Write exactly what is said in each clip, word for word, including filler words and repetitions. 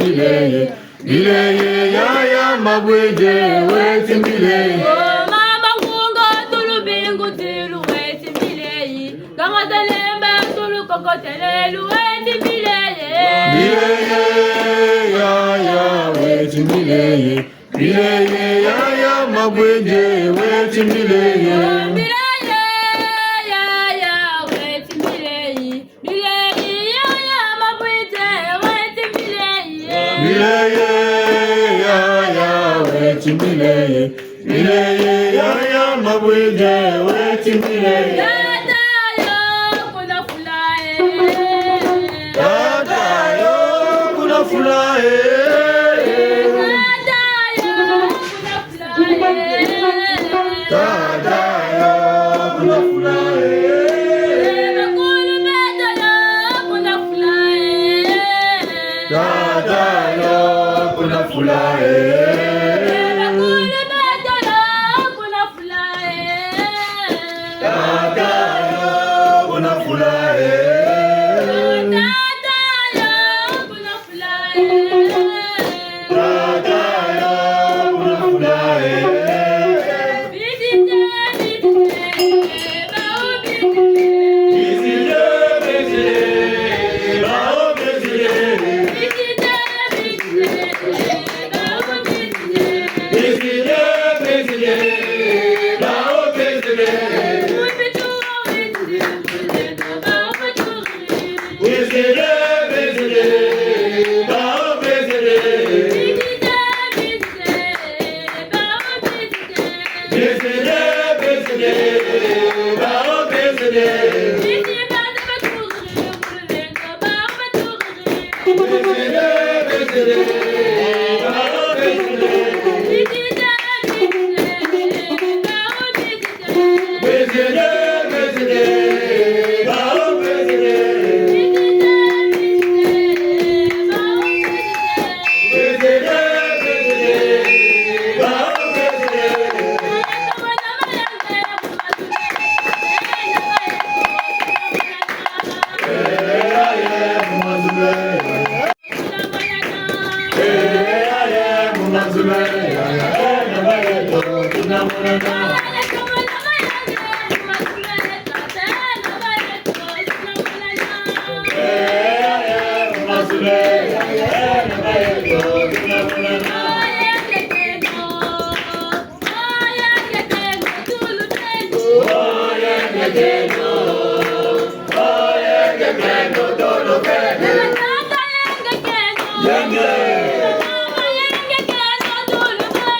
Mileye, mileye, yaya Mabwidi, weti mileye. Oh, mama Ngunga, Tulu Bingu, Tilu, weti mileye. Kanga Telemba, Tulu Kokotelelu, weti mileye. Mileye, yaya, weti mileye. Mileye, yaya Mabwidi, weti mileye. Mileye, yaya, weti mileye. Mileye, yaya Mabwidi, weti mileye. Mileye, yaya, weti mileye. Mileye, yaya Mabwidi, weti mileye. Tata yo, kuna fula e. Tata yo, kuna fula e. Tata yo, kuna fula e. Tata yo, kuna fula e. Bakulu beto yo, kuna fula e. Tata yo, kuna fula e. Bakulu beto yo, kuna fula e. Tata yo, kuna fula e. Tata yo, kuna fula e. Tata yo, kuna fula e. Visite, visite, ba o visite. Visite, visite, ba o visite. Visite, visite, ba o visite. Visite, visite, ba o visite. Visite, visite, ba o visite. Visite, visite, ba o visite.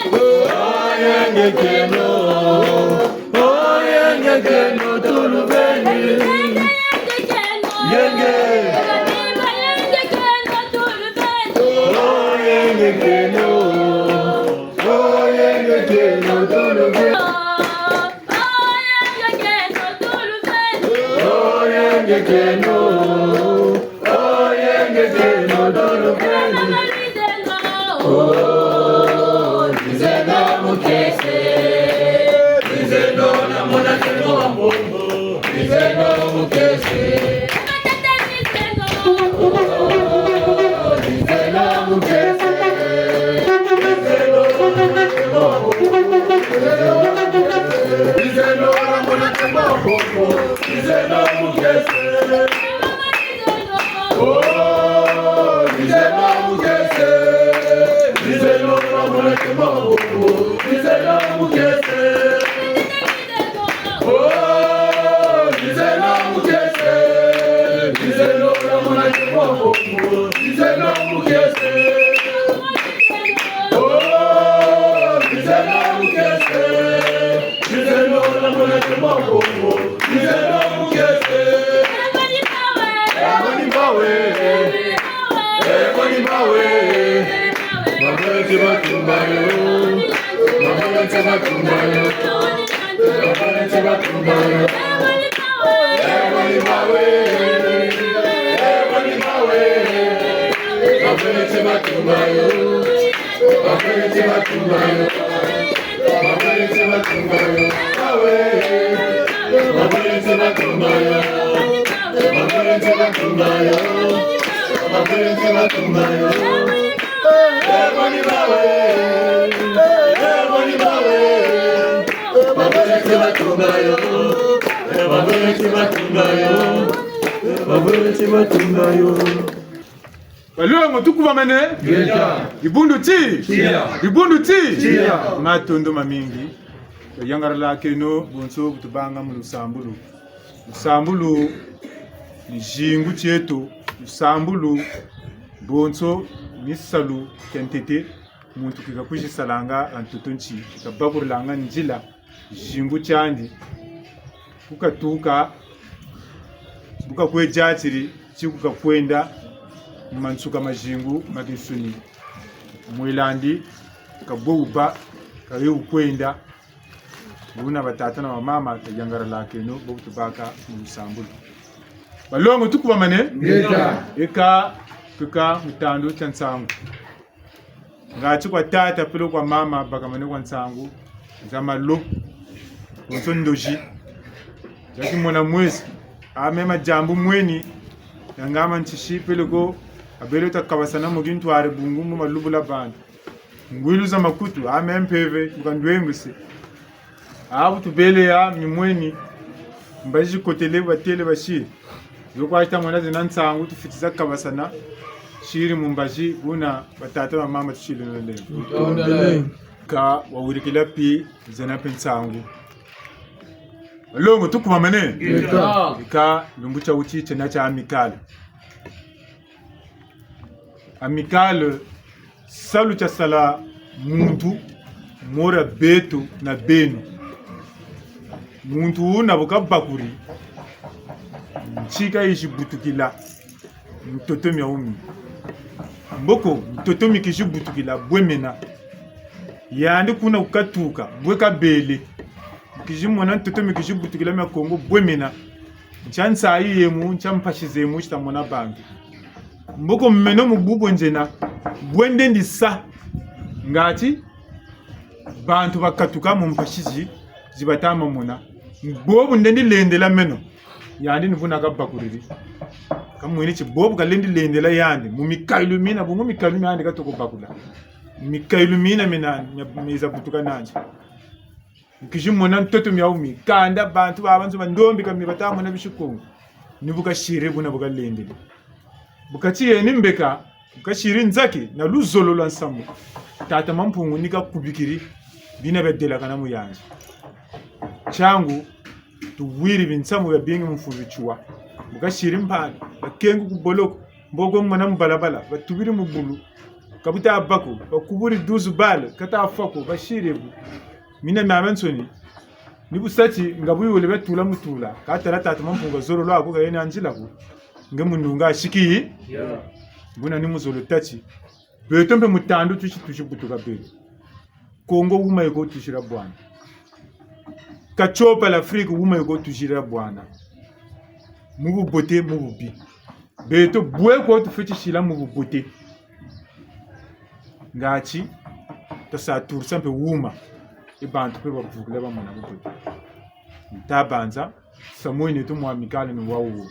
Yenge keno, oh, yenge keno, tulu beni. Yenge. Oh, yenge keno, oh, yenge keno, tulu beni. Oh, yenge keno, oh, yenge keno, tulu beni. Oh, Nzeno Mukese, Nzeno na mwana kemo wa Mbongo, Nzeno Mukese. Oh, Nzeno Mukese, Nzeno na mwana kemo wa Mbongo, Nzeno na mwana kemo wa Mbongo, Nzeno Mukese. Oh, Nzeno Mukese, Nzeno na mwana kemo wa Mbongo, Nzeno Mukese. Oh, Nzeno Mukese, Nzeno na mwana kemo wa Mbongo, Nzeno Mukese. Oh, Nzeno Mukese, Nzeno na mwana kemo wa Mbongo, Nzeno Mukese. Eboni mbawe, eboni mbawe, mabele ti batumba yo, mabele ti batumba yo, mabele ti batumba yo. Eboni mbawe, eboni mbawe, mabele ti batumba yo. Mabele ti batumba yo. Mabele ti batumba yo. Awe. Mabele ti batumba yo. Mabele ti batumba yo. Mabele ti batumba yo. Balongo, tukubamane. Ngeta. Dibundu ti. Tia. Dibundu ti. Tia. Matondo mamingi. Tuyangalala keno bonso bu tubanga mu lusambulu. Lusambulu ni zingu tieto. Lusambulu bonso ni salu kia ntete. Muntu ki kakwizi salanga a ntoto nsi, ki kabakulanga nzila zingu tiandi, ku katuka, bu kakwe diatidi, ti ku kakwenda, mu mansuka ma zingu ma kinsuni. Mwelandi, ka bwe uba, ka ye ukwenda. Buna batata na bamama, tuyangalala keno, bo bu tubaka mu lusambulu. Balongo, tukubamane? Ngeta. Eka, tuka mu tandu tia nsangu. Ngati kwa tata peleko kwa mama bakamane kwa nsangu za malo, bonso ndozi za kimona mwezi, a mema diambu mweni, ya ngama ntisi peleko abele ta kabasana mu kintwari bungu mu malubula bantu. Ngwilu za makutu, a mema mpeve, bu kandwenguse. Abu tubele ya mimweni, mbazi kotele batele basi. Yo kwa ita mwana zina nsangu tufweti za kabasana, siri mu mbazi, buna batata na bamama tusiri na lelo. Tondele. Ka wawirikila pi zena pe nsangu. Balongo, tukubamane? Ngeta. Ika lumbu tia uti tiena tia Amicale. Amicale, salu tiasala muntu, mora beto na beno. Muntu una bu kabakuri, nsi kayizi butukila, ntoto mia umi. Mboko, ntoto mi kizi butukila, bwe mena. Yandi kuna ku katuka, bwe kabele. Kizi mona ntoto mi kizi butukila mia Kongo, bwe mena. Ntia nsayi yemu, ntia mpasi zemu, zita mona bantu. Mboko meno mu bubu nzena, bwe ndendi sa. Ngati, bantu bakatuka mu mpasi zi, zi batama mona. Bobu ndendi lendela meno. Yandi ni vuna kabakulili. Kamweni ti bobu kalendi lendela yandi. Mu mikayulu mina, bungu mikayulu mia yandi katoko bakula. Mu mikayulu mina, mina, mia, miza butuka nandi. Mu kizi mona ntoto mia umi, kanda bantu ba banzo bandombi kami bata mona bisi Kongo. Ni bu kasiri buna bu kalendele. Bu kati yeni mbeka, bu kasiri nzaki na luzolo lwa nsamu. Tata Mampungu ni kakubikiri, bina biadelakana mu yanzi. Tiangu, tuwiri binsamu biabingi mu mfuzu tiwa. Bu kasiri mpani, bakengu ku boloko, mboko mwana mu balabala, batubiri mu bulu. Ka buta bako, bakuburi douze balles, kata fwa ko, basiri bu. Mina miamiansoni, ni bu sa ti, nga bu yole batula mu tula, katala tata Mampungu zolo lwaku, kayena nzila ku. Nge mu ndunga asiki? Ya. Buna ni mu zolo tati. Beto mpe mu tandu tusi, tusi butuka beto. Kongo wuma yoko tusira bwana. Katiopa l'Afrique wuma yoko tusira bwana. Mu bubote, mu bubi. Beto bwe ko tufweti sila mu bubote. Ngati, tasa turisa mpe wuma. E bantu mpe bavukila bamona bubote. Nta banza, samu eto mu Amicale ni wawu.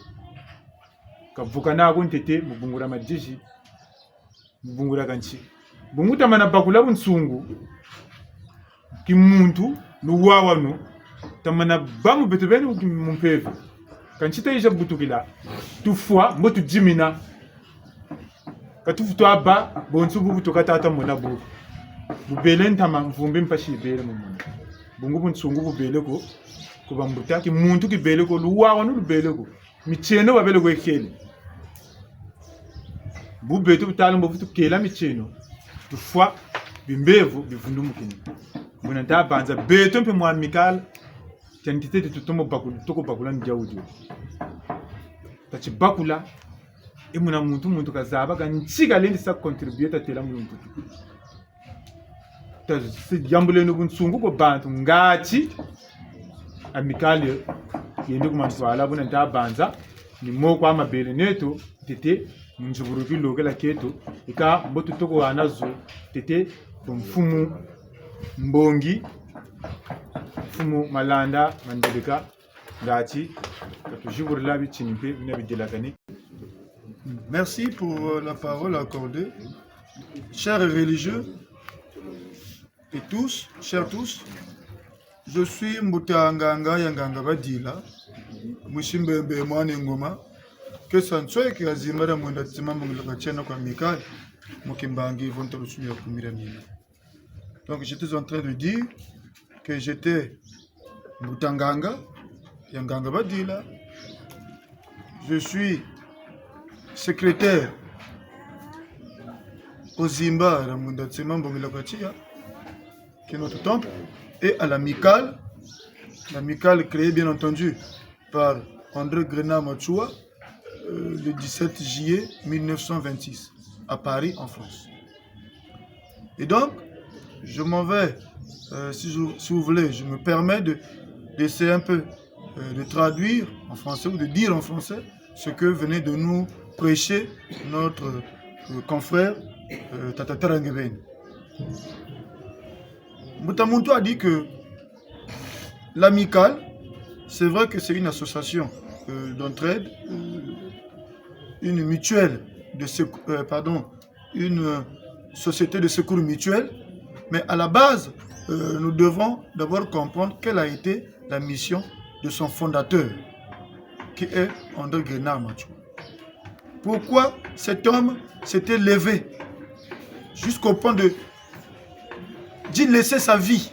Kavukana ko ntete, mu bungu dia madizi. Mu bungu dia kansi. Bungu tamana bakula bunsungu. Kimuntu, luwawanu. Tamana ba mu beto beni mu mpeve. Kansi tayiza butukila. Tufwa, mbo tudimina. Ka tufutu aba, bonso bubu tuka tata mona bu. Bubele ntama, mvumbi mpasi ibele mu mona. Bungu bunsungu bubele ko, ku bambuta, kimuntu kibele ko, luwawanu lubele ko. Mitieno babele kwekele. Bu beto bu tala mbo vutu kela mitieno. Tufwa bimbevo bivundumukini. Buna nta banza beto mpe mu Amicale, tia ntete tutomo bakula, toko bakula ndia udio. Tati bakula, e muna muntu, muntu kazaba, kansi kalendi sa contribuer tatela mu lumputu. Ta si yambuleno bunsungu kwa bantu ngati Amicale yende ku mantwala buna nta banza, ni mo kwa mabele neto, ntete, mu nziburu kilokela kieto, ika mbo tutoko wana zo, ntete, kwa mfumu Mbongi, mfumu Malanda, Mandilika, ngati, katuziburila bitini mpe, bina bidelakani. Merci pour, euh, la parole accordée. Chers religieux et tous, chers tous, je suis Mbuta Nganga ya Nganga Badila, Mwisi Mbembe mwana Ngoma, ke sa nsweki ya zimba dia Mwinda Nsima Mbongila kwa Tiya na kwa Amicale, mu kimbangi vo nta lusulu ya kumira mina. Donc j'étais en train de dire que j'étais Mbuta Nganga ya Nganga Badila. Je suis secrétaire au Zimba ya Mwinda Nsima Mbongila kwa Tiya, qui est notre temple, et à l'Amicale, l'Amicale créée bien entendu par André Grenard Matsoua, euh, le dix-sept juillet mille neuf cent vingt-six, à Paris, en France. Et donc, je m'en vais, euh, si, je- si vous voulez, je me permets de, d'essayer un peu, euh, de traduire en français ou de dire en français ce que venait de nous prêcher notre, euh, confrère, euh, Tata Teranga Beni. Mbuta muntu a dit que l'Amicale, c'est vrai que c'est une association, euh, d'entraide, euh, une mutuelle de secours, euh, pardon, une, euh, société de secours mutuel, mais à la base, euh, nous devons d'abord comprendre quelle a été la mission de son fondateur, qui est André Grenard Matsoua. Pourquoi cet homme s'était levé jusqu'au point de, d'y laisser sa vie?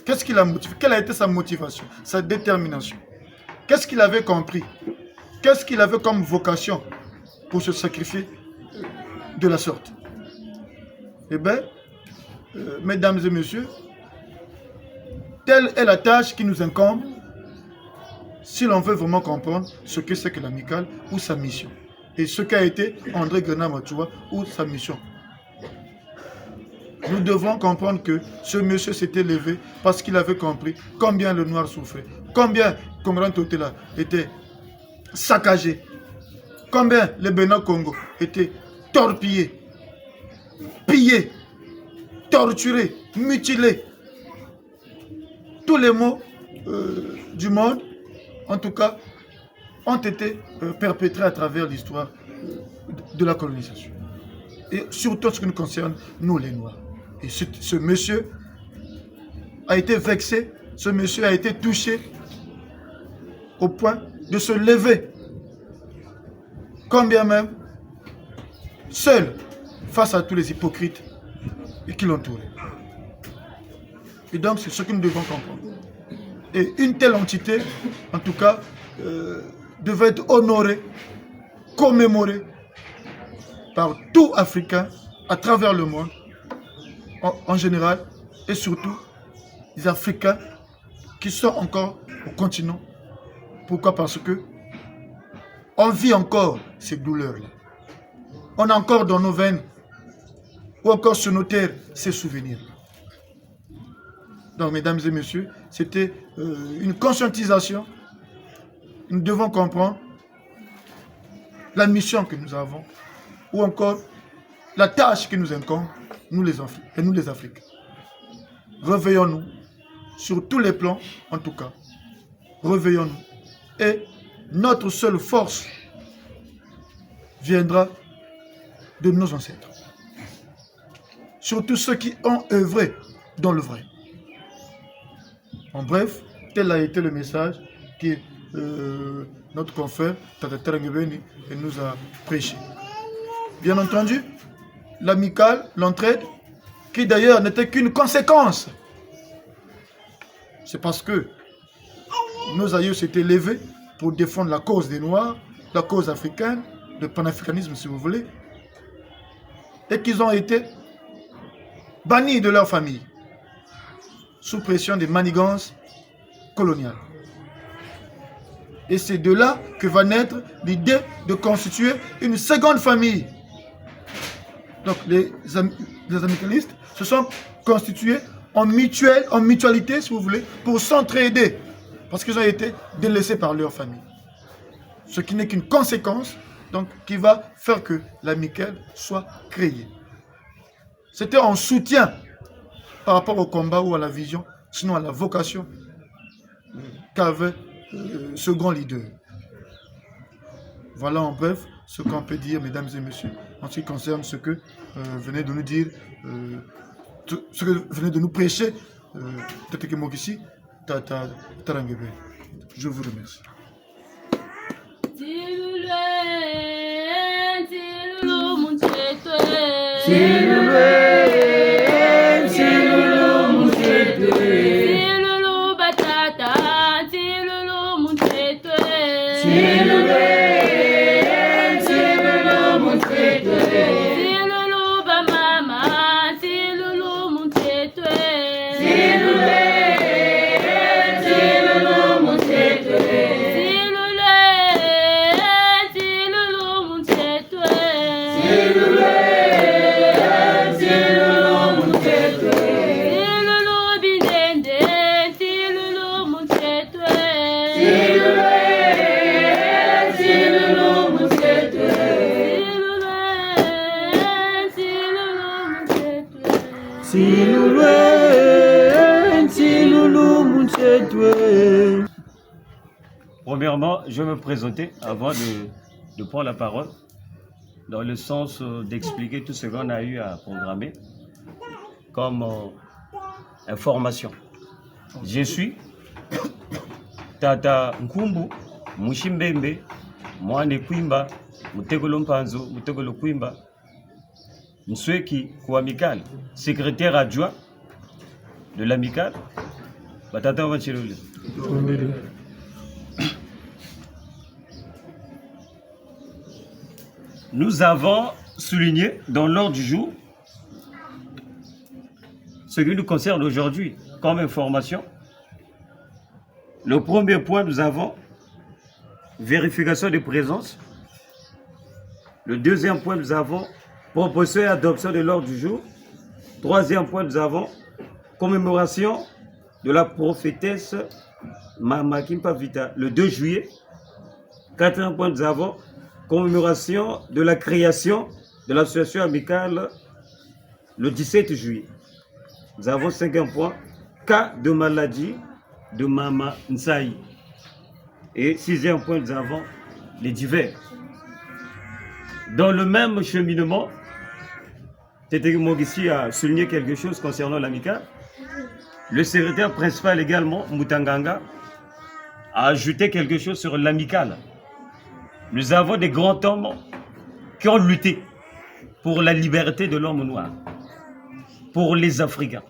Qu'est-ce qui l'a motivé? Quelle a été sa motivation, sa détermination? Qu'est-ce qu'il avait compris? Qu'est-ce qu'il avait comme vocation pour se sacrifier, euh, de la sorte? Eh bien, euh, mesdames et messieurs, telle est la tâche qui nous incombe si l'on veut vraiment comprendre ce que c'est que l'Amicale ou sa mission, et ce qu'a été André Grenard Matsoua ou sa mission. Nous devons comprendre que ce monsieur s'était levé parce qu'il avait compris combien le noir souffrait, combien Kongo dia Ntotila était saccagé, combien le Bena Kongo était torpillé, pillé, torturé, mutilé. Tous les maux, euh, du monde, en tout cas, ont été, euh, perpétrés à travers l'histoire, euh, de la colonisation. Et surtout en ce qui nous concerne, nous les Noirs. Et ce, ce monsieur a été vexé, ce monsieur a été touché au point de se lever, quand bien même seul, face à tous les hypocrites qui l'entouraient. Et donc, c'est ce que nous devons comprendre. Et une telle entité, en tout cas, euh, devait être honorée, commémorée par tout Africain à travers le monde, en, en général, et surtout les Africains qui sont encore au continent. Pourquoi? Parce que on vit encore ces douleurs-là. On a encore dans nos veines ou encore sur nos terres ces souvenirs-là. Donc, mesdames et messieurs, c'était, euh, une conscientisation. Nous devons comprendre la mission que nous avons, ou encore la tâche qui nous incombe, nous les Afri-, et nous les Africains. Réveillons-nous, sur tous les plans, en tout cas. Réveillons-nous. Et notre seule force viendra de nos ancêtres. Surtout ceux qui ont œuvré dans le vrai. En bref, tel a été le message que, euh, notre confrère Tata Teranga Beni nous a prêché. Bien entendu, l'Amicale, l'entraide, qui d'ailleurs n'était qu'une conséquence. C'est parce que nos aïeux s'étaient levés pour défendre la cause des Noirs, la cause africaine, le panafricanisme si vous voulez, et qu'ils ont été bannis de leur famille sous pression des manigances coloniales. Et c'est de là que va naître l'idée de constituer une seconde famille. Donc les am-, les amicalistes se sont constitués en mutuelle, en mutualité, si vous voulez, pour s'entraider, parce qu'ils ont été délaissés par leur famille. Ce qui n'est qu'une conséquence, donc, qui va faire que l'Amicale soit créée. C'était en soutien par rapport au combat ou à la vision, sinon à la vocation, euh, qu'avait, euh, ce grand leader. Voilà en bref ce qu'on peut dire, mesdames et messieurs, en ce qui concerne ce que euh, venait de nous dire, euh, tout- ce que venait de nous prêcher euh, Tata Kimokisi, Tata Tarangebe. Je vous remercie. Nsilulu, nsilulu mu nsi eto. Nsilulu, nsilulu mu nsi eto. Nsilulu batata, nsilulu mu nsi eto. Nsilulu, nsilulu mu nsi eto. Nsilulu bamama, nsilulu mu nsi eto. Nsilulu, nsilulu mu nsi eto. Nsilulu, nsilulu mu nsi eto. Nsilulu, nsilulu mu nsi eto. Nsilulu binende, nsilulu mu nsi eto. Nsilulu, nsilulu mu nsi eto. Nsilulu, nsilulu mu nsi eto. Nsilulu, nsilulu mu nsi eto. Premièrement, je vais me présenter avant de, de prendre la parole, dans le sens euh, d'expliquer tout ce qu'on a eu à programmer comme euh, information. Je suis Tata Nkumbu Mushi Mbembe, mwana Kwimba, mutekolo Mpanzu, mutekolo Kwimba, nsweki ku Amicale, secrétaire adjoint de l'Amicale. Batata ba nsilulu. Nous avons souligné dans l'ordre du jour ce qui nous concerne aujourd'hui comme information. Le premier point, nous avons vérification de présence. Le deuxième point, nous avons proposition et adoption de l'ordre du jour. Troisième point, nous avons commémoration de la prophétesse Mama Kimpa Vita le deux juillet. Quatrième point, nous avons commémoration de la création de l'association Amicale le dix-sept juillet. Nous avons cinquième point, cas de maladie de Mama Nsayi. Et sixième point, nous avons les divers. Dans le même cheminement, Tata Kimokisi a souligné quelque chose concernant l'Amicale. Le secrétaire principal également, Mutanganga, a ajouté quelque chose sur l'Amicale. Nous avons des grands hommes qui ont lutté pour la liberté de l'homme noir, pour les Africains.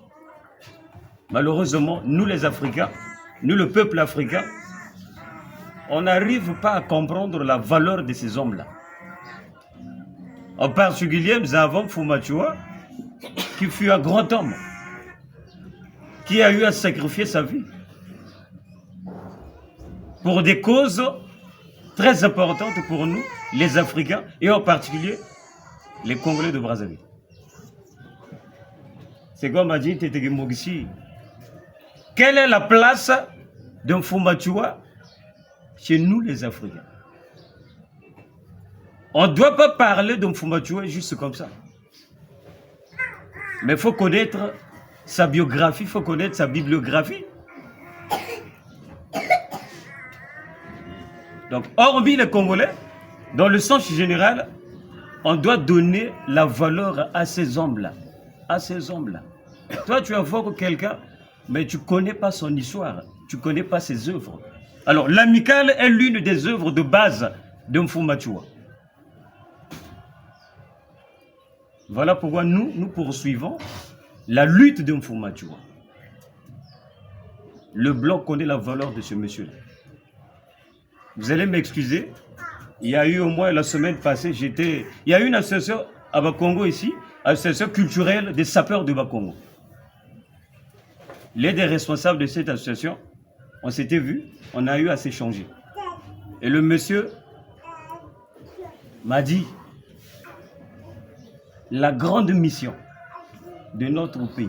Malheureusement, nous les Africains, nous le peuple africain, on n'arrive pas à comprendre la valeur de ces hommes-là. En particulier, nous avons Mfumu Matsoua, qui fut un grand homme, qui a eu à sacrifier sa vie pour des causes très importantes pour nous, les Africains, et en particulier les Congolais de Brazzaville. C'est comme a dit Tata Kimokisi. Quelle est la place de Mfumu Matsoua chez nous les Africains? On ne doit pas parler de Mfumu Matsoua juste comme ça. Mais il faut connaître sa biographie, il faut connaître sa bibliographie. Donc, hormis les Congolais, dans le sens général, on doit donner la valeur à ces hommes-là. À ces hommes-là. Toi, tu invoques quelqu'un, mais tu connais pas son histoire, tu connais pas ses œuvres. Alors, l'Amicale est l'une des œuvres de base de Mfumu Matsoua. Voilà pourquoi nous, nous poursuivons la lutte de Mfumu Matsoua. Le blanc connaît la valeur de ce monsieur-là. Vous allez m'excuser, il y a eu au moins la semaine passée, j'étais, il y a eu une association à Bacongo ici, association culturelle des sapeurs de Bacongo. Les des responsables de cette association, on s'était vu, on a eu à s'échanger. Et le monsieur m'a dit, la grande mission de notre pays,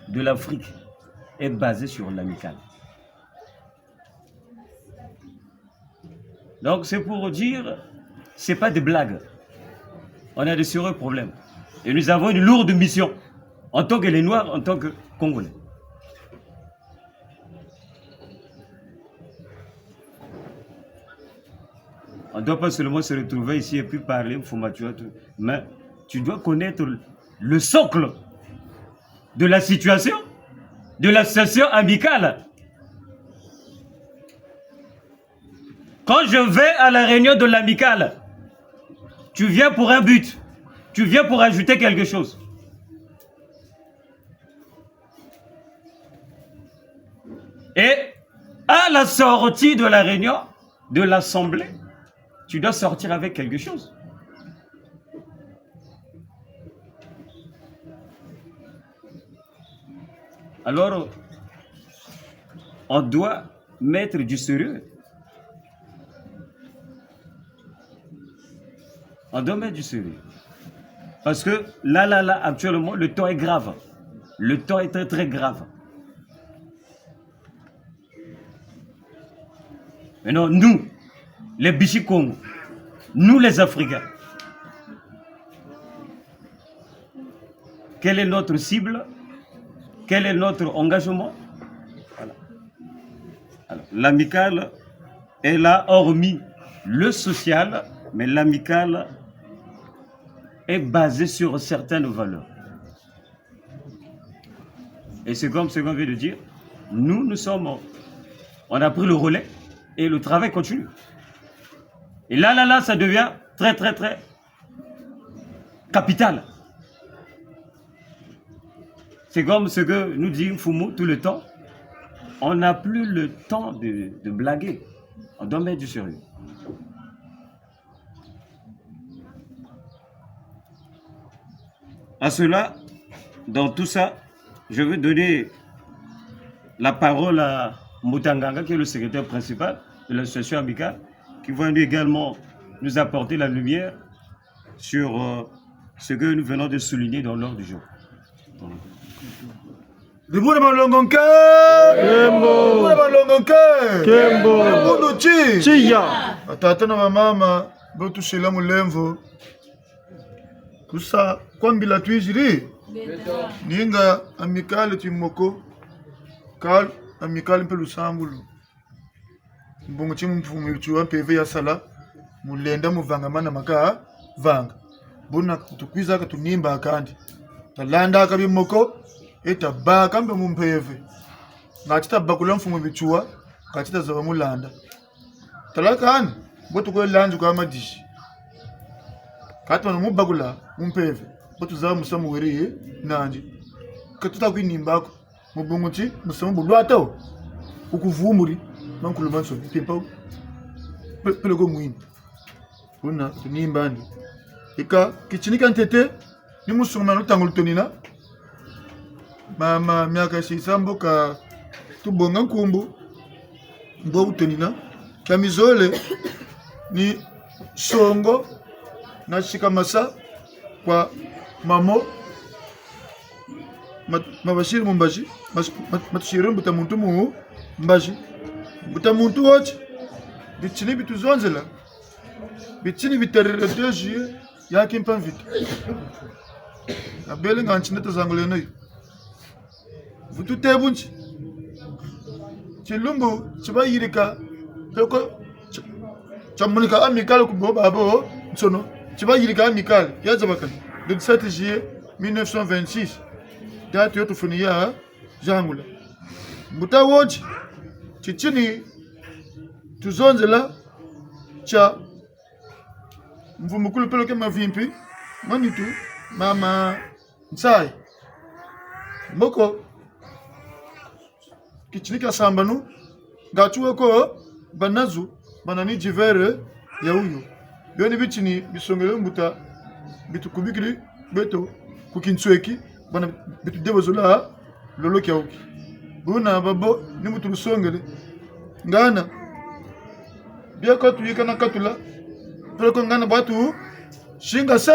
de l'Afrique, est basée sur l'Amicale. Donc c'est pour dire, c'est pas des blagues. On a de sérieux problèmes. Et nous avons une lourde mission en tant que les Noirs, en tant que Congolais. On ne doit pas seulement se retrouver ici et puis parler, Mfumu Matsoua, tout. Mais Tu dois connaître le socle de la situation, de l'association amicale. Quand je vais à la réunion de l'amicale, tu viens pour un but, tu viens pour ajouter quelque chose. Et à la sortie de la réunion, de l'assemblée, tu dois sortir avec quelque chose. Alors, on doit mettre du sérieux. On doit mettre du sérieux. Parce que là, là, là, actuellement, le temps est grave. Le temps est très, très grave. Maintenant, nous, les Bisi Kongo, nous les Africains, quelle est notre cible? Quel est notre engagement? Voilà. Alors, l'amicale est là, hormis le social, mais l'amicale est basée sur certaines valeurs. Et c'est comme ce qu'on vient de dire, nous, nous sommes, on a pris le relais et le travail continue. Et là, là, là, ça devient très, très, très capital. C'est comme ce que nous dit Mfumu tout le temps. On n'a plus le temps de, de blaguer. On doit mettre du sérieux. À cela, dans tout ça, je veux donner la parole à Mbuta Nganga, qui est le secrétaire principal de l'association amicale, qui va nous également nous apporter la lumière sur, euh, ce que nous venons de souligner dans l'ordre du jour. Debout les Balongo nke! Nkembo! Debout les Balongo nke! Nkembo! Debout nous chi! Chiya! Batata na bamama, bo tusila mulemvo. Kusa kwa mbila twizidi. Ninga amicale timoko. Kala amicale mpe lusambulu. Mbungu ti mfumu Matsoua mpeve yasala, mu lenda mu vanga mana makavanga. Buna tukwizaka tunimba kandi. Talandaka bimoko, e tabaka mpe mu mpeve. Ngati tabakula mfumu Matsoua, ngati tazaba mu landa. Tala kani, bo tukwe landu kwa madisi. Kati wana mu bakula mu mpeve, bo tuzaba musamu weri nandi. Ka tuta kwinimba ko. Mu bungu ti musamu bu lwata wo, ukuvumbudi mankulu mansoni, mpimpa wo. Pe-, peleko mwini. Buna tunimba andi. Ika, kitini kia ntete, ni mu sungama lutangu lutonina. Mama, miaka sisa mboka tubonga nkumbu, mbo utonina. Kia mizole, ni songo, na sikamasa, kwa mamo, ma-, mabasiri mu mbazi, mas-, ma-, matusiri mbuta muntu mu mbazi. Mbuta muntu woti, bitini bituzonzela, bitini bitarira deux juillet, ya Kimpa Vita. Abele nga ntina tazanguleno yo. Vutu te bunti. Tilumbu, tibayidika, peleko, ti-, tiamonika amicale ku bo babo, nsono, tibayidika amicale, ya zabakana, le dix-sept juillet mille neuf cent vingt-six, date yo tufuni ya zangula. Mbuta woti, titini tuzonzela tia mvumukulu peleko mavimpi, manitu, mama, nsayi. Mboko, kitini kia sambanu, ngati weko, banazu, bana ni divers ya uyo. Bio ni bitini bisongele mbuta, bitukubikidi beto ku kinsweki, bana bitudebozula lolo kia uki. Buna babo, ni mutu lusongele. Ngana, bieko tuyika na katula, peleko ngana bwatu, singase.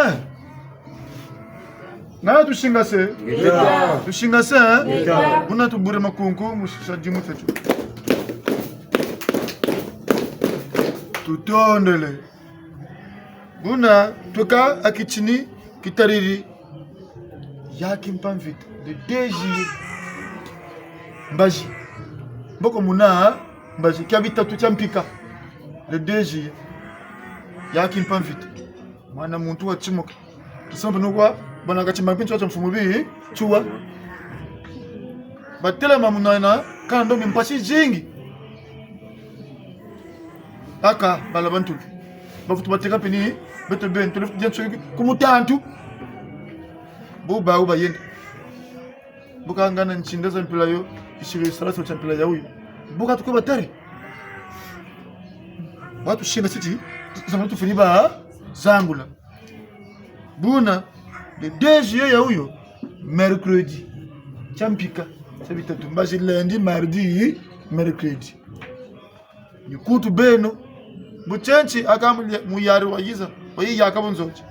Ngana tusingase. Ngeta. Tusingase, eh? Ngeta. Buna tubure makunku, mu sisa dimu tieto. Tutondele. Buna, tweka a kitini kitariri ya Kimpa Vita. Le deux juillet. Mbazi. Mboko muna, mbazi. Kia bitatu kia mpika. Le deux juillet. Ya Kimpa Vita. Mwana muntu watimoka. Sambu nukwa, bana kati mampincho cha mfumu bi, chua. Batelama muna yina, kana ndombi mpasi zingi. Aka, bala bantu. Bavutu bateka mpe ni, beto beni, tule futu dia nsoki ku mutantu. Bu bawu bayenda. Bu ka ngana nsinda za mpila yo, kisiri sala so cha mpila ya wuyu. Bu ka tukwe batari. Watu singa siti, zama tufini ba, zangula. Buna, le deux juillet ya wuyu, mercredi. Cha mpika, cha bitatu, mbazi lundi, mardi, mercredi. Ni kutu beno. Buchenchi aka mu-, muyari wa yiza, wa yi yaka bunzonzi.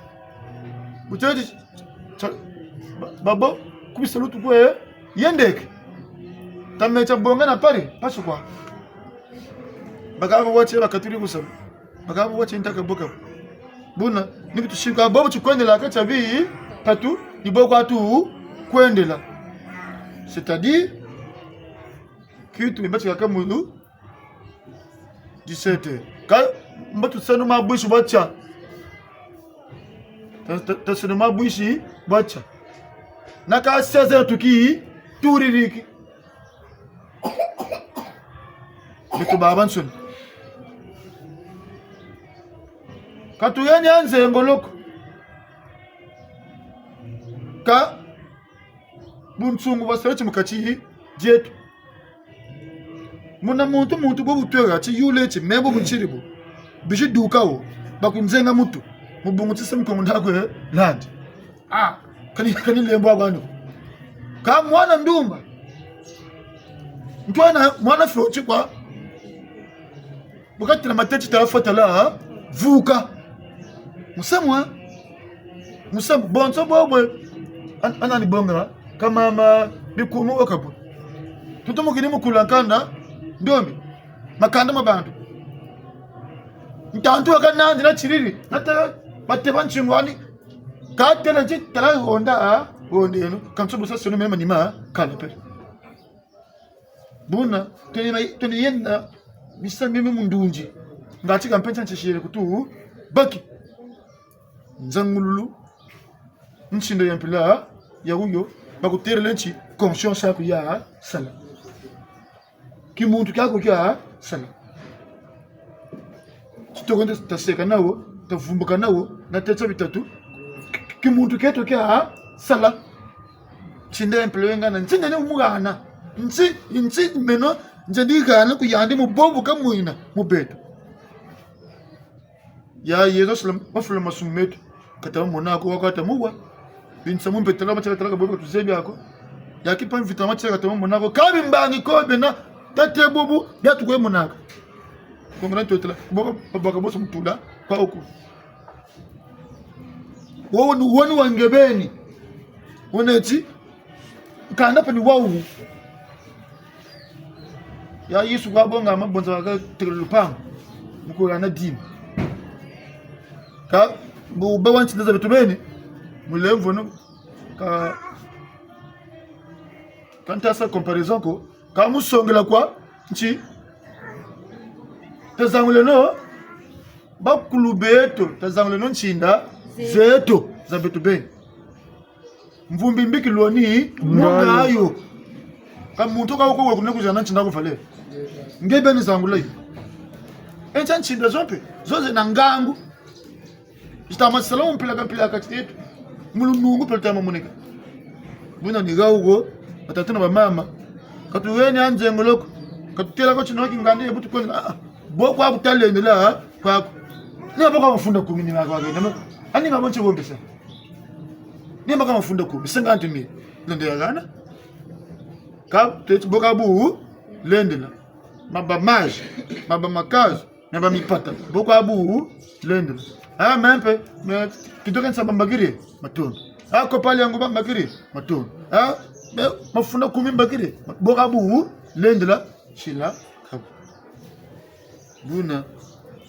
Buchenchi, cha-, ba-, babo, kubisa lutu kwe, yendeke. Tame cha bonga na pari, pasukwa. Bakabo wache bakaturi kusama. Bakabo wache ntaka boka. Buna, ni kutushika bobo chikwendela ka cha bitatu, ni bo kwa tukwendela. C'est-à-dire, kitu imbachi kaka mulu, dix-sept heures. Ka, mbo tuseno mabwishi bwacha. Ta-, ta-, taseno mabwishi bwacha. Na ka seize heures tuki, tuririki. Beto babansoni. Ka tuyeni anze ngoloko. Ka bunsungu bwa sala ti mu kati dieto. Muna muntu, muntu bo butwega ti yule ti, me bo buntiri bo. Bizi duka wo, bakunzenga mutu. Mu bungu ti se Mukongo ndakwe landi. Ah, kani, kani lembo agwani. Ka mwana ndumba. Ntwana mwana fio ti kwa. Bu katila mateti ta fatala, vuka. Musamu, eh? Musamu, bonso bobwe. An-, anani bonga, ka mama, bikumu okabwe. Tutumukini mu kula nkanda, ndombi. Makanda ma bantu. Ntantu aka nandi na tiriri, na tala, bateba ntsingwani. Ka tela nti tala honda, ah, honda eno. Kanso busa sono mema nima, kala pe. Buna, twene na, twene yenda, bisa mimi mu ndunzi. Ngati ka mpenza ntsisire kutu, baki. Nzangululu, nsinda ya mpila, ya wuyo, bakuterele nti, conscience aku ya sala. Kimuntu kiaku kia sala. Titoko nde taseka nawo, tavumbuka nawo, na tetsa bitatu. Kimuntu kieto kia sala. Nsinda ya mpila yo ngana, nsinda ne umugana. Nsi, nsi meno, nze digana ku yandi mu bobu ka mwina, mu beto. Ya Yezu sala, bafula masumu meto. Kata mona ko, wakata muwa. Binsa mu mpetela, matela tela ka bobu ka tuzebi ako. Ya kipa mvita matela kata mona ko. Kabi mbangi ko bena, tate bobu, bia tukwe monaka. Kongana ntotela, boka, boka boso mutula, kwa oku. Wo ni, wo ni wa nge beni. Wo neti, kanda pe ni wawu. Ya Yesu kwa bonga mabonza ka tekele lupangu. Mu kula na dini. Ka, bu, ba wanti nda za beto beni. Mulemvo no. Ka, ka nta sa comparaison ko. Ka mu songela kwa, nti. Tazanguleno, bakulu beto, tazanguleno nsinda, zeto, za beto beni. Mvumbi mbi kilwani, ngayo. Ngayo. Ka muntu ka uko kuna kuzana nsinda ku valeur. Nge beni zangula yo. Enza nsinda zo mpe, zo zena ngangu. Zita masala mu mpila ka mpila kati dieto. Mu lunungu peleta mamoneka. Buna ni gawo go, batata na bamama. Ka tuweni anzengolo ko. Ka tutela ko ti no kingandi ye bu tukwenda. Ah, ah. Bo kwa kutalendela, ah, kwaku. Ni bo kwa mafunda kumi ni mako agenda mo. Ani ngabo nche bombesa. Ni mako mafunda kumi, cinquante mille. Lende ya gana. Ka, te, bo ka bu, lendela. Maba maji, maba makazu. Na ba mipata. Bo kwa bu, lendela. Ah, me mpe, me, kidoke nsa bambakiri, matondo. Ah, kopali yango bambakiri, matondo. Ah, me, mafunda kumi mbakiri, bo kwa bu, lendela, sila, kabu. Buna,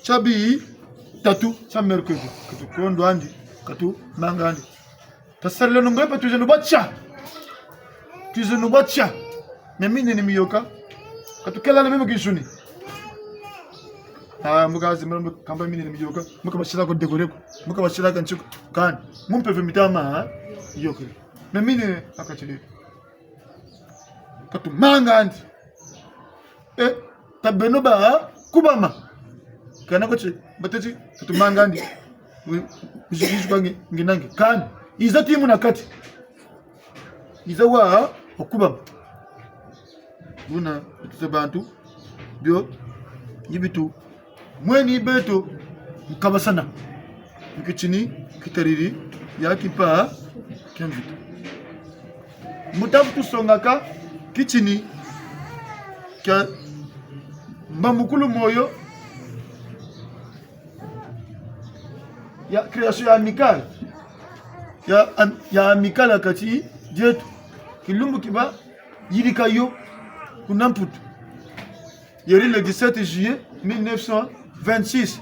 tia bitatu, tia mercredi, ka tukondwa andi, ka tumanga andi. Tasalila nungo mpe twizenu bwa tia. Twizenu bwa tia. Mia minene miyoka. Ka tukela na meme kinsuni. Ah, mu kazi, mwana kamba minene miyôka. Mu kabasila ko décorer ko. Mu kabasila ka nsuku. Kani. Mu mpeve mi tama, ha? Yôkele. Na minene akatile. Katumanga andi. Eh, ka beno ba, ha? Kubama. Kana ko ti, bateti, katumanga andi. Wi, wi, wi, wi, nge, nge nange. Kani. Iza ti muna kati. Iza wa, ha? Okubama. Buna, bitu za bantu, bio, ni bitu. Mweni beto, mu kabasana. Mu kitini, kitariri, ya kimpa, kia mvita. Mu ta vutu songaka, kitini, kia mbambukulu moyo, ya création ya amicale. Ya am-, ya amicale ya kati dieto. Kilumbu ki ba yidika yo kuna Mputu. Yeri le dix-sept juillet mille neuf cent vingt-six.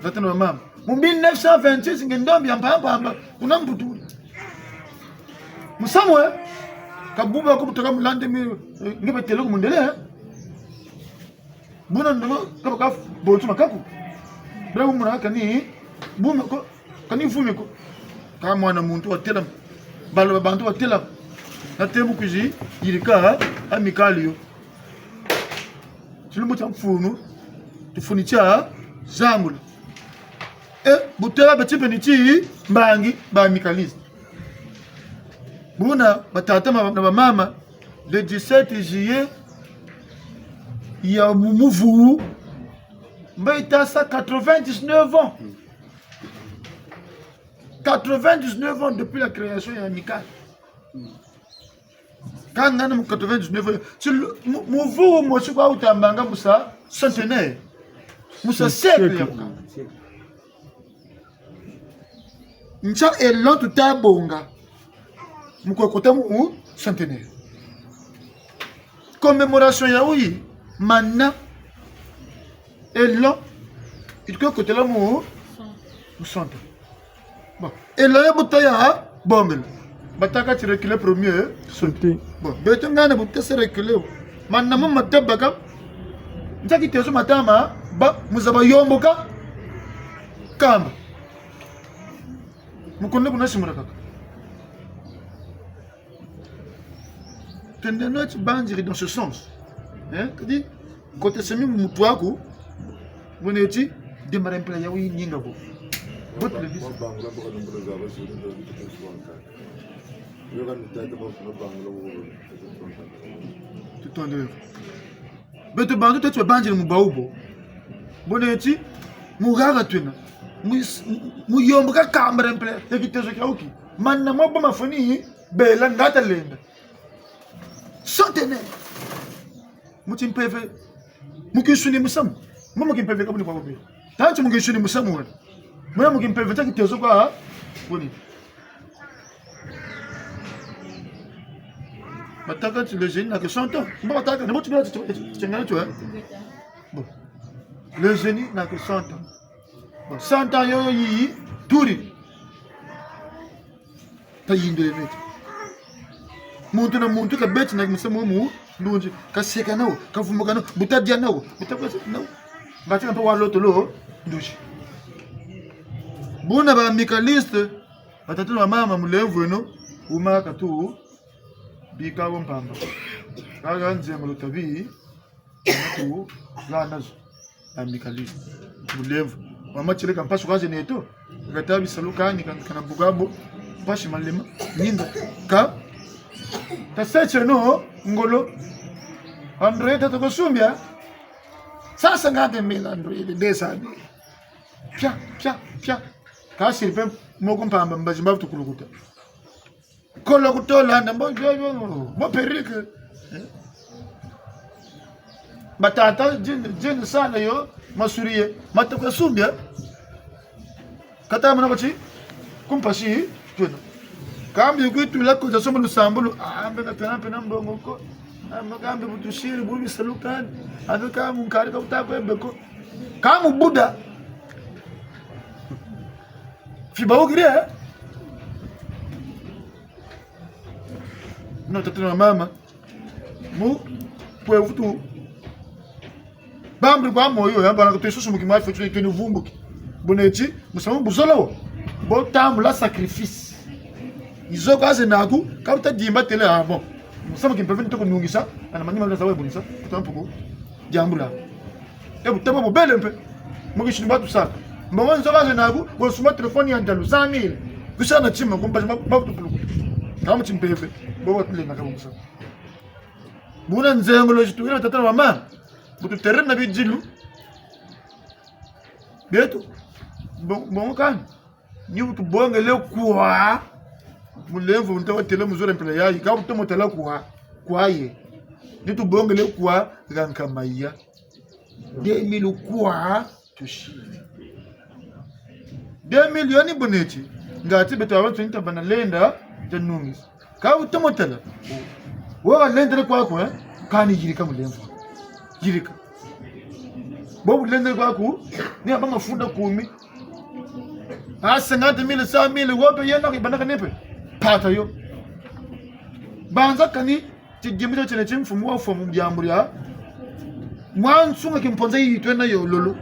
Batata na bamama. Mu mille neuf cent vingt-six, nge ndombi ya mpamba mpamba. Kuna Mputu. Musamu, eh? Ka buba ko bu ta ka mu landa mi, eh, nge batele ko mundele, eh? Buna ndongo, kaba ka bonso makaku. Bra bu muna kani, bu me ko, kani vumi ko. Ka mwana muntu watela, bala ba bantu watela. Na tembo kwizi, yirika, amicale yo. Tilumbu tia mfunu, tufuni tia zangula. E, bu tela beti mpe ni ti mbangi ba amicaliste. Buna, batata ma-, na bamama, le dix-sept juillet, ya mu-, muvu, mba ita sa quatre-vingt-dix-neuf ans. Quatre-vingt-dix-neuf ans depuis la création ya amicale. Ka ngana mu quatre-vingt-dix-neuf ans. Si lu-, mu-, muvu mosi kwa utambanga mu sa centenaire. Mu sa siècle ya mukanda. Nsa élan tuta bonga. Mu kwe kota mu centenaire. Commémoration ya uyi, mana. Élan, il faut kotela mu, mu centenaire. Bon, élan ya bu ta ya bombela. Batâka ti reculer premier, eh? Sauter. Bon, beto ngana bu ta se reculer. Mana mu mata baka. Nsa kitezo matama, ba, mu zaba yomboka. Kamba. Mu kunda kuna simura kaka. Tendez-nous à banziri dans ce sens. Hein? Kadi, kotesa mi mu muntu aku, mu neti, démarrer mpila ya uyi ninga ko. Bote le bis. Tutondele. Beto bantu teti babanziri mu bawu bo. Bo neti, mu gaga twena. Mu, mu yomboka kamba dia mpila, ya kitezo kia uki. Mana mo bo mafoni, bela ngata lenda. Centenaire. Mu kimpeve. Mu kinsuni musamu. Mu, mu kimpeve ka buni kwa bobe. Tanti mu kinsuni musamu wena. Muna mu kimpeve nsa kitezo kwa, buni. Batâka ti le génie n'a que cent ans. Mbo batâka, na mbo tubela ti, ti, ti, ti, hein? Bon. Le génie n'a que cent ans. Bon, cent ans yo, yo, yi, yi, turi. Ta yindule neti. Muntu na muntu kabeti na musamu mu ndunzi. Kaseka nao, kavumbuka nao, bu ta dia nao, bu ta kwesa nao. Ngati na mpa wa lotolo, nduzi. Buna ba amicaliste, batata na bamama, mulemvo eno, uma katu, bika bo mpamba. Kaka nzengolo tabi, tu, la nazo, amicaliste. Mulemvo. Mama tieleka mpasi kwa ze neto, kata bisalu kani, kan-, kana bugabo, mpasi malema, ninda, ka, ta seche no, ngolo, Android toko sumbia, sasa ngate mila Android, desa, pia, pia, pia, kasi pe, moko mpamba, mbazi mbavu tukulukuta. Kolo kutolanda, mbo, mbo, mbo, mbo perruque. Eh? Batata, jin, jin sana yo, masuriye, matoka sumbia. Kata mwana koti, kumpasi, twena. Kambi kwitu la ko, za soma lusambulu, ah, mbe na pena, pena mbongo ko. Ah, mbe kambi butusiri, bubi salukani. Ah, mbe kambi nkari ka utakwe beko. Kambi Buda. Fiba ukiri, eh? No, tata na mama. Mu, kwe vutu. Bambi kwa moyo ya bana kutu isusu muki mwa fetu ni vumbuki. Boneti, musamu buzolo. Bo tambula sacrifice. Izo kwa ze naku, kabuta dimba tele, ah bon. Musamu kimpeve ni toko nungisa, ana manima za we bunisa, kutampuku. Diambula. E butaba bubele mpe. Muki shini batu saka. Mbongo nzo kwa ze naku, bo suma telefoni ya ntalu, cent mille. Kusa na tima, kumpa ma, ma kutupuluku. Kama chimpeve, bo watulenga kabusa. Buna nzengolo zitu, ila tata wa mama. Bu tuterena bidilu bieto, bo-, bongo kani. Ni bu tubongele kwa, mulemvo nta watela mu zora mpila yayi, ka bu tomo tala kwa, kwa ye. Ni tubongele kwa, ga nkama ya. Deux mille kwa, tusi. Deux millions boneti. Ngati beto abantu nta bana lenda, ta nungisa. Ka bu tomo tala. Wo lendele kwaku, eh? Kani yirika mulemvo. Yirika. Bobu lendele kwaku, ni aba mafunda kumi. Ah, cinquante mille, cent mille, wo mpe yenda kibana kanepe. Pata yo. Banza kani, ti dimbu tiena ti mfumu wa mfumu diambu dia. Mwa nsunga kimponza yi twena yo lolo.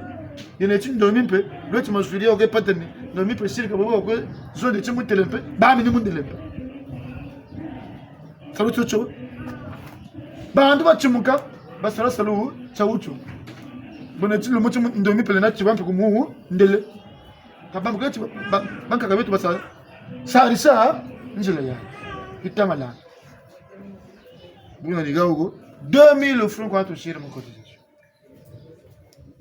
Yena ti ndomi mpe, lweti mazulia oke patene. Ndomi mpe sirika bobo oke, zonde ti mutele mpe, bami ni mundele mpe. Salu tio tio. Bantu batimuka, basala salu tio tio. Boneti lumbu ti mu-, ndomi pele na tiba mpe kumu ndele. Kabambu keti ba-, ba-, bankaka beto basa-, sarisa nzila ya. Itamala. Buna ni gaugo, deux mille francs kwa tusiri mu cotisation.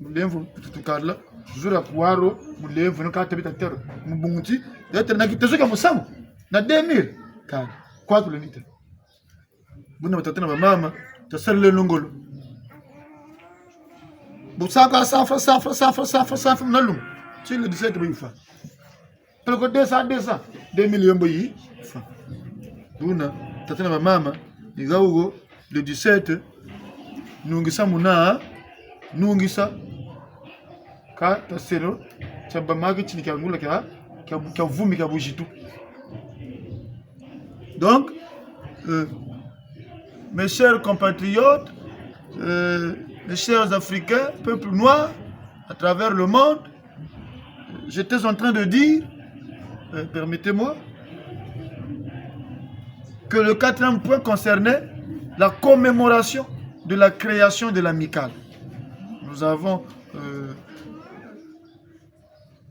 Mulemvo tutukala, zura kwaro, mulemvo no kata bita tero. Mubunguti, ya tero na kitezo kia musamu. Na deux mille. Kani, kwa tulonite. Buna batata na bamama, tasalele ngolo. Busaka safra, safra, safra, safra, safra, na lungu. Ti le dix-sept bo yifa. Peleko deux cents, deux cents, deux millions bo yifa. Buna, tata na bamama, ni gaugo, le dix-sept, nungisa muna, nungisa. Ka taselo, tia bamaki tini kia ngula kia, kia, kia vumi kia buzitu. Donc, euh, mes chers compatriotes, euh, mes chers Africains, peuple noir, à travers le monde, j'étais en train de dire, euh, permettez-moi, que le quatrième point concernait la commémoration de la création de l'Amicale. Nous avons, euh,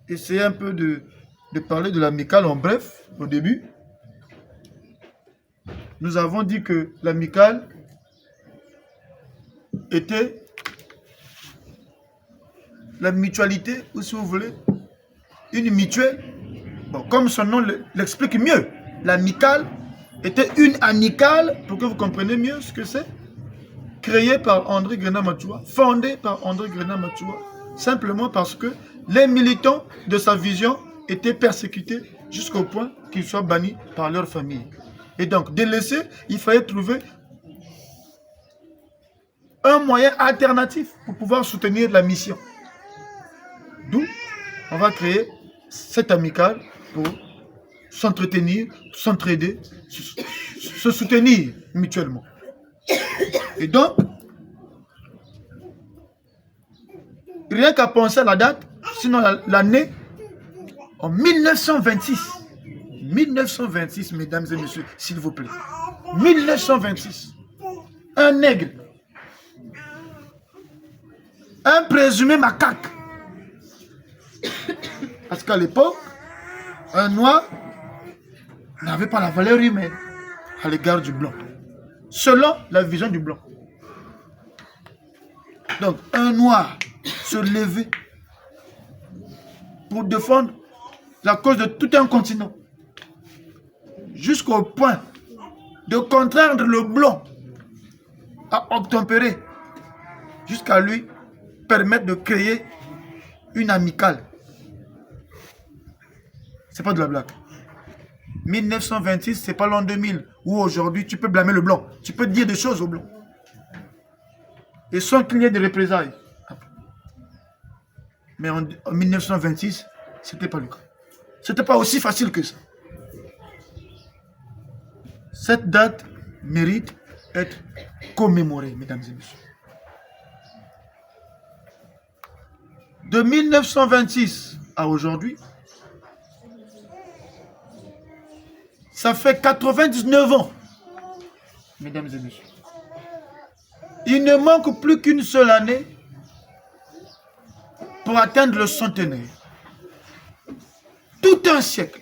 essayé un peu de, de parler de l'Amicale en bref au début. Nous avons dit que l'Amicale était la mutualité, ou si vous voulez, une mutuelle. Bon, comme son nom le-, l'explique mieux, l'Amicale était une amicale, pour que vous compreniez mieux ce que c'est, créée par André Grenard Matsoua, fondée par André Grenard Matsoua, simplement parce que les militants de sa vision étaient persécutés jusqu'au point qu'ils soient bannis par leur famille. Et donc, délaissés, il fallait trouver un moyen alternatif pour pouvoir soutenir la mission. D'où on va créer cette amicale pour s'entretenir, s'entraider, se, se soutenir mutuellement. Et donc, rien qu'à penser à la date, sinon la, l'année, en mille neuf cent vingt-six, mille neuf cent vingt-six, mesdames et messieurs, s'il vous plaît, mille neuf cent vingt-six, un nègre, un présumé macaque, parce qu'à l'époque, un noir n'avait pas la valeur humaine à l'égard du blanc, selon la vision du blanc. Donc, un noir se lever pour défendre la cause de tout un continent, jusqu'au point de contraindre le blanc à obtempérer, jusqu'à lui permettre de créer une amicale. C'est pas de la blague. Mille neuf cent vingt-six, c'est pas l'an deux mille où aujourd'hui tu peux blâmer le blanc. Tu peux dire des choses au blanc. Et sans qu'il y ait de représailles. Mais en, en mille neuf cent vingt-six, c'était pas le cas. C'était pas aussi facile que ça. Cette date mérite être commémorée, mesdames et messieurs. De mille neuf cent vingt-six à aujourd'hui, ça fait quatre-vingt-dix-neuf ans, mesdames et messieurs. Il ne manque plus qu'une seule année pour atteindre le centenaire. Tout un siècle.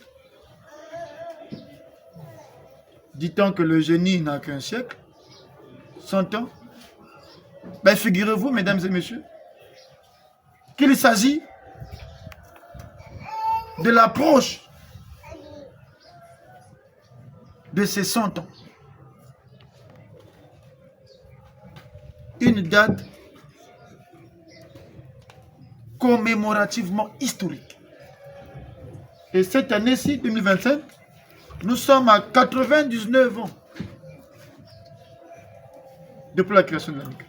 Dit-on que le génie n'a qu'un siècle, cent ans. Ben, figurez-vous, mesdames et messieurs, qu'il s'agit de l'approche de ces cent ans. Une date commémorativement historique. Et cette année-ci, deux mille vingt-cinq, nous sommes à quatre-vingt-dix-neuf ans depuis la création de l'Amicale.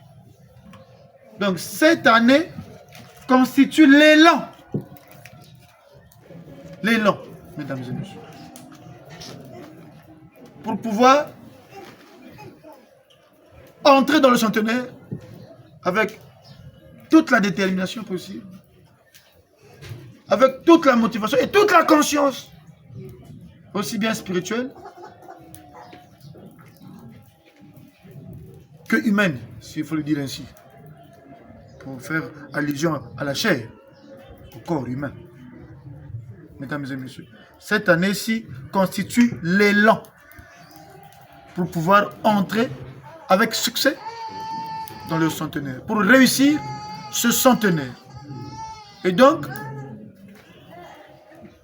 Donc cette année constitue l'élan, l'élan, mesdames et messieurs, pour pouvoir entrer dans le centenaire avec toute la détermination possible, avec toute la motivation et toute la conscience, aussi bien spirituelle que humaine, s'il faut le dire ainsi, pour faire allusion à la chair, au corps humain. Mesdames et messieurs, cette année-ci constitue l'élan pour pouvoir entrer avec succès dans le centenaire, pour réussir ce centenaire. Et donc,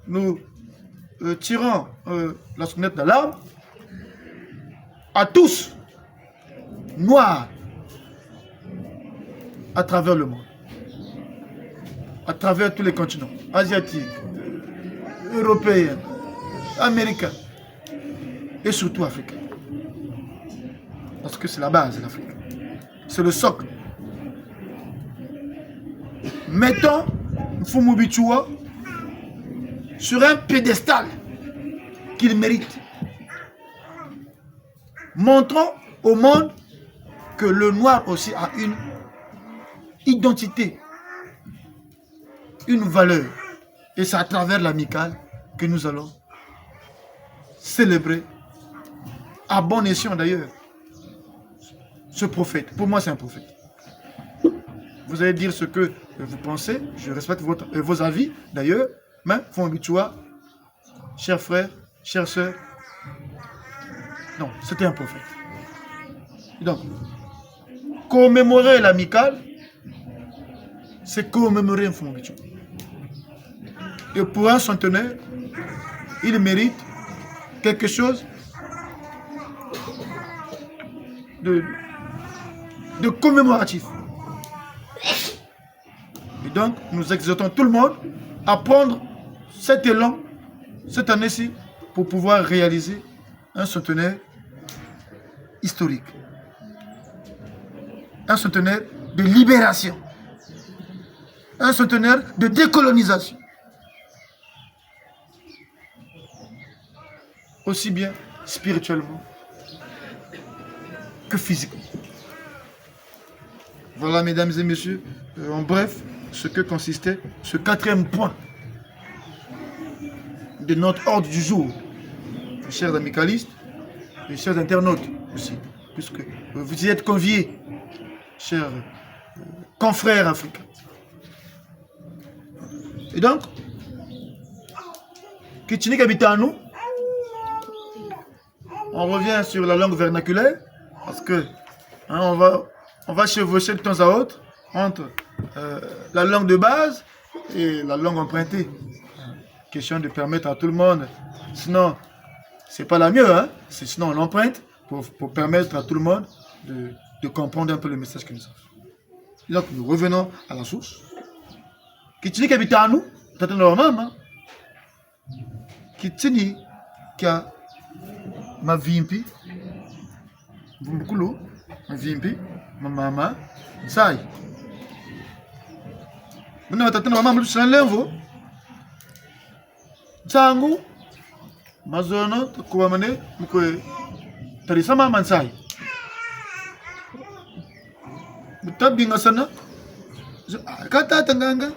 nous euh, tirons euh, la sonnette d'alarme à tous, noirs, à travers le monde, à travers tous les continents, asiatiques, euh, européens, américains et surtout africains. Parce que c'est la base, l'Afrique. C'est le socle. Mettons Mfumu Bitsoua sur un piédestal qu'il mérite. Montrons au monde que le noir aussi a une identité, une valeur. Et c'est à travers l'Amicale que nous allons célébrer, à bon escient d'ailleurs, ce prophète. Pour moi, c'est un prophète. Vous allez dire ce que vous pensez, je respecte votre, euh, vos avis d'ailleurs, mais Mfumu Bitsoua, chers frères, chères sœurs, non, c'était un prophète. Donc, commémorer l'Amicale, c'est commémorer Mfumu Bitsoua. Et pour un centenaire, il mérite quelque chose de, de commémoratif. Et donc, nous exhortons tout le monde à prendre cet élan cette année-ci pour pouvoir réaliser un centenaire historique, un centenaire de libération, un centenaire de décolonisation, aussi bien spirituellement que physiquement. Voilà, mesdames et messieurs, euh, en bref, ce que consistait ce quatrième point de notre ordre du jour, chers amicalistes et chers internautes aussi, puisque euh, vous y êtes conviés, chers euh, confrères africains. Et donc, Kitinika Bitanu, on revient sur la langue vernaculaire, parce que hein, on va, on va chevaucher de temps à autre entre euh, la langue de base et la langue empruntée. Question de permettre à tout le monde. Sinon, c'est pas la mieux, hein? C'est sinon on l'emprunte pour, pour permettre à tout le monde de, de comprendre un peu le message que nous avons. Donc, nous revenons à la source. Kitinika Bitanu, tata na mama. Kitini kia mavimpi, mvumbukulu, mavimpi, ma mama, nsayi. Buna batata na bamama, lutusa nlemvo. Nsangu, mazono, tukubamane, mu kwe tadisa mama nsayi. Bu tabingasana, zo, ah, ka tata nganga.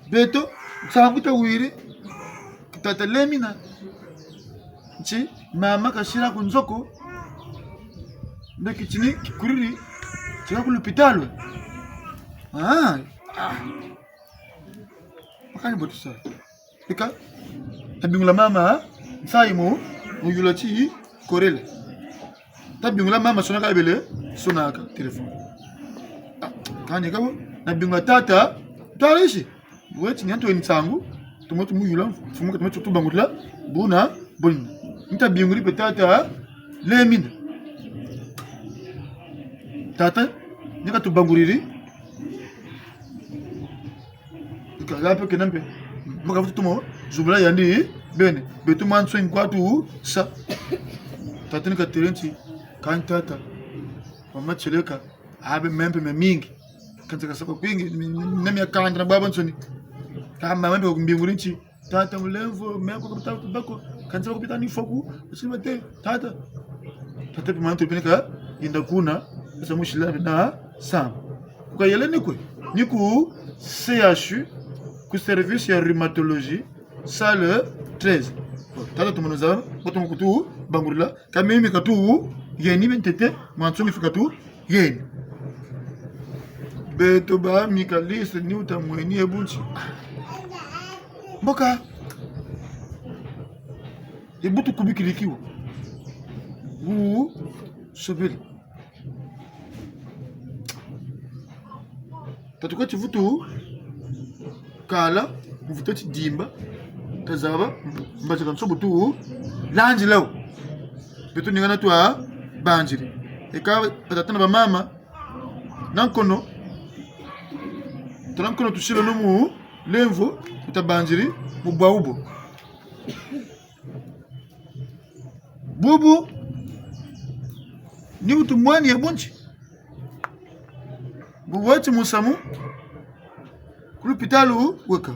Beto, nsangu tawiri, tata Lemina. Nti, mama kasila ku nzo ko. Nde kitini kikuriri, tia ku lupitalu. Ah, ah. Makani botu sa. Ika, tabingula mama, nsayi mu, mu yula ti, korele. Tabingula mama sonaka ebele, sonaka téléphone. Ah, kani kabo, nabingula tata, tala isi. Weti ni antu eni nsangu, tumo tumuyula, mfumu ka tumo tubangulila, buna, buna. Ntabinguli mpe tata, Lemina. Tata, ni katubangulili. Ikala mpe kena mpe. Maka vutu tumo, zubula yandi, bene. Beto mwa nsoni kwatu, sa. Tata ni katele nti, kani tata. Mama tieleka, abe mempe me mingi. Kansi kasaka kwingi, mi-, mi-, na miakanda na baba nsoni. Kama mempe kumbinguli nti, tata mulemvo, meko kapita kubako, kansi bakupita ni foku, usima te, tata. Tata pe mantu pe ni ka, yenda kuna, sa musila na sam. Ku kayele ni kwe, ni ku C H U, ku service ya rhumatologie, salle treize. Tata tumunu za, boto kutu, bangulila, kama mimi katu, yeni bentete, mwa nsoni fika tu, yeni. Beto ba amicalistes ni uta mweni ye bu nti. Mboka. Ye bu tukubikiri kiwa. Wu sobele. Tatuka ti vutu kala, mu vutu ti dimba, kazaba, mbazi ka nsobu tu, landila wo. Beto ningana twa banziri. Eka, batata na bamama, na nkono, tala nkono tusila no mu lemvo, utabanziri, mu bwa ubo. Bubu, ni utu mwani ya bunti. Bu weti musamu, ku lupitalu weka.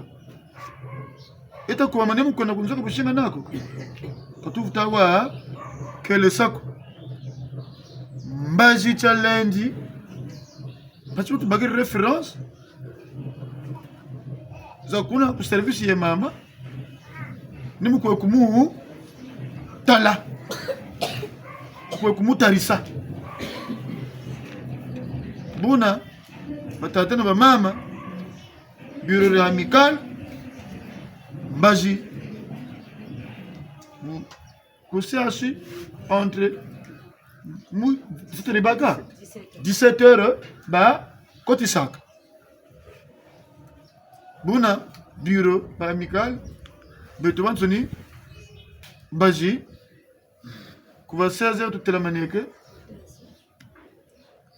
Eta kuwa mane mu kwenda ku nzo ko businga nako. Katuvuta wa kele sako. Mbazi tia lendi. Mpasi bu tubakiri référence. Za kuna ku service ya mama. Ni mu kwe kumu tala. Mu kwe kumu tarisa. Buna, batata na bamama, bureau ya amicale, mbazi. Mu-, ku C H U, entre, mu-, c'était les baka. Dix-sept heures, ba, kotisaka. Buna, bureau, ba amicale, beto bansoni, mbazi, kuva seize heures tutela maneke,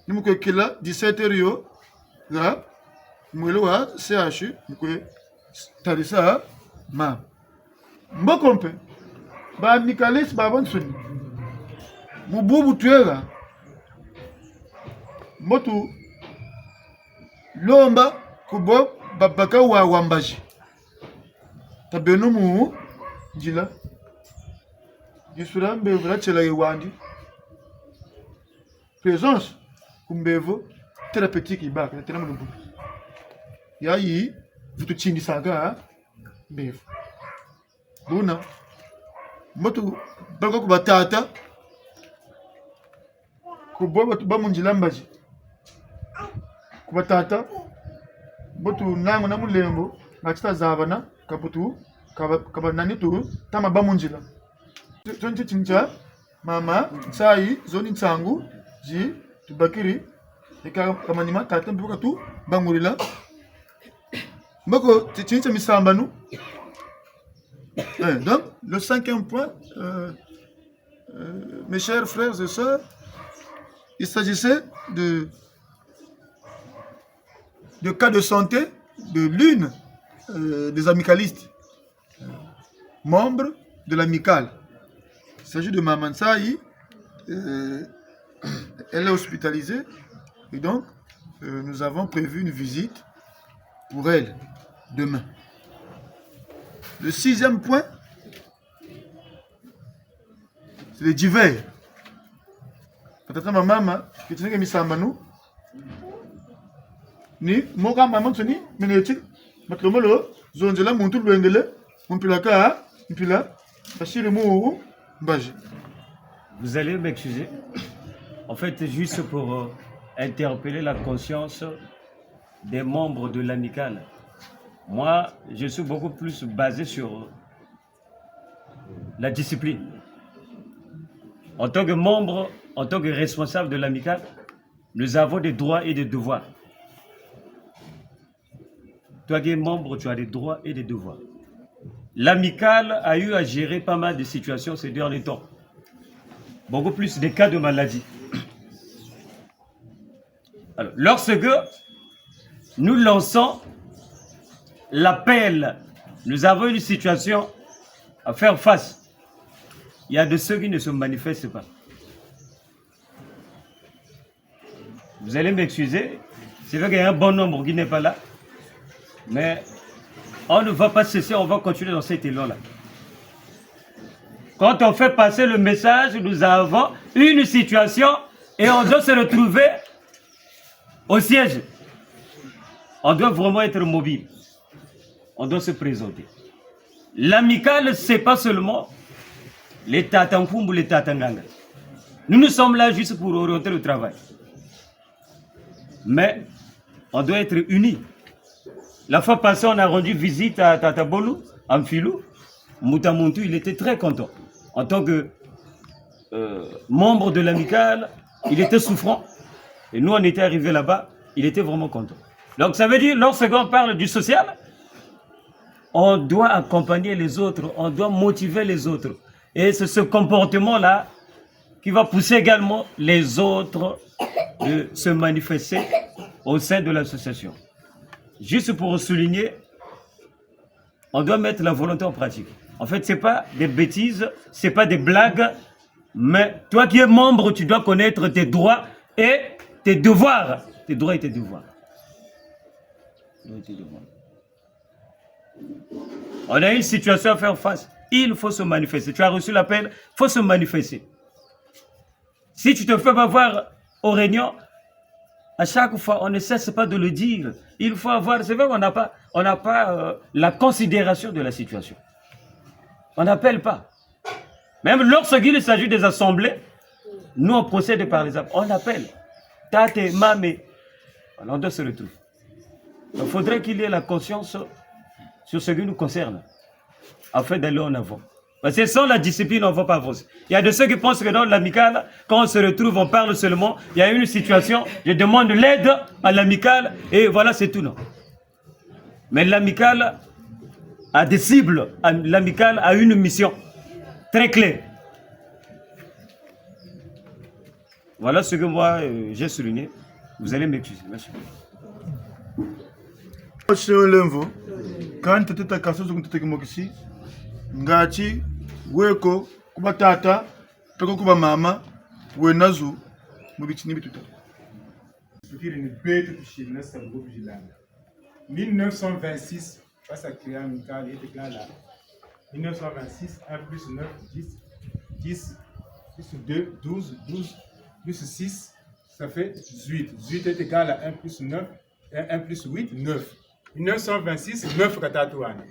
ni mu kwe kila dix-sept heures yo, ga, mwelo wa C H U, mu kwe tarisa, ma. Mboko mpe, ba amicalistes babansoni, mu bubu twela, mbo tulomba ku bo babaka wa, wa mbazi. Tabeno mu nzila. Disula mbevo la tiela ye wandi. Présence ku mbevo thérapeutique ibaka, tena mu lumbu. Yayi, vutu tindisaka mbevo. Buna, mbo tubaka ku batata, ku bo batu ba mu nzila mbazi. Ku batata, mbo tunanguna mulembo, nga ti tazabana, ka bu tu, ka ba, ka ba nani tu, tama ba mu nzila. Tu, tu, tu, tu, tu, mama, nsayi, zo ni nsangu, zi, tubakiri, eka ka manima, tata mpe katu, bangulila. Mboko, ti, ti, ti misambanu. Eh, donc, le cinquième point, euh, euh, mes chers frères et sœurs, il s'agissait de, de cas de santé de l'une, euh, des amicalistes, euh, membre de l'amicale. Il s'agit de Mama Nsayi. Euh, elle est hospitalisée et donc, euh, nous avons prévu une visite pour elle demain. Le sixième point, c'est les divers. Batata na bamama, kitinike misambanu. Ni, moka mama nsoni, mene ti, Matlomolo, zonzela muntu lwengele, mu mpila ka mpila, basiri mu mbazi. Vous allez m'excuser. En fait, juste pour euh, interpeller la conscience des membres de l'amicale. Moi, je suis beaucoup plus basé sur la discipline. En tant que membre, en tant que responsable de l'amicale, nous avons des droits et des devoirs. Toi qui es membre, tu as des droits et des devoirs. L'amicale a eu à gérer pas mal de situations ces derniers temps. Beaucoup plus de cas de maladie. Alors, lorsque nous lançons l'appel, nous avons une situation à faire face. Il y a de ceux qui ne se manifestent pas. Vous allez m'excuser, c'est vrai qu'il y a un bon nombre qui n'est pas là, mais on ne va pas cesser, on va continuer dans cet élan-là. Quand on fait passer le message, nous avons une situation et on doit se retrouver au siège. On doit vraiment être mobile. On doit se présenter. L'amicale, c'est pas seulement les tata Nkumbu, les tata Nganga. Nous, nous sommes là juste pour orienter le travail. Mais on doit être unis. La fois passée, on a rendu visite à Tata Bolu, à Mfilou. Mbuta Muntu, il était très content. En tant que euh, membre de l'amicale, il était souffrant. Et nous, on était arrivés là-bas, il était vraiment content. Donc ça veut dire, lorsqu'on parle du social, on doit accompagner les autres, on doit motiver les autres. Et c'est ce comportement-là qui va pousser également les autres de se manifester au sein de l'association. Juste pour souligner, on doit mettre la volonté en pratique. En fait, c'est pas des bêtises, c'est pas des blagues, mais toi qui es membre, tu dois connaître tes droits et tes devoirs. Tes droits et tes devoirs. Droits et tes devoirs. On a une situation à faire face. Il faut se manifester. Tu as reçu l'appel, faut se manifester. Si tu te fais pas voir aux réunions, à chaque fois, on ne cesse pas de le dire. Il faut avoir, c'est vrai qu'on n'a pas, on n'a pas euh, la considération de la situation. On n'appelle pas. Même lorsqu'il s'agit des assemblées, nous on procède par les appels. On appelle. Tate, mame. Voilà, on doit se retrouver. Il faudrait qu'il y ait la conscience sur ce qui nous concerne afin d'aller en avant. Parce que sans la discipline, on ne va pas avancer. Il y a de ceux qui pensent que dans l'amicale, quand on se retrouve, on parle seulement. Il y a une situation, je demande l'aide à l'amicale et voilà, c'est tout, non. Mais l'amicale a des cibles, l'amicale a une mission très claire. Voilà ce que moi euh, j'ai souligné. Vous allez m'excuser. Merci. Ocean Lemvo, kandi tete ta kaso zungu tete kimokisi, ngati, weko, kuba tata, peko kuba mama, wenazu, mu bitini bituta. Fikiri ni beto tushimina sabu kujilanga. mille neuf cent vingt-six, face à créer amicale, il était là, là. mille neuf cent vingt-six, un plus neuf, dix, dix plus deux, douze, douze plus six, ça fait dix-huit. Dix-huit est égal à un plus neuf, un, un plus huit, neuf. mille neuf cent vingt-six, neuf katatu wana.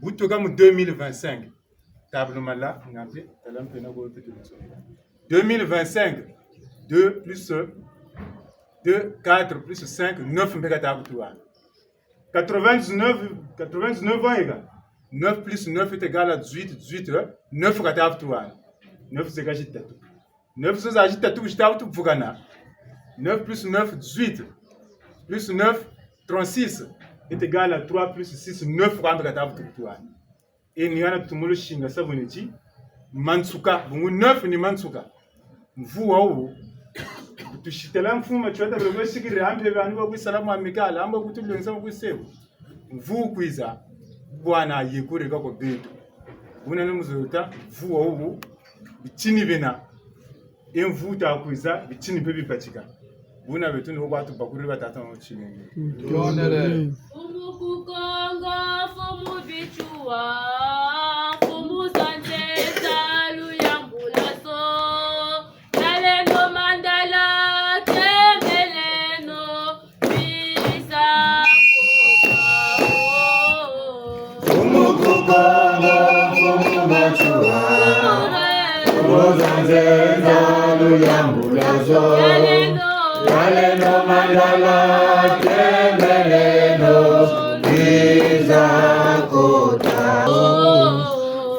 Bu tuka mu deux mille vingt-cinq. Table mala, ngampe, talampe na go tutu. deux mille vingt-cinq, deux plus deux, quatre plus cinq, neuf mpe kata kutu wana. Quatre-vingt-dix-neuf, quatre-vingt-dix-neuf ans ega. Neuf plus neuf est égal à dix-huit, dix-huit, hein? Neuf kata kutu wana. Neuf zeka zitatu. Neuf zo za zitatu zita kutu vukana. Neuf plus neuf, dix-huit. Plus neuf, trente-six. Est égal à trois plus six, neuf kata kutu wana. E ni yana tumolo singa sabu neti mansuka, bungu neuf ni mansuka. Mvu wau. Tusitela mfumu Matsoua ta bele sikiri ampe bani ba kwisala mu amicale, amba kutulwenza mu kwisewu. Mvu kwiza, bwana yekure ka kwa beto. Buna ni muzota, mvu wau, bitini bena. E mvu ta kwiza, bitini mpe bibatika. Buna beto ni kwa tubakuriri batata mu tshilenge. Tondele. Mfumu ku Kongo, mfumu Matsoua, mfumu za nzeza, luyambula so. Taleno mandala, tembeleno, bisa koka. Mfumu za nzenza, luyambula zo. Ya leno mandala, tembeleno, biza kota.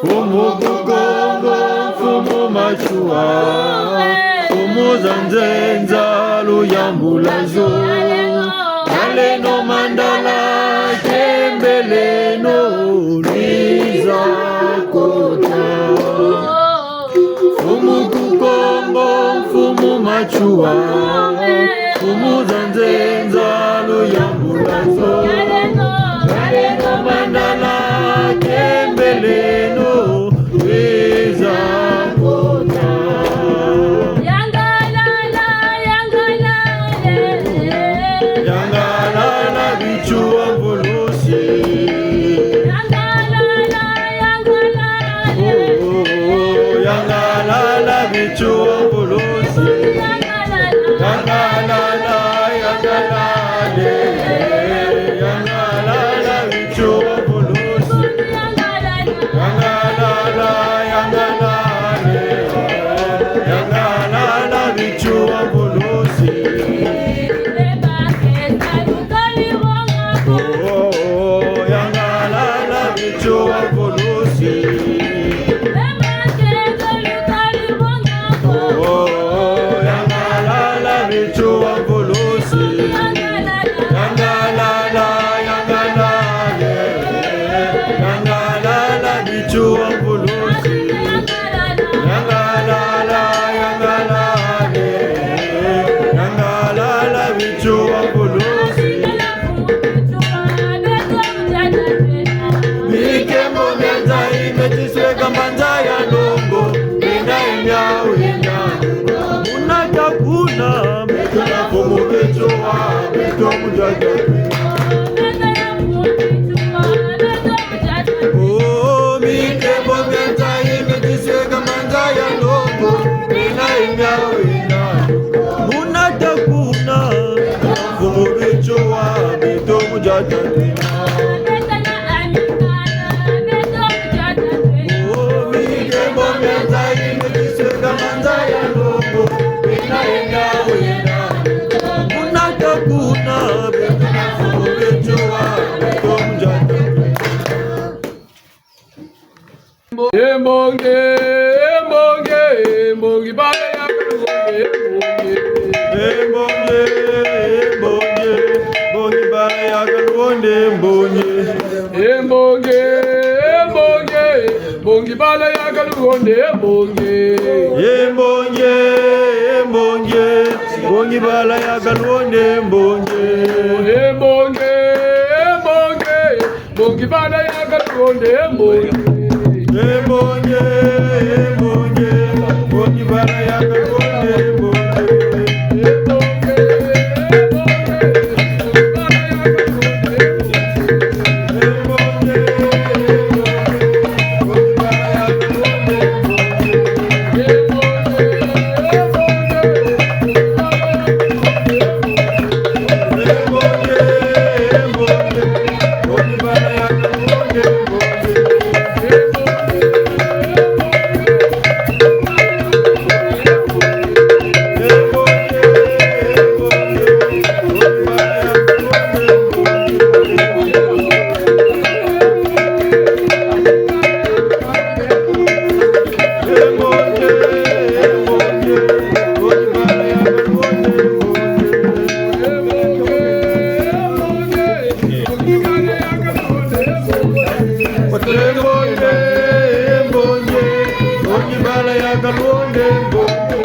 Mfumu ku Kongo, mfumu Matsoua, mfumu za nzenza, luyambula zo. Ya leno mandala, tembeleno, biza kota. Mfumu ku Kongo, mfumu Matsoua, mfumu za nzenza, luyambula zo. Ya leno mandala, tembeleno, biza kota. Yangalala, yangalala, yangalala, Matsoua mvulusi. Yangalala, yangalala, oh, oh, oh, yangalala, Matsoua mvulusi. Yangalala, yangalala, yangalala, Matsoua mvulusi. Yangalala, yangalala, yangalala, Matsoua mvulusi. Oh, oh, oh, yangalala, Matsoua mvulusi. Oh, oh, oh, yangalala, Matsoua mvulusi. Yangalala, yangalala, yangalala, Matsoua mvulusi. Yangalala, yangalala, yangalala, Matsoua mvulusi. Mikembo mia nza yi me disweka mbanza ya longo, bena ye miau ye miau. Muna ta kuna, beto na mfumu Matsoua, beto mu diata. Oh, mikembo mia nza yi me disweka mbanza ya longo, bena ye miau ye miau. Muna ta kuna, mfumu Matsoua, beto mu diata. Oh, mikembo mia nza yi me disweka mbanza ya longo, bena ye miau ye miau. Muna ta kuna, beto na mfumu Matsoua, beto mu diata. E mbongi, e mbongi, e mbongi bala ya Kalunde, e mbongi. E mbongi, e mbongi, mbongi bala ya Kalunde, e mbongi. E mbongi, e mbongi, mbongi bala ya Kalunde, e mbongi. E mbongi, e mbongi, mbongi bala ya Kalunde, e mbongi. E mbongi, e mbongi, mbongi bala ya Kalunde, e mbongi. E mbongi, e mbongi, mbongi bala ya Kalunde, e mbongi. E mbongi, e mbongi, mbongi bala ya Kalunde, e mbongi.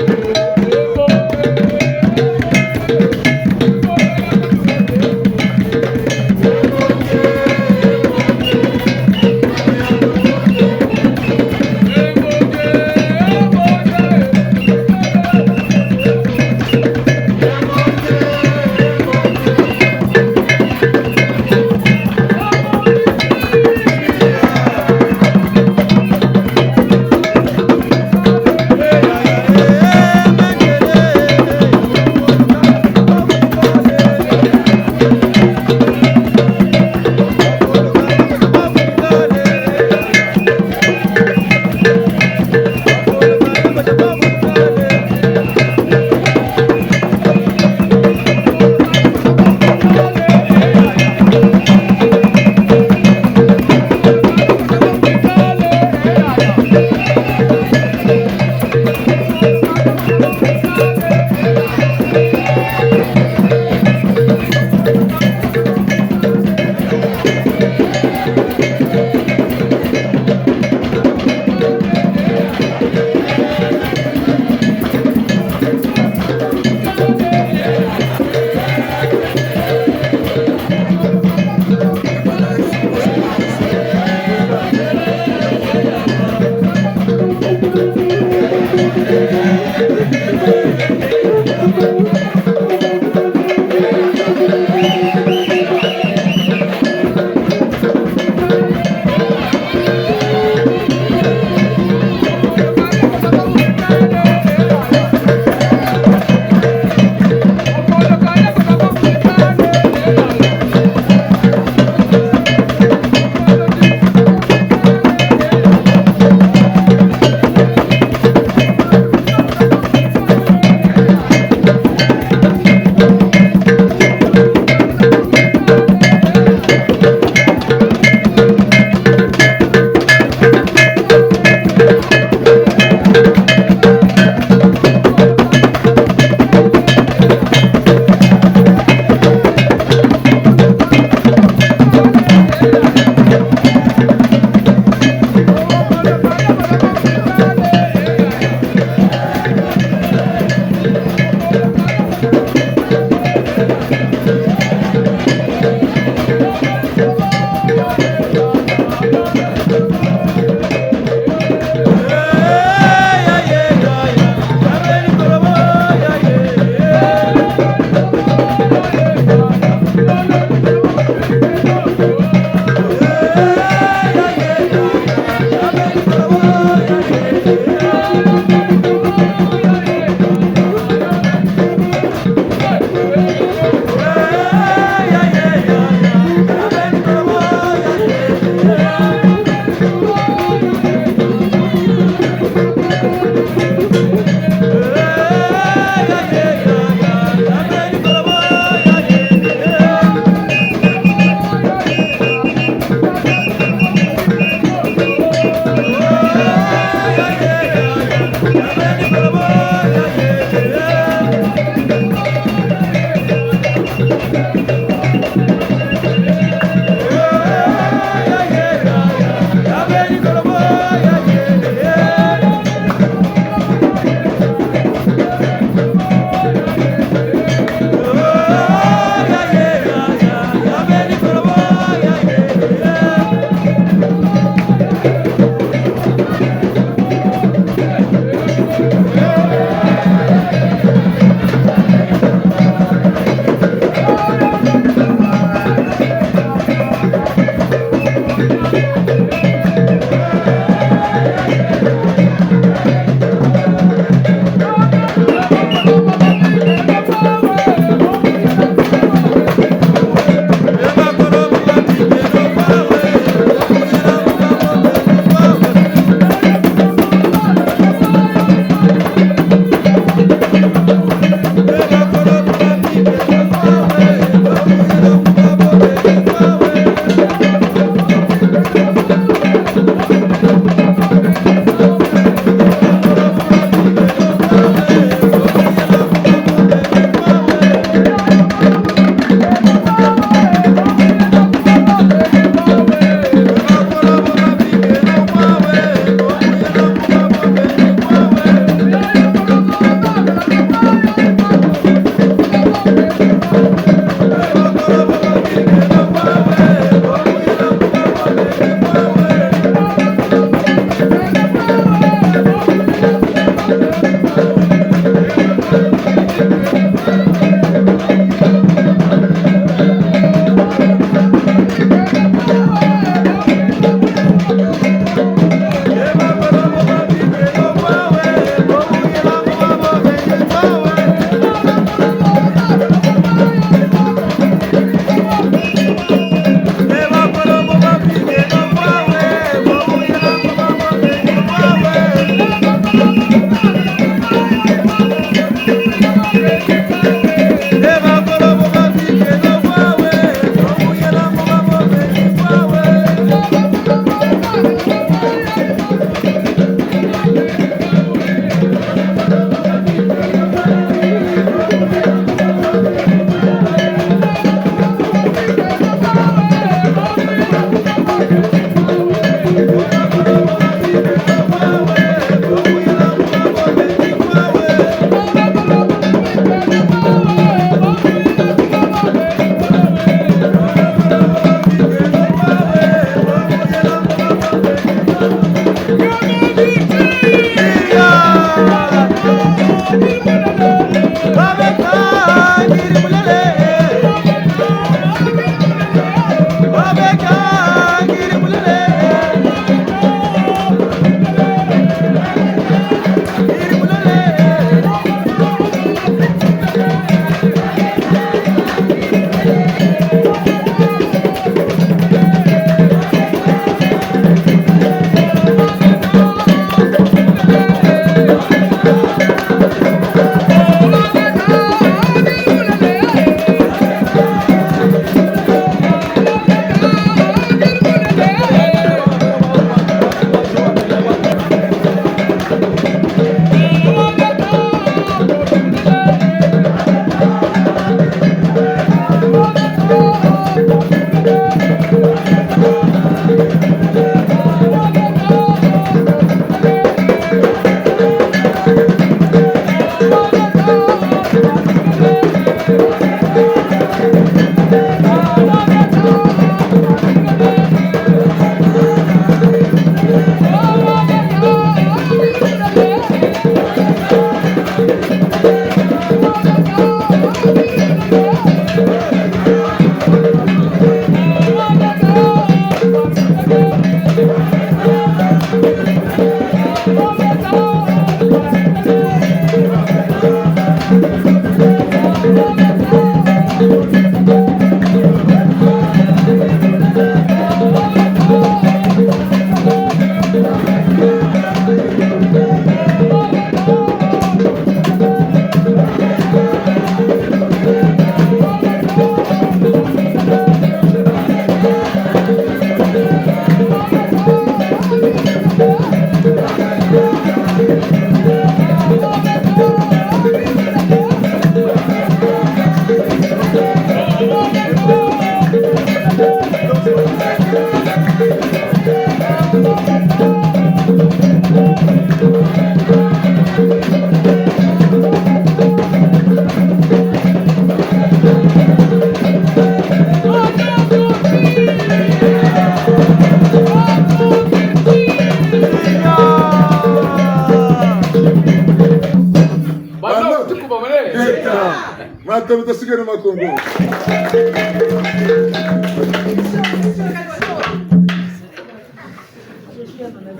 Ata mutasikana makongo.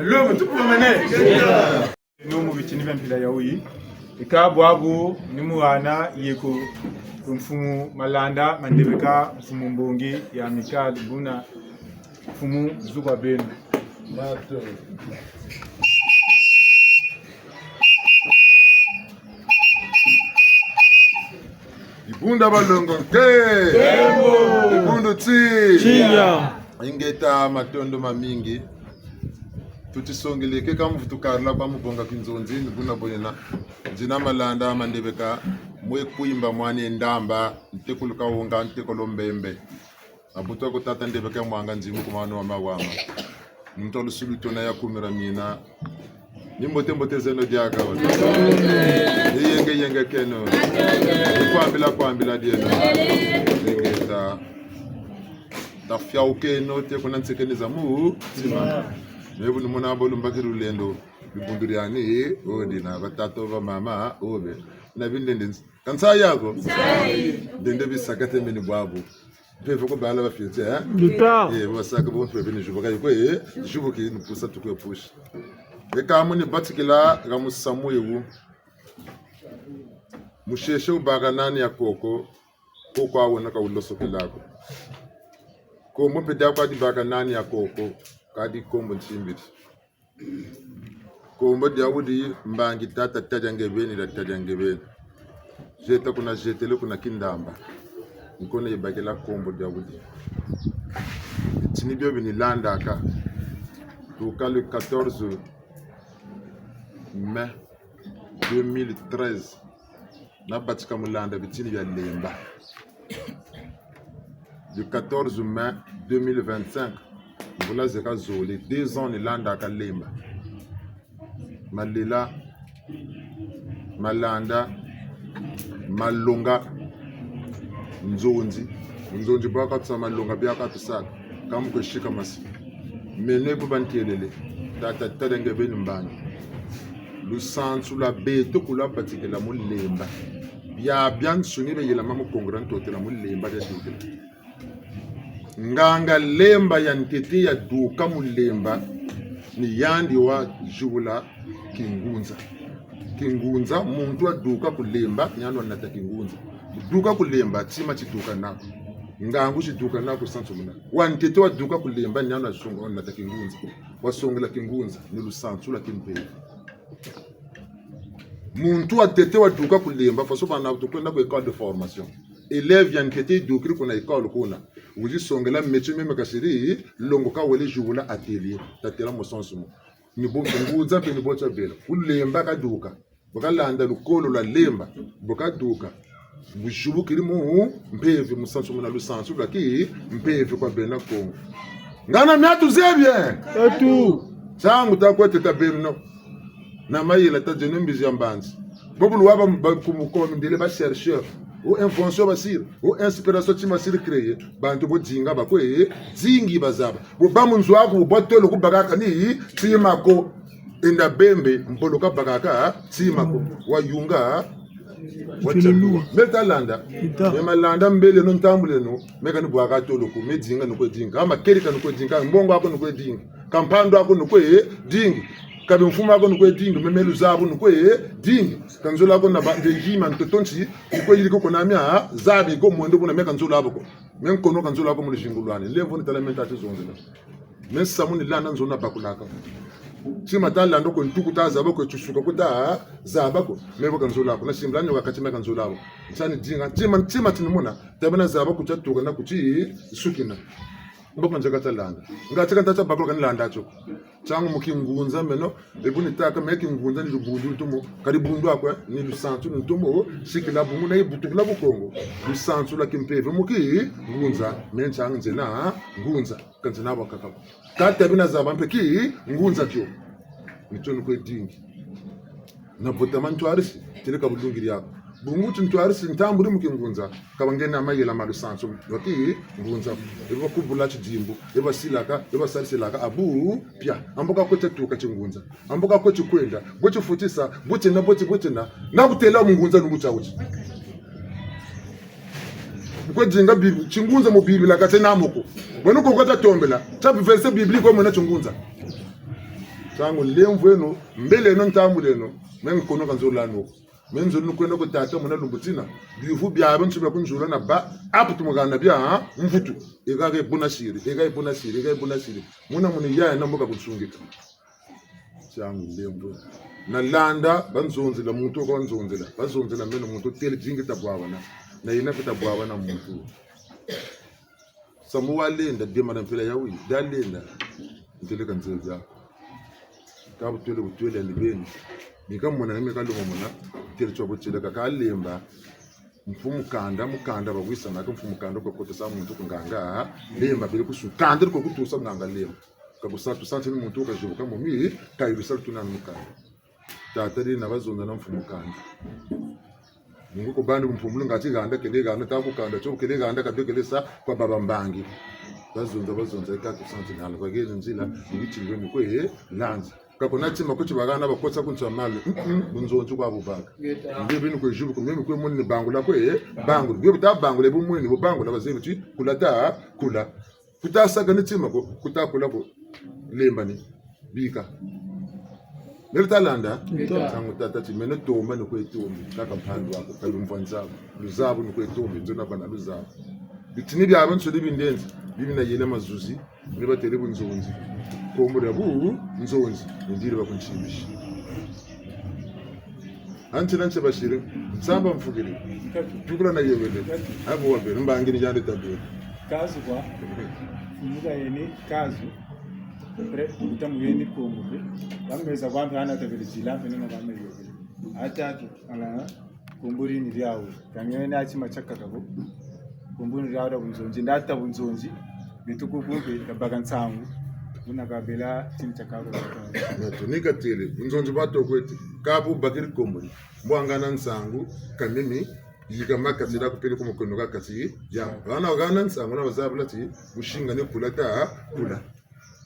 Leo mtupu mene. Nomu bitini bia mpila ya uyi. Ika bwabu ni mwana yeko mfumu Malanda Mandebeka, mfumu mbongi ya Mikali buna mfumu zuba beno. Ibunda balongo nke. Ibundu ti. Tiya. Ingeta, matondo mamingi. Tutisongele ke kamu vutukarila kwa mubonga kinzonzi, ni buna bonena. Nzina Malanda Mandebeka, mwe Kwimba, mwana Ndamba, ntekolo Kawonga, ntekolo Mbembe. Abutu aku tata Ndebeka Mwanga Nzimu ku mano wa mawama. Muntu wa lusulu tona ya kumira mina. Ni mbote mbote zeno diaka wa. Ni yenge yenge keno. Ni kwambila kwambila dieno. Ingeta. Tafiaukeno te kuna nsekene za mu tima. Mebu ni mona bo lumbaki lulendo. Bibundu diani, o dina, batata, bamama, o be. Na bindende, kansa yako? Ndende bisaka te meni bwabu. Mpeve ko bala ba fietse, eh? Luta. Eh, basaka bo mpeve ni jubuka yiko, eh? Jubuki ni pusa tukwe push. E kamu ni batikila, kamu samu yewu. Musheshe ubaka nani ya koko, koko awona ka ulosokela ko. Kombo mpe dia kwa dibaka nani ya koko, kadi kombo nsimbidi. Kombo diawudi mbangi tata Tadia Ngebeni la Tadia Ngebeni. Zeta kuna zetele kuna Kindamba. Nkona ibakila kombo diawudi. Bitini bio binilandaka. Tuka le quatorze mai deux mille treize. Nabatika mu landa bitini bia Lemba. Du quatorze mai deux mille vingt-cinq, mvula zeka zole, deux ans nilandaka Lemba. Malela, malanda, malonga, nzonzi. Nzonzi bwa katusaka, malonga bia katusaka. Kamu kwe sika masi. Mene bu bantielele. Tata Tadia Ngebeni mbangi. Lusansu lwa beto kulwa batikila mu Lemba. Biabiansoni bia yelama mu Kongo dia Ntotela mu Lemba biadukila. Nganga Lemba ya ntete yaduka mu Lemba, ni yandi wazibula kingunza. Kingunza, muntu waduka ku Lemba, ni yandi wanata kingunza. Duka ku Lemba, tima tiduka nako. Ngangu ziduka nako, sansu muna. Wa ntete waduka ku Lemba, ni yandi wasunga, wanata kingunza. Wasongela kingunza, ni lusansu lwa kimpeve. Muntu wa ntete waduka ku Lemba, faso bana tukwenda ku école de formation. Élève ya ntete idukiri kuna école kuna. Wizi songela métier meme kasiri, longoka wele zibula atelier. Tatela mu sens mo. Ni bo ngunza mpe ni bo tia bela. Ku Lemba kaduka. Bu kalanda lukolo lwa Lemba. Bu kaduka. Buzibukiri mu mpeve, mu sansu muna lusansu lwa kimpeve kwa bena Kongo. Ngana miatu zebi, eh? Etu. Nsangu ta kwete ta beno. Na mayela ta zeno mbizi ya mbanzi. Bobu luwa ba, ba kumukomindele ba chercheur. O invention basiri. O inspiration ti masiri créer. Bantu bo dinga bakwe, dingi bazaba. Bo ba mu nzo aku, bo tolo kubakaka ni tima ko. Enda bembe, mbolo kabakaka tima ko. Wayunga. Wacha. Meta landa. Ita. Me malanda mbele no ntambuleno. Me kani bwaka tolo ko. Me dinga no kwe dinga. Ama keri kani kwe dinga. Mbongo aku no kwe dinga. Kampandu aku no kwe dinga. Kabe mfumu aku no kwe dinga. Me melu zabu no kwe dinga. Kanzola aku na ba, nde yima ntoto nti. Ikwe yiri ko na mia. Zabi ko mwendo buna me kanzola aku ko. Me nkono kanzola aku mu luzingu lwani. Levo ni tala me nta ti zonzela. Me samu ni landa nzo na bakulaka. Tima ta landa ko ntuku ta zaba ko tisuka ko ta zaba ko. Me bo kanzola ko. Na simbila nyoka kati me kanzola ko. Nsani dinga. Tima, tima tini mona. Tabe na zaba ko tia tuka na kuti sukina. Mboko nzeka ta landa. Nga tika nta tia bakulaka ni landa tio. Nsangu mu kingunza meno. Ebu ni taka me kingunza ni lubundu ntomo. Kadi bundu aku, eh, ni lusansu ntomo. Sikila bungu na ibutukila Bukongo. Lusansu lwa kimpeve mu kingunza. Me nsangu nzena ngunza. Kansi na bakaka. Kata bina zaba mpe kingunza kio. Ni kio ni kwe dingi. Na botama ntwarisi, tele ka bulungiri ako. Bungu ti ntwarisi ntambudi mu kingunza, ka bangena mayela ma lusansu, wa kingunza. Eba kubula tidimbu, eba silaka, eba sarisilaka, abu, pia. Amboka kwe tatuka kingunza. Amboka kwe tikwenda, bwe tifutisa, bwe tina, bwe ti, bwe tina. Na kutela mu ngunza nungu tia uti. Kwe dinga Bib-, tingunza mu Biblia ka tiena mo ko. Beno ko kota tombela. Tia verset biblique ko mena tingunza. Ntangu lemvweno, mbeleno, ntambuleno. Me nkono ka nzoluleno ko. Me nzolulu kwenda kwe tata muna lumbu tina. Biuvu biabiansoni bia kunzula na ba, apu tumugana bia, ha? Mvutu. Ega ke buna siri, ega ke buna siri, ega ke buna siri. Muna muni yaya na mboka kunsungika. Ntangu lemvweno. Na landa, banzonzela muntu, kwa nzonzela. Banzonzela meno muntu, tele dingi tabwabana. Na yina mpe tabwabana muntu. Samu walenda, dema na mpila yayi, dalenda. Ntele ka nzela diaku. Ka butwele, butwele ni beni. Ni ka mona, ni me ka lomona, ntele twa butwele ka kalemba. Mfumu kanda, mu kanda bawisanaka, mfumu kanda kwa kotesa muntu ku nganga, lemba bele kusu, kanda ko kutusa nganga lemba. Ka kusa tusanti ni muntu kazibuka mu mi, ka ilusa tuna mu kanda. Tata dina bazonza na mfumu kanda. Mungu ko bandi mfumu ngati ganda kele ganda ta ku kanda, tio kele ganda kabekele sa kwa baba mbangi. Bazonza, bazonza, ika tusanti na ala, bageni nzila, ibiti ngwe ni kwe, lanzi. Ka kuna tima kuti bagana bakotsa kunsa mali. Mm-mm, bunzonzi kwa bubaka. Ngeta. Nge bini kwe jubu, ku mimi kwe muni bangula kwe, bangula. Nge buta bangula, bu muni, bu bangula, bazebi ti, kula ta, kula. Kuta saka ni tima ko, kuta kula ko. Lemba ni. Bika. Mele ta landa? Ngeta. Ntangu tata ti, mene tomba ni kwe tombi. Kaka mpandu wako, kalumva nzabu. Luzabu ni kwe tombi, nzona bana luzabu. Bitini biabiansoni bindenzi, bimina yele mazuzi. Ni batele bunzonzi. Kombo dia bunzonzi. Ndiri bakuntimbisi. Anti na nche bashiri. Nsamba mfukiri. Tukula na yewele. Abo wabe. Mbangi ni yande tabe. Kazu kwa. Mfumu ka yeni kazu. Pre, utamu yeni kombo. Bameza kwa mpe ana tabele zila, mpe nina bameza. Atatu. Ala. Kombo dini diawu. Kangene ati machaka kabo. Kombo dini diawu da bunzonzi. Ndata bunzonzi. Betu ku bumpe kabaka nsangu. Buna kabela tini chakabo. Natu ni katele. Bunzonzi batu kwete. Kabu bakiri kombo. Mbwa ngana nsangu. Kamimi. Yika makati da kupele ku mukono ka kati. Ya. Bana gana nsangu na bazabula ti. Bushinga ni kula ta. Kula.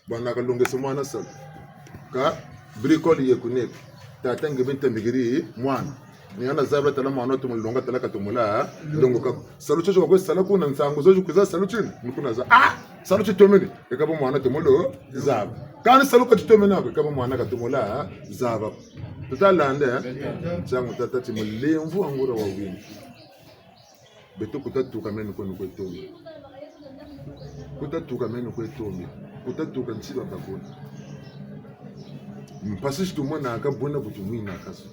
Bwana kalongese mwana salu. Ka bricole ye kuneke. Tata nge bintambikiri mwana. Ni ana zabula tala mwana tomo longa tala ka tomo la. Longo ka. Salu chocho kwa sala kuna nsangu zozo kuza salu chini. Ni kuna za. Ah! Salu chitomene. Eka bo mwana tomo lo. Zaba. Kani salu ka chitomene ako. Eka bo mwana ka tomo la. Zaba. Tuta landa, eh? Ntangu tata ti mulemvo angura wa wini. Beto kuta tuka meno kweno kwe tombi. Kuta tuka meno kwe tombi. Kuta tuka nsiba bakuna. Mpasi si tumonaka buna bu tumwinaka so.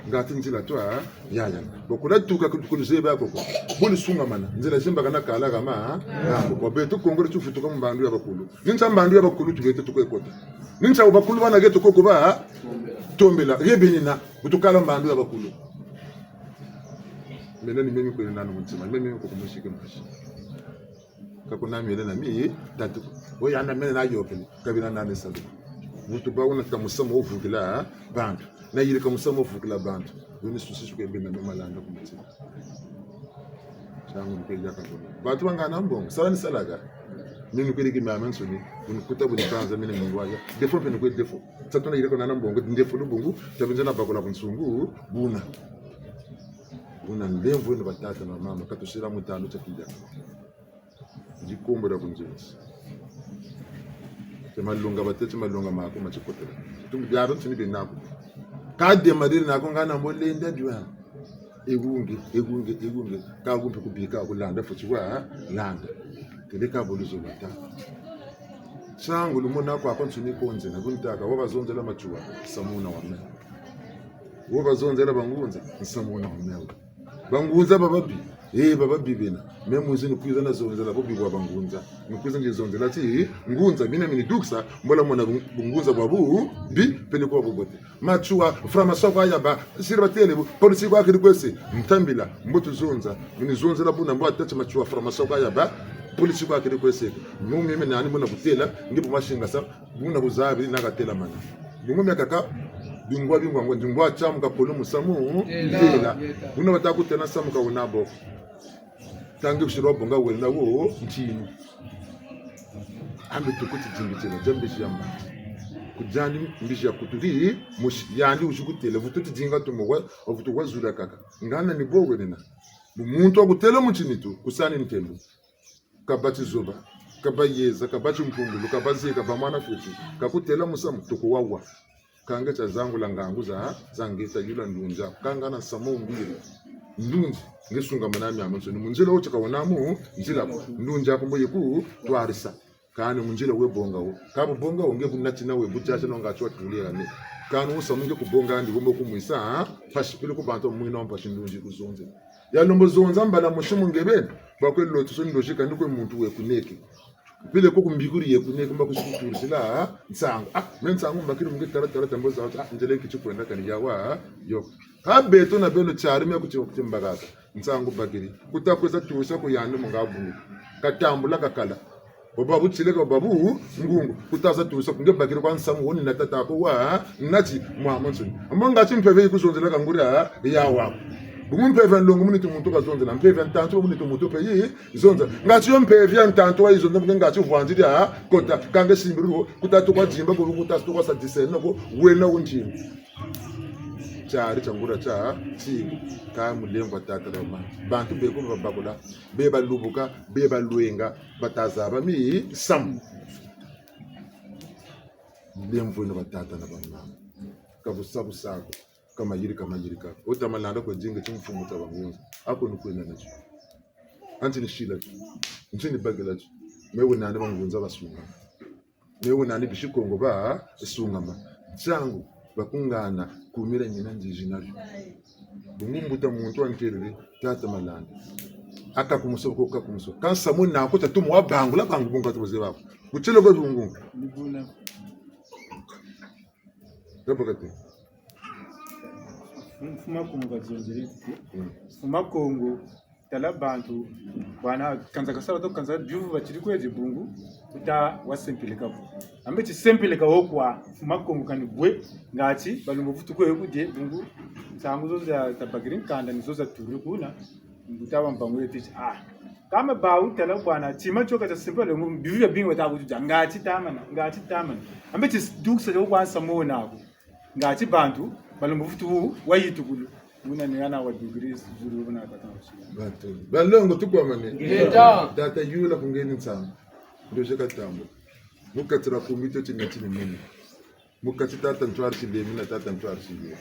Ngati nzila twa yaya. Bo kuta tuka ku-, ku luzeba koko. Buni sungamana. Nzila zimbakana kala kama, ha? Ngambo. Kwa beto Kongo tufutuka mu mbandu ya bakulu. Ni nsa mbandu ya bakulu tu beto tukwe kota. Ni nsa bakulu bana geto koko ba, ha? Tombela. Ye benina. Butukala mbandu ya bakulu. Mene ni mimi kwele nanu mu ntima, mimi ko kumusike mpasi. Ka kuna mele na mi, tatu. Oyanda mene na yokele, kabila nani salu. Muntu ba una ka musamu wo vukila bantu. Na yirika musamu wo vukila bantu. Yo ni susi suke bina me malanda ku mutima. Ntangu ni kwe yaka kuna. Bantu bangana mbongo, sala ni salaka. Mimi kwele ki mama nsoni, buni kuta buni banza mene mungwaya. Defo mpe ni kwe defo. Sa tuna yirika na mbongo, defo lubungu, tabinza na bakula bunsungu, buna. Buna nlemvo eno batata na mama, katusila mu tandu tia kidia. Ndi kombo dia bunzonzi. Te malonga batete, malonga mako, machikotela. Tumbi diabo tuni benaku. Ka de madiri nako ngana mbo lenda diwa. Egunge, egunge, egunge. Ka gumpe kubika, kulanda, futiwa, ha? Landa. Kele ka buluzo bata. Nsangu lumona kwa kwa nsuni konze, na kuntaka, wabazonzela Matsoua, samuna wa me. Wabazonzela bangunza, nsamuna wa me. Bangunza bababi, eh, bababi bena. Me muzi ni kwiza na zonzela bobi bwa bangunza. Ni kwiza ni zonzela ti, ngunza, mina mini dukisa, mbola mona bu-, bungunza bwa bu, bi, pele kwa bubote. Matsoua, franc-maçon kwa yaba, siri batele bu, politique kwa kiri kwese, ntambila, mbo tuzonza, mini zonzela buna mbo atati Matsoua, franc-maçon kwa yaba, politique kwa kiri kwese. Numi mimi nani muna kutela, ngibu mashinga sa, buna kuzabi, na katela mana. Bungu mia kaka, bingwa, bingwa, ngwa, bingwa, chamu, kapolo, musamu, Ela, tela. Yeta. Buna bata kutela samu ka una bo. Tangi kushiro bonga wela wo, ntinu. Ambe tukuti dingi tela, jambi ya mba. Kujandi mbizi ya kutuli, musi, yandi ushukutele, vututi dinga tumo wa, vutu wa zula kaka. Ngana ni bo wenena. Bu muntu wakutela mu tinitu, kusani ntembo. Kaba tizoba, kaba yeza, kaba timpumbulu, kaba zeka, kaba mwana fweti, kakutela musamu, toko wawa. Kanga tia zangula ngangu za, za ngeta yula ndunzi aku. Kanga na nsamu umbiri. Ndunzi, nge sungamana miamiansoni. Mu nzila wo ti kawena mu nzila ko. Ndunzi aku mbo yekutwarisa. Kani mu nzila we bonga wo. Ka bu bonga wo nge bu natina we, bu tiatia no nga tiwa tuli ya ne. Kani musamu nge kubonga andi wo mbo kumwisa, ha? Mpasi pili ku bantu mwina mpasi ndunzi kuzonzela. Yalombo zonza mbala mosi mu nge beni. Bakwe lotiso ndozi kandi kwe muntu we kuneke. Pile ko ku mbikuri ye kuneke mba kusuturisila, ha? Nsangu. Ah, me nsangu mbakiri mu nge tala tala tambo za, ah, nzila kiti kwenda kani yawa, ha? Yo. Ha beto na beno tiari me kuti, kuti mbakaka. Nsangu bakiri. Kuta kweza tusa ku yandi mu nga bungu. Katambula kakala. Baba butile ka baba bu ngungu. Kutaza tusa ku nge bakiri kwa nsamu woni na tata ko wa nati mwamiansoni. Amo nga ti mpeve ikuzonzela ka nguri ya waku. Bungu mpeve ya nlongo mu nitu muntu kazonzela. Mpeve ya ntantu mu nitu muntu mpe yi zonza. Nga ti yo mpeve ya ntantu wa yi zonza, nga ti vwanzidi ya kota. Kanga simbiri wo, kuta tukwa dimba ko, kuta tukwa sa discerner ko, wena unti. Tiari tia ngura tia, ti, ka mulemvo wa tata na mama. Bantu be ko babakula, be balubuka, be balwenga, bata zaba misamu. Mulemvo wena batata na bamama. Ka busa busa ko, ka mayirika mayirika. Ota malanda kwa dinga ti mfumu ta bangunza. Ako ni kwenda natio. Anti ni sila tio. Nti ni bakila tio. Me wena ni bangunza basunga. Me wena ni bisi Kongo ba sungama. Nsangu bakungana kumira nyina nzizi navio. Bungu mbuta muntu wa ntelele, tata Malanda. Aka kumuso ko ka kumuso. Kansa mona ko tatu mwa bangula bangu bunga tuze bako. Kutilo ko bungu. Ni buna. Kapakati. Mfumu a Kongo kazonzele. Mm. Mfumu a Kongo, tala bantu, bwana, kanza kasala to kanza biuvu batiri kwe dibungu, kuta wasempeleka ko. Ambe ti sempeleka wo kwa, Mfumu a Kongo kani bwe, nga ti, balumbu vutu kwe kudie, bungu, nsangu zo za tabakiri nkanda, ni zo za turu kuna, mbuta wa mpangu ye ti, ah. Kama ba utala bwana, tima tio ka tia sempeleka, biuvu bia bingi bata kutu dia, nga ti tamana, nga ti tamana. Ambe ti dukisa wo kwa nsamu wena ko. Nga ti bantu, balumbu vutu wa yitukulu. Muna ni ana wa degrés, zulu muna kata wa sila. Bantu. Balongo tukwamane. Ngeta. Tata yula ku nge ni nsangu. Ndoze katambo. Mu kati dia kumbi tio tina tini mene. Mu kati tata Ntwari Silemi na tata Ntwari Silemi.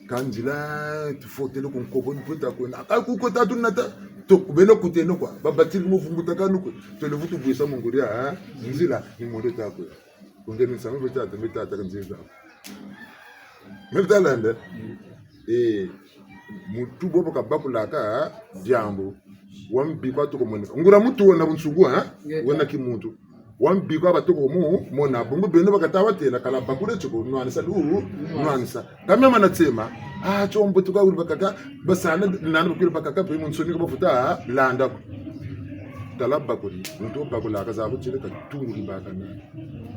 Ka nzila tufotele ku nkobo ni kweta kwena. Aka kuko tatu nata. To kubeno kuteno kwa. Babatiri mu vunguta kanu kwe. Tole vutu bwisa mu nguri ya, ha? Nzila ni mondo ta kwe. Ku nge ni nsangu mpe tata, mpe tata ka nzila. Me ta landa? Eh, muntu bobo kabakulaka diambu. Wambikwa tuko moneka. Ngura muntu wona bunsungu, ha? Ngeta. Wona kimuntu. Wambikwa batuko mu, mona bungu beno bakata watela kala bakule tiko, nwanisa lu, nwanisa. Kame mana tsema. Ah, tio mbutuka uri bakaka, basana, nani bakule bakaka, pe mu nsoni ko bafuta, landa ko. Tala bakuri, muntu bakulaka za butile katunguli bakana.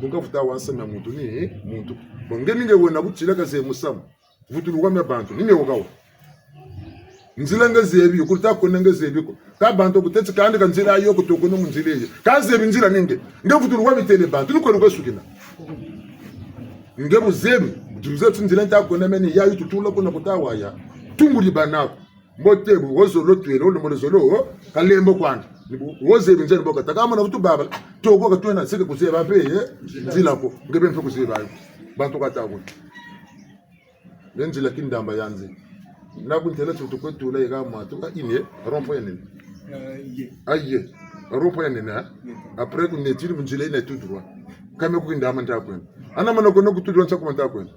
Bunga futa wansa mia muntu ni, muntu. Bo nge ni nge wena butile ka ze musamu. Vutulu kwa mia bantu, ni nge wakawa. Nzila nge zebi, yo, kulita kwenda nge zebi ko. Ka bantu kuteti kandi ka nzila yo, kutoko no mu nzila ye. Ka zebi nzila ni nge. Nge vutulu kwa mitele bantu, ni kwenu kwe sukina. Nge bu zebi, bu zebi ti nzila nta kwenda meni ya yo tutula kuna kuta waya. Tunguli bana ko. Mbote bu, wo zolo twele, wo lomolo zolo, kalembo kwandi. Ni bu, wo zebi nzila ni bo kataka, mana vutu babala. Toko katwena, seke kuzeba mpe, eh, nzila ko. Nge be mpe kuzeba yo. Bantu kata kuna. Nge nzila Kindamba ya nze. Na ku ntela tutu kwe tula yeka mwa, tuka ine, rond-point ya nene. Eh, ye. Ah, ye. Rond-point ya nene, hein? Ye. Après, ku netiri mu nzila ine tout droit. Kame ku Kindamba nta kwenda. Ana mana kwenda ku tout droit, nsa kuma nta kwenda.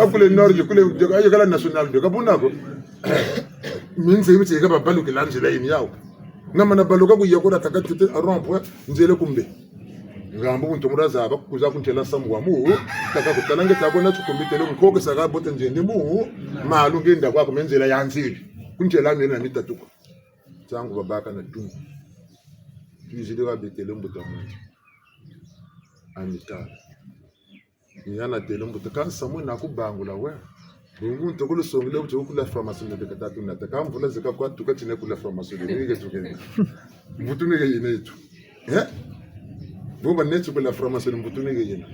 Akule nord, kule, ayo kala national de, kabuna ko. Minze ibiti yeka babalukila nzila ini yau. Na mana baluka ku yakura kaka tete rond-point, nzele kumbe. Ngambu kuntu mura zaba kuza kuntela samu wa mu, taka kutala nge tako na tukumbi tele nkokesa ka bote nzendi mu, malu nge nda kwa ku me nzela ya nzili. Kuntela mene na mitatu ko. Nsangu babaka na tungu. Tuizidi wa betele mbuta muntu. Amical. Ni yana tele mbuta, kansa mwe na kubangula we. Bungu ntokolo songile buti ku la franc-maçonnerie de katatu nata. Ka mvula zeka kwa tuka tine ku la franc-maçonnerie, ni ke tukene. Mbutu ni ke yina yetu. Eh? Bo ba neti ku la franc-maçonnerie mbutu ni ke yina.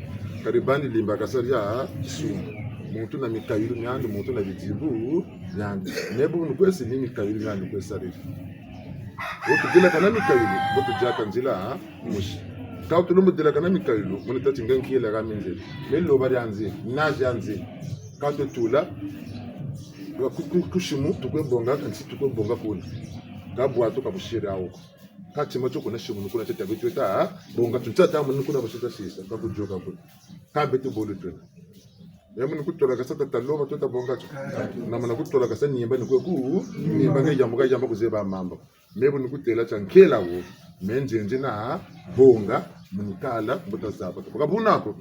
Kadi bandi limba kasari ya, isu. Muntu na mikayulu miandi, muntu na bidimbu biandi. Mais bu nukwe si ni mikayulu miandi kwe sarila. Bo tudelakana mikayulu, bo tudiaka nzila mosi. Ka tulomba delakana mikayulu, muna tati nge nkiela ga minzele. Mais loba dia nze, na dia nze. Ka tutula, ku, ku, ku simu, tukwe bonga, kansi tukwe bonga kuna. Ka bwatu ka busiri awu ko. Ka tima tio kuna simu, nukuna teta beto ta, bonga tu ntata, munu kuna basita sisa, ka kujoka kuna. Ka beto bolu twena. Meno ni kutolakasa tata loba, tuta bonga tio. Na mana kutolakasa nimba ni kwe ku, nimba nge yambuka yamba kuzeba mamba. Mais bu ni kutela tia nkela wo. Mais nzenze na bonga, mu nkala, mbuta zaba. Baka buna ko.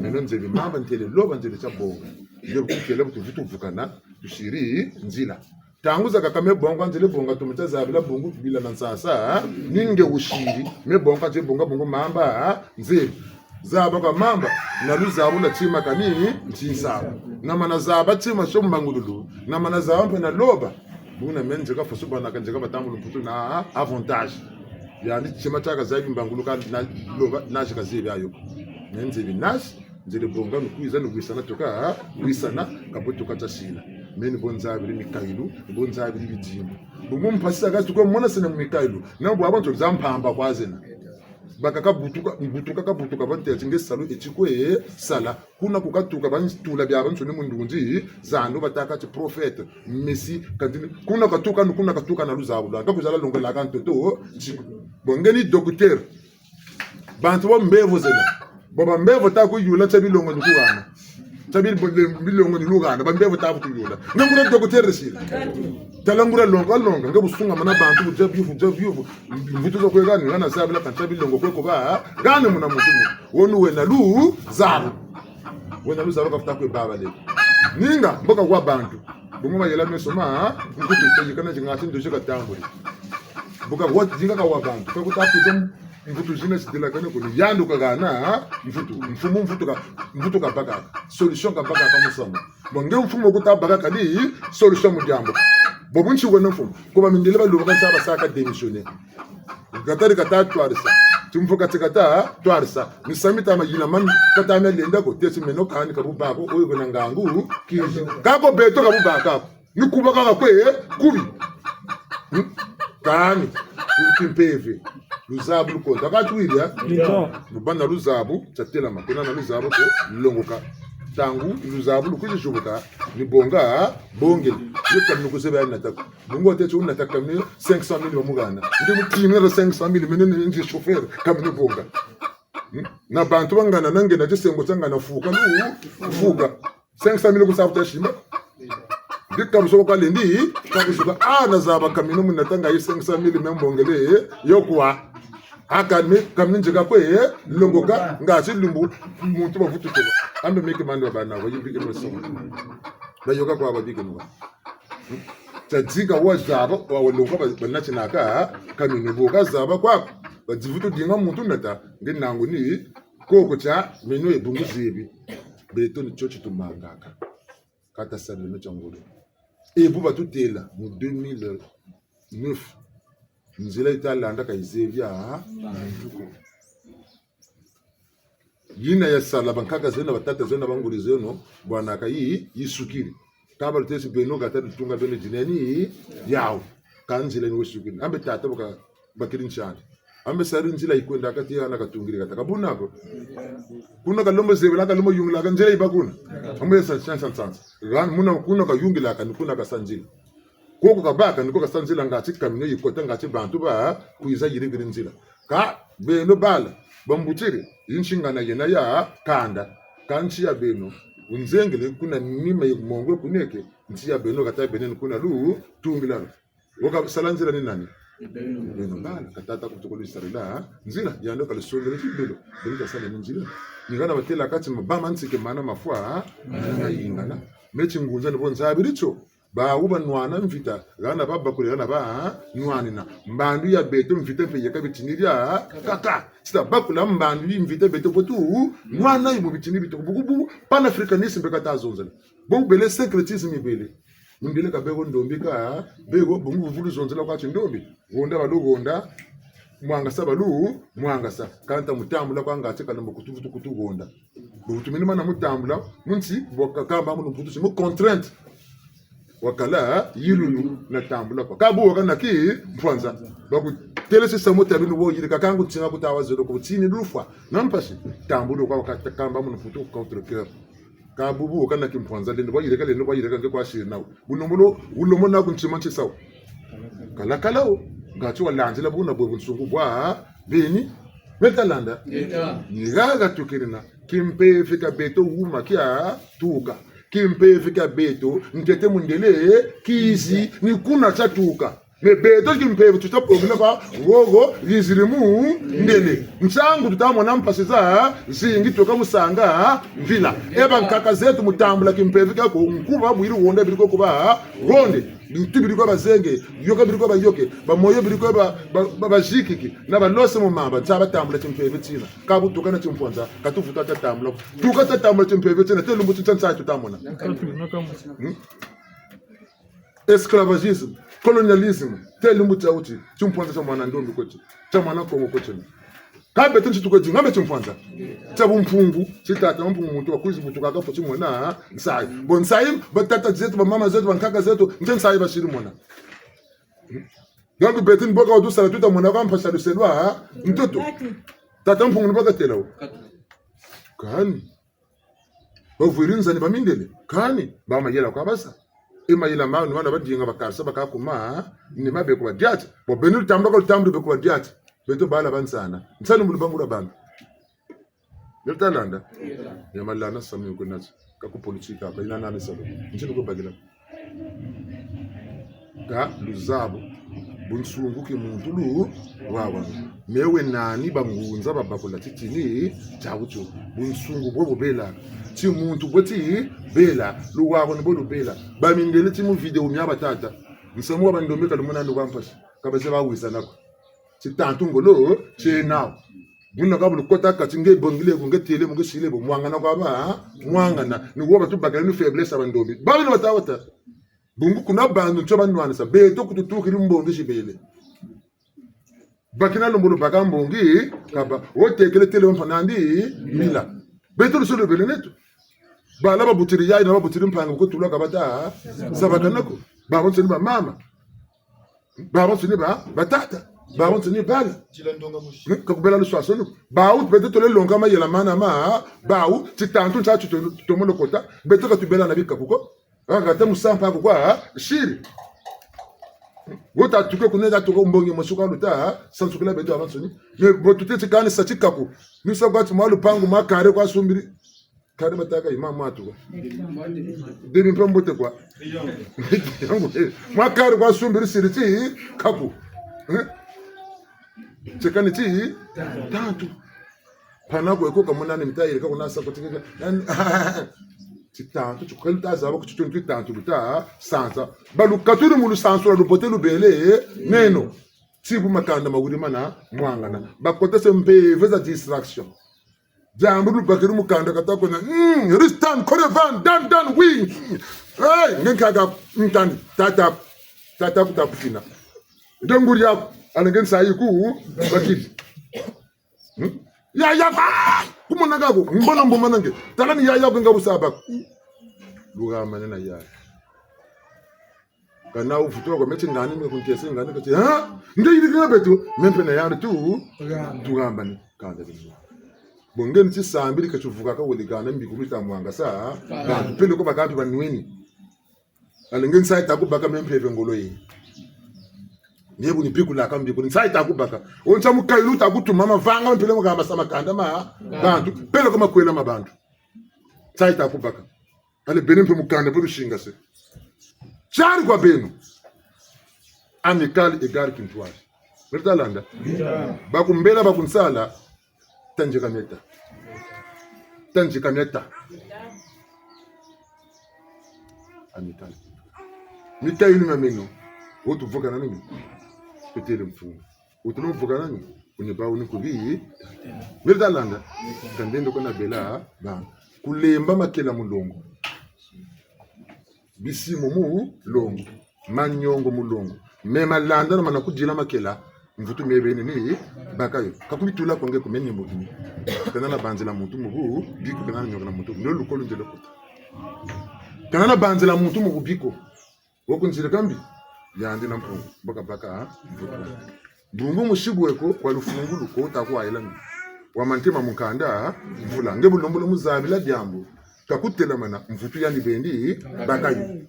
Meno nzele mamba, ntele loba, nzele tia bonga. Nge bu kutela bu tuvutu vukana, tusiri nzila. Ntangu zakaka me bonga, nzele bonga, tuma tia zabila bungu, bila na nsasa, ha? Ni nge usiri. Me bonga, nzele bonga, bungu mamba, ha? Nzele. Zaba kwa mamba, na luzabu na tima kani, ntinsa. Na mana zaba tima sio mbangululu. Na mana zaba mpe na loba. Buna me nzeka fasu bana ka nzeka batambula mputu na avantage. Yani tima tiaka zabi mbangulu ka na loba, nasi ka zebi ayo. Me nzebi nasi, nzele bonga, nukwiza, nukwisana tuka, ha? Kwisana, ka bo tuka tia sila. Me ni bo nzabiri mikayulu, ni bo nzabiri bidimbu. Bungu mpasi zaka tukwe mona sena mikayulu. Na bwa bantu za mpamba kwa zena. Bakaka butuka, butuka ka butuka, bantele ti nge salu eti kwe sala. Kuna ku katuka bantula bia bansoni mu ndunzi zandi, bataka ti prophète, messie, kantini. Kuna katuka, kuna katuka na luzabu lwandi. Ka kuzala longola ka ntoto, tiku. Bon, nge ni docteur. Bantu ba mbevo zena. Bo ba mbevo ta kuyula tia bilongo ni kugana. Tia bil-, bil-, bilongo ni lugana. Ba mbevo ta kuyula. Nge ngura docteur sila. Tala ngura longa, longa. Nge bu sungamana bantu, bu dia biuvu, dia biuvu. Mvutu za kwe gani, gana zabila kansi tia bilongo kwe ko ba, gani muna muntu mu. Wonu wena luzabu. Wena luzabu ka futa kwe baba le. Ninga, mboka wa bantu. Bungu mayela meso ma, mvutu tayikana zinga si ndozi katambuli. Mboka wa zinga ka wa bantu. Ka kuta kuza mvutu zina zidelakane kuni. Yandi kagana, mvutu. Mfumu mvutu ka, mvutu kabaka. Solution kabaka ka musamu. Bon, nge mfumu kuta baka kadi solution mu diambu. Bobu nsi wena mfumu. Ko bamindele ba lubaka nsa basaka démissionner. Katari kata twarisa. Timfu kati kata twarisa. Misamu mita mayina mami kata mia lenda ko. Tesi meno kani ka bu bako, oyo kuna ngangu, kizi. Kako beto ka bu baka ko. Ni kuba kaka kwe, kubi. Hmm? Kani, kuti mpeve. Luzabu lukonda. Ka tuwidi, eh? Ndio. Lubana luzabu, tia telama. Kuna na luzabu ko, longoka. Ntangu, luzabu lukwizi zubuka, ni bonga, bongele. Yo kami nukuzeba ya nata ko. Bungu teti unata kami cinq cent mille bamugana. Ndi mutimela cinq cent mille, mene ni ndi chauffeur, kami ni bonga. Hmm? Na bantu bangana na nge na tisengo tiangana fuka, lu, fuka. Cinq cent mille kusa futa simba. Ndi kabuso kwa lendi, kabuso kwa, ah, na zaba kamino muna tanga ye cinq cent mille me mbongele, yo kwa. Aka me, kami nzeka kwe, longoka, ngasi lumbu, muntu bavutu tela. Ambe meke mando bana, wa yimbike mwe songa. Bayoka kwa babike nwa. Tia zika wa zaba, wa walongoka ba, banati naka, kamino boka zaba kwa. Bazivutu dinga muntu nata, nge nangu ni, koko tia, meno ye bungu zebi. Beto ni tio ti tumangaka. Kata sa beno tia ngolo. E bu batutela mu deux mille neuf. Nzila ita landa ka izebi ya, ha? Ntuko. Yina ya sala bankaka zeno, batata zeno, bangudi zeno, bwana ka yi, yisukiri. Ka balutesi beno kata lutunga beno dineni, yau. Ka nzila ni wesukiri. Ambe tata baka bakiri nsiani. Ambe sari nzila ikwenda kati ana katungiri kata. Ka buna ko. Kuna kalombo zebela, kalombo yungila, ka nzila iba kuna. Ambe sa, sa, sa, sa. Ran muna kuna kayungila, ka ni kuna kasa nzila. Koko kabaka, ni ko kasa nzila ngati kamino ikota ngati bantu bakwiza yirikiri nzila. Ka beno bala, bambutiri, yi nsi ngana yena ya kanda. Ka nsi ya beno, unzengele kuna nima ye mongwe kuneke, nsi ya beno kata beno kuna lutungila lo. Woka sala nzila ni nani? Beno bala, ka tata kutuko lusarila nzila, yandi ka lusongele ti belo, beno ka sala ni nzila. Ni gana batela kati ma ba ma nsike mana mafwa, mana yingana. Me ti ngunza ni bo nzabiri tio. Bawu banwana mvita, gana babakula, gana banwanina. Mbandu ya beto mvita mpe yeka bitini bia kaka. Ti ta bakula mbandu yi mvita beto bo tunwana yi mu bitini bito. Buku bu panafricanisme mpe kata zonzela. Bo bele syncrétisme bele. Mundele ka beko ndombi ka, beko bungu vulu zonzela kwa ti ndombi. Gonda balu gonda. mwangasa balu mwangasa. Kanta mu tambula kwa ngati kalembo kutuvutu kutugonda. Butumini mana mu tambula, mu nsi, bwa kakamba mu lumputu, si mu contrainte. Wakala yilulu na tambula kwa. Ka bu wakana kimpwanza. Bakutelesa samu ta binu wo yirika kangu nsinga kuta wa zelo ko tini lufwa. Na mpasi, tambula kwa wakata kamba mu lumputu contre-cœur. Ka bubu kana kimpwanza lendo kwa yirika, lendo kwa yirika nge kwa siri nao. Buno mulo, ulo mona ku ntima nti sao. Kala kala o. Ngati walandila buna bwe bunsungu bwa beni. Meta landa. Meta. Ni gaga tukirina. Kimpeve kia beto wuma kia tuka. Kimpeve kia beto ntete mundele kizi ni kuna kia tuka. Mais beto kimpeve tuta pokila kwa gogo giziri mu ndele. Nsangu tuta mona mpasi zazingi tuka mu sanga mvila. E bankaka zeto mu tambula kimpeve kiaku nkuba bwiri wonda biri ko kuba wonde. Bintu biri ko bazenge, yoka biri ko bayoke, bamoyo biri ko ba, ba, ba, bazikiki, na balose mu mamba, nsa batambula kimpeve tina. Ka bu tuka na kimpwanza, ka tuvutu ta tambula. Tuka ta tambula kimpeve tina, te lumbu tina nsa tuta mona. Hmm? Esclavagisme, colonialisme, te lumbu tia uti, kimpwanza kia mwana ndombi koti, kia mwana Kongo koti. Ka beto nti tuka dinga me kimpwanza. Kia bumpungu, ti tata mpungu muntu wa kwizi butuka ka foti mona nsayi. Bon nsayi, batata zeto, bamama zeto, bankaka zeto, nti nsayi basiri mona. Donc beto ni boka watusala tuta mona kwa mpasi ya luselwa, ntoto. Tata mpungu ni boka tela wo. Kani. Bavwiri nzani ba mindele. Kani, ba mayela kwa basa. E mayela mau ni wana badinga bakarisa bakakuma, ni mabe kwa diati. Bo beno lutambula kwa lutambula be kwa diati. Beto bala bansana. Nsana mu lubangula bantu. Nel ta landa. Ya malana samu yo kuna. Ka ku politique, ka ina nani salo. Ntinu ko bagila. Ka luzabo. Bunsungu ki muntu lu wawa. Mewe nani bangunza babakula titini, tiawu tio. Bunsungu bwe bubela. Ti muntu bwe ti bela. Luwawa ni bwe lubela. Ba mindele ti mu vidéo mia batata. Nsamu wa bandombe ka lumona ndo kwa mpasi. Ka baze bawiza nako. Ti tantu ngolo, tiena wo. Buna ka bu lukota kati nge bongile bo, nge tele bo, nge sile bo. Mwangana kwa ba, mwangana. Ni wo batubakila ni faiblesse ya bandombe. Ba bina bata bata. Bungu kuna bantu nti banwanisa. Beto kututukiri mbongi zibele. Bakina lembolo baka mbongi, kaba. Otekele tele mpa nandi, mila. Beto lusolo bele neto. Bala babutiri yayi na babutiri mpangi ko tula ka bata zabakana ko. Babansoni bamama. Babansoni ba, batata. Babansoni bala. Jila ndonga musi. Hmm? Ka kubela luswaswanu. Bawu beto tole longa mayela mana ma. Bawu, ti tantu nsa ti to-, tomo lokota. Beto ka tubela na bikaku ko. Anga ta musampa ko kwa, siri. Wo ta tuka kuna ta tuka mbongi mosi kwa luta, sansukila beto babansoni. Mais bo tuteti kani sa ti kaku. Ni sa kwa ti mwa lupangu mwa carré kwa sumbiri. Carré bataka ima mwa tuka. Demi mpe mbote kwa. Mwa carré kwa sumbiri siri ti kaku. Eh? Ti kani ti tantu. Pana kwe ko kamona ni mita yirika kuna sa kuti kika. Ti tantu, ti kweli ta zaba kuti ti tantu luta sansa. Balukatuli mu lusansu lwa lubote lubele neno. Ti bu makanda mawiri mana mwangana. Bakotese mpeve za distraction. Diambu lubakiri mu kanda kata kuna. Mm, Ristan, Korevan, Dan, Dan, oui. Hey, nge nkaka, ntani, tata, tata kuta kufina. Nge nguri yaku, ale nge nsayi ku, bakiri. Hmm? Ya, ya, ah! Kumona kako, mbona mboma nange. Tala ni ya, ya, nga busaba. Lugamba nena ya. Kana uvutu kwa meti ngani me kuntese ngani kati. Ha? Nde yirika beto, me mpe na yandi tu, tugambani. Kanda bini. Bo nge nti sambiri kati vuka ka wele gana mbi kumita mwangasa. Bantu pele ko bakantu banwini. Ale nge nsayi ta kubaka me mpeve ngolo ye. Nge bu ni bikula ka mbi kuni nsayi ta kubaka. O nsa mu kayilu ta kutuma mavanga mpele mu gamba sa makanda ma bantu. Pele ko makwela ma bantu. Nsayi ta kubaka. Ale beno mpe mukanda mpe lusingase. Tiari kwa beno. Amicale égale Kintwari. Meta landa. Bakumbela, bakunsala. Tanjika meta. Tanjika meta. Amicale. Mita inu na meno. Wo tuvukana nini? Tutele mfumu. Wo tuna mvukana nini? Kuni bawu ni kubi. Meta landa. Kandendo kuna bela. Ba. Kulemba makela mu longo. Bisimu mu longo. Manyongo mu longo. Me malanda na mana kudila makela. Mvutu me beni ni baka yo. Ka kubitula kwa nge ko, me ni mbutu ni. Kana na banzila muntu mu bubi ko, kana na nyokana muntu. Ni lukolo nzele kota. Kana na banzila muntu mu bubi ko. Wo ku nzila kambi, yandi na Mpungu, baka baka, ha? Mvutu. Mbungu musi bwe ko, kwa lufungulu ko, ta kwa yela mi. Wa mantema mu nkanda, ha? Mvula. Nge bu lombolo mu zabila diambu. Ka kutelamana, mvutu yandi bendi, baka yo.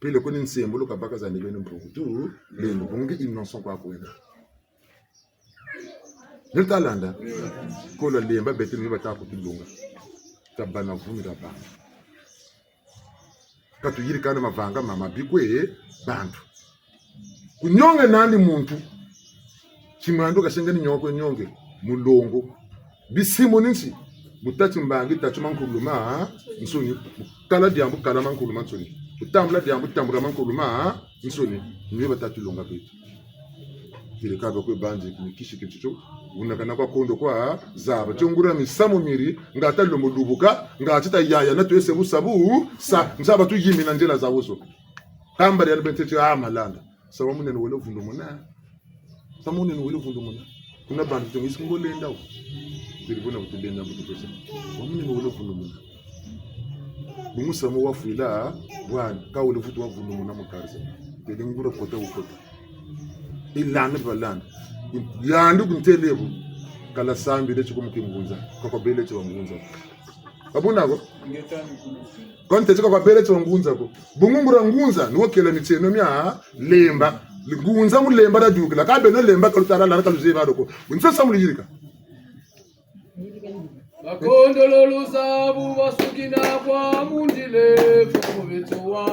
Pile ko ni nsembolo ka baka zandi beni Mpungu tu, beni, bungi innocent kwa kwenda. Nil ta landa. Kola lemba beto ni bata kutulonga. Tabana vumira ba. Ka tuyirikana mavanga mama bikwe bantu. Kunyonge nandi muntu. Timwandu kasenge ni nyoko nyonge. Mulongo. Bisimuni nsi. Bu tati mbangi, tati mankulu ma nsoni. Bu kala diambu, kala mankulu ma nsoni. Bu tambula diambu, tambula mankulu ma nsoni. Ni bata tulonga beto. Kile kaba kwe banzi kini kisi kintu tio. Una kana kwa kondo kwa zaba. Tio ngura misamu miri, nga ta lombo lubuka, nga ti ta yaya na twese busabu, sa, nzaba tuyimina nzila za woso. Kamba ya bente tio, ah, malanda. Sa wa munene wele vundumuna. Sa munene wele vundumuna. Kuna bantu tio ngisi kumbo lenda wo. Kiri bona butu lenda butu pesa. Wa munene wele vundumuna. Bungu samu wafwila, bwana, ka wele vutu wavundumuna mu karisa. Tele ngura kota ukota. Ilanda balanda. Yandi kuntele bu. Kala sambile tio ku mu kingunza. Ka kwa bele tio wa ngunza. Ka buna ko? Ko ntete ka kwa bele tio wa ngunza ko. Bungu ngura ngunza, ni wo kela mitieno mia lemba. Ngunza mu lemba dadukila. Ka beno lemba ka lutala lala ka luzeba do ko. Unsa samu luyirika. Bakondolo luzabu basukina kwa mundile, Mfumu beto wa.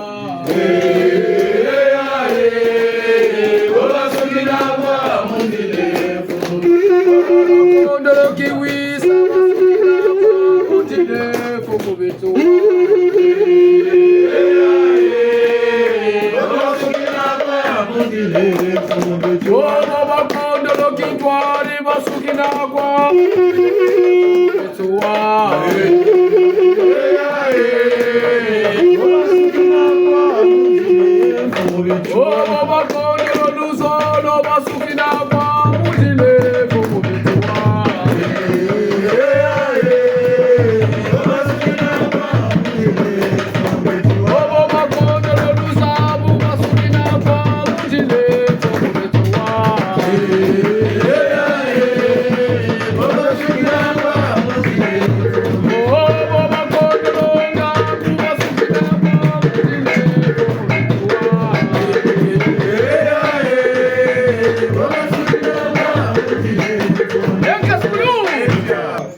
Bakondolo kiwisa basukina kwa mundile, Mfumu beto wa. Bobo bakondolo kintwadi basukina kwa. Bobo bakondolo luzolo basukina kwa. Bobo bakondolo luzabu basukina kwa.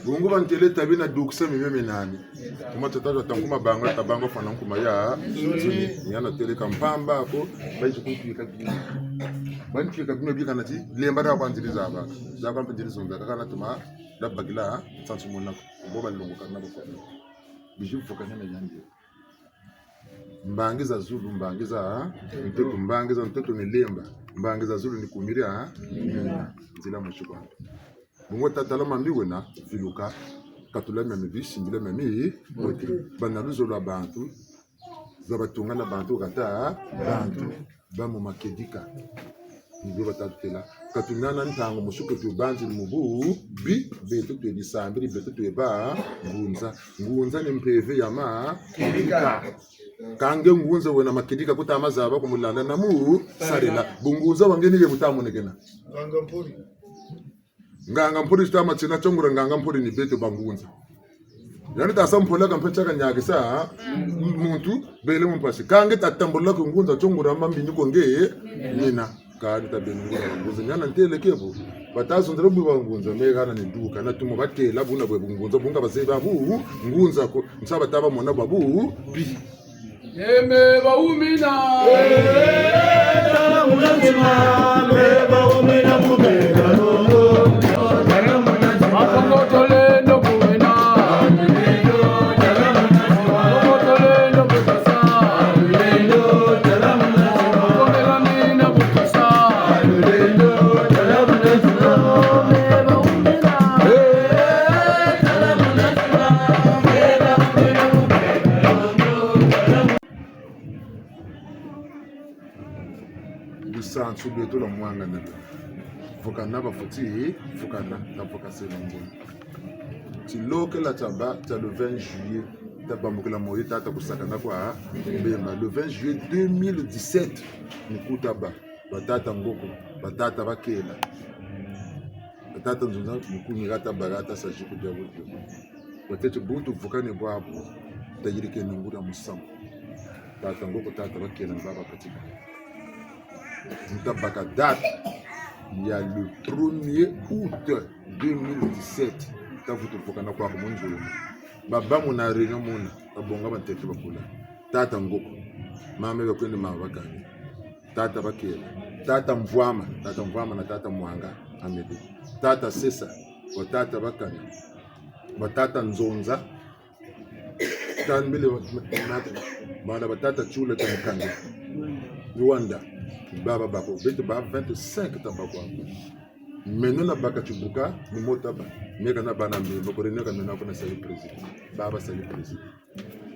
Bungu bantele tabi na dukisa mimeme nani. Kuma tata tata nkuma banga, tabanga fana nkuma ya nsoni. Ni yana tele ka mpamba ko, bayi kuntwika bima. Bantwika bima bika na ti, lemba da kwa nzili zaba. Zaba mpe nzili zonza, kaka na tuma, da bagila, sansu mona ko. Bo balongo kana bako. Biji vuka na yandi. Mbangi za zulu, mbangi za ntoto, mbangi za ntoto ni lemba. Mbangi za zulu ni kumira, nzila mushukwa. Bungu tatala mambi wena, viluka, katula miami bisi, mbila miami, bote. Bana luzolo lwa bantu, za batunga na bantu, kata, bantu, ba mu makedika. Ni bio bata tutela. Ka tunana ntangu mosi ko tubanzi mu bubi, beto twe bisambiri, beto twe bangunza. Ngunza ni mpeve ya makedika. Ka nge ngunza wena makedika kuta mazaba kumulanda na mu sarila. Bungunza wa nge ni ye buta monekena. Nganga mpori. Nganga mpori sta matina tiongura nganga mpori ni beto bangunza. Yandi ta sa mpola ka mpe tiaka nyakisa, muntu bele mu mpasi. Ka nge ta tambula ku ngunza tiongura mambi ni ko nge, nina. Kadi ta beno ngura bangunza. Ni yana ntele ke bo. Bata zonzela bu bangunza, me gana ni duka. Na tumo batela buna bwe bungunza, bunga bazebi bungunza ko. Nsa bata bamona babu, bi. Eme baumina. Makongo tolendo kuwena. Makongo tolendo kutasa. Makongo tolendo kutasa. Lusansu lweto lwa mwanganana. Vukana bafweti vukana, ta vukasela nzo. Tilokela tia bâ tia le vingt juillet, ta bambukila moyo tata kusakana kwa Mbemba. Le vingt juillet deux mille dix-sept, ni ku ta bâ. Batata Ngoko, batata Bakela, batata Nzonza, ni ku ni ga ta bâ, ga ta sa ziku dia wutu. Batete bu tuvukane bwabu, tayidikeno ngudi a musamu. Tata Ngoko, tata Bakela, ni baba katika. Nta baka date ya le premier août deux mille dix-sept, ta vutu vukana kwaku mu nzo. Baba muna réunion muna, babonga bantete bakula. Tata Ngoko, mama bakwende, mama bakani. Tata Bakela, tata Mvwama, tata Mvwama na tata Mwanga Amédée. Tata Sesa, batata Bakana, batata Nzonza, ta mbele wa-, ma-, ma-, bana batata Tshula ta Mukanda. Luanda, baba bako, beto ba vingt-cinq ta bako. Meno na baka Tshibuka, ni mo ta bâ. Meka na bana mbe, bako rene ka meno kuna sali président. Baba sali président.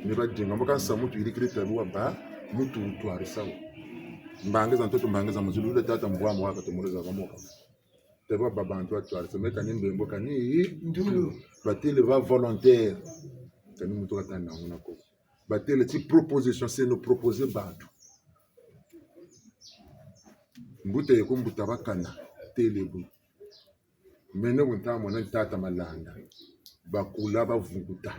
Ni badinga, mbo kansa muntu yirikiri tabi wa bâ, muntu utwarisa wo. Mbangi za ntoto, mbangi za mazulu, ule tata Mvwama waka tumuleza bamoka. Tabi wa bâ bantu watwarisa, meka ni mbembo kani. Ndulu. Batele ba volontaire. Kani muntu katana nguna ko. Batele ti proposition, c'est nous proposer bantu. Mbuta ye ku mbuta Bakana, tele bu. Mene bu nta mona tata Malanda. Bakula bavunguta.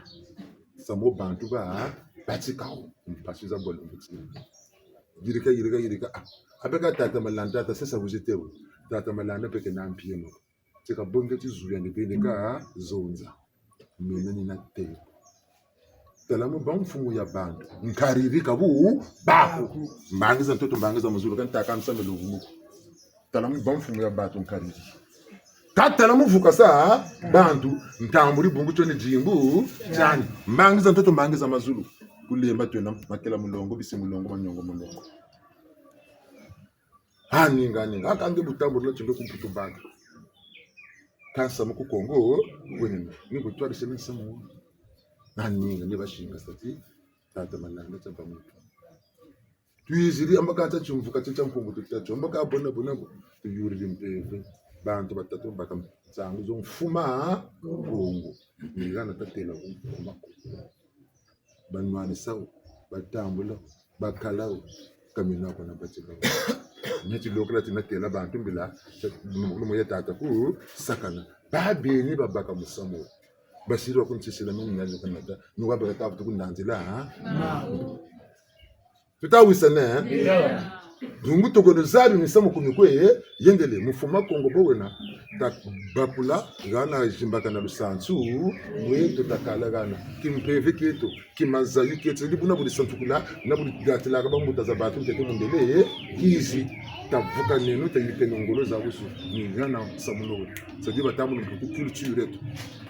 Samu bantu ba batika wo. Mpasi za bolo mbuti. Yirika, yirika, yirika. Ah, abeka tata Malanda, tata Sesa, vous êtes où? Tata Malanda peke na mpieno. Tika bonge ti zuya ni bende ka zonza. Mene ni na te. Tala mu bâ mfumu ya bantu. Nkariri ka bu bako. Mbangi za ntoto, mbangi za mazulu, kani taka nsame luvumuko. Tala mu bâ mfumu ya bantu, nkariri. Ka tala mu vukasa bantu, ntambudi bungu tioni dimbu tiani. Mbangi za ntoto, mbangi za mazulu. Kulemba twena makela mulongo, bisi mulongo, manyongo mulongo. Aninga, aninga. Aka nge bu tambudila ti nge ku Mputu baka. Kansa mu ku Kongo, wenene. Ni bu twarisene nsamu. Aninga, ni basingasa ti tata Malanda tia bâ muntu. Twizidi, amba ka tia timvuka tia, tia nkungu tuta tio. Amba ka bona, bona bo. Tuyuridi mpeve. Bantu batatu baka nsangu zo mfuma Kongo. Ni gana tatela ku mfuma Kongo. Banwanisa wo, batambula wo, bakala wo, ka meno ko na batika wo. Ni tilokela ti natela bantu mbila, tia, lumu, lumu ya tata kusakana. Babeni babaka musamu wo. Basiri wa kuntisila mu nyanza kanata, nuwa baka tabu tukunanzila, ha? Tuta wisana, eh? Ndio. Dungu tokolo zabi misamu kumi kwe, eh? Yendele, mu mfuma Kongo bo wena. Ta bakula, gana zimbakana lusansu lweto, ta kala gana. Kimpeve kieto, kimazayu kieto, di buna budi santukula, na budi gatilaka bambuta za bantu ntete mundele, eh? Kizi, ta vukaneno, tayirikeno ngolo za busu. Ni gana samu no. C'est-à-dire, batambula Mputu culture yeto,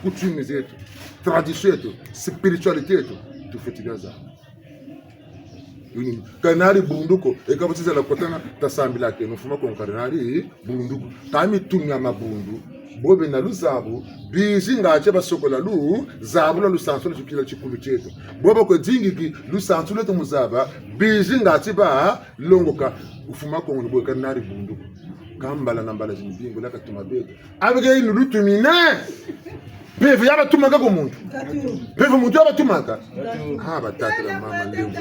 coutume zeto, tradition yeto, spiritualité yeto, tufweti bia zaba. Uni, ka nari bundu ko, e ka bati zala kotana, ta sambila ke, no mfuma Kongo ka nari bundu ko. Ka mitu mia mabundu, bo bena luzabu, bizi ngati basokola luzabu lwa lusansu lwa tikila tikulu tieto. Bo bakwe dingiki lusansu lweto mu zaba, bizi ngati balongoka, mfuma Kongo ni bo ka nari bundu ko. Ka mbala na mbala zini bingula katuma beto. Abika inu lutumine. Mpeve ya batumaka ko muntu. Mpeve muntu ya batumaka. Ah, batata na mama, ndembo.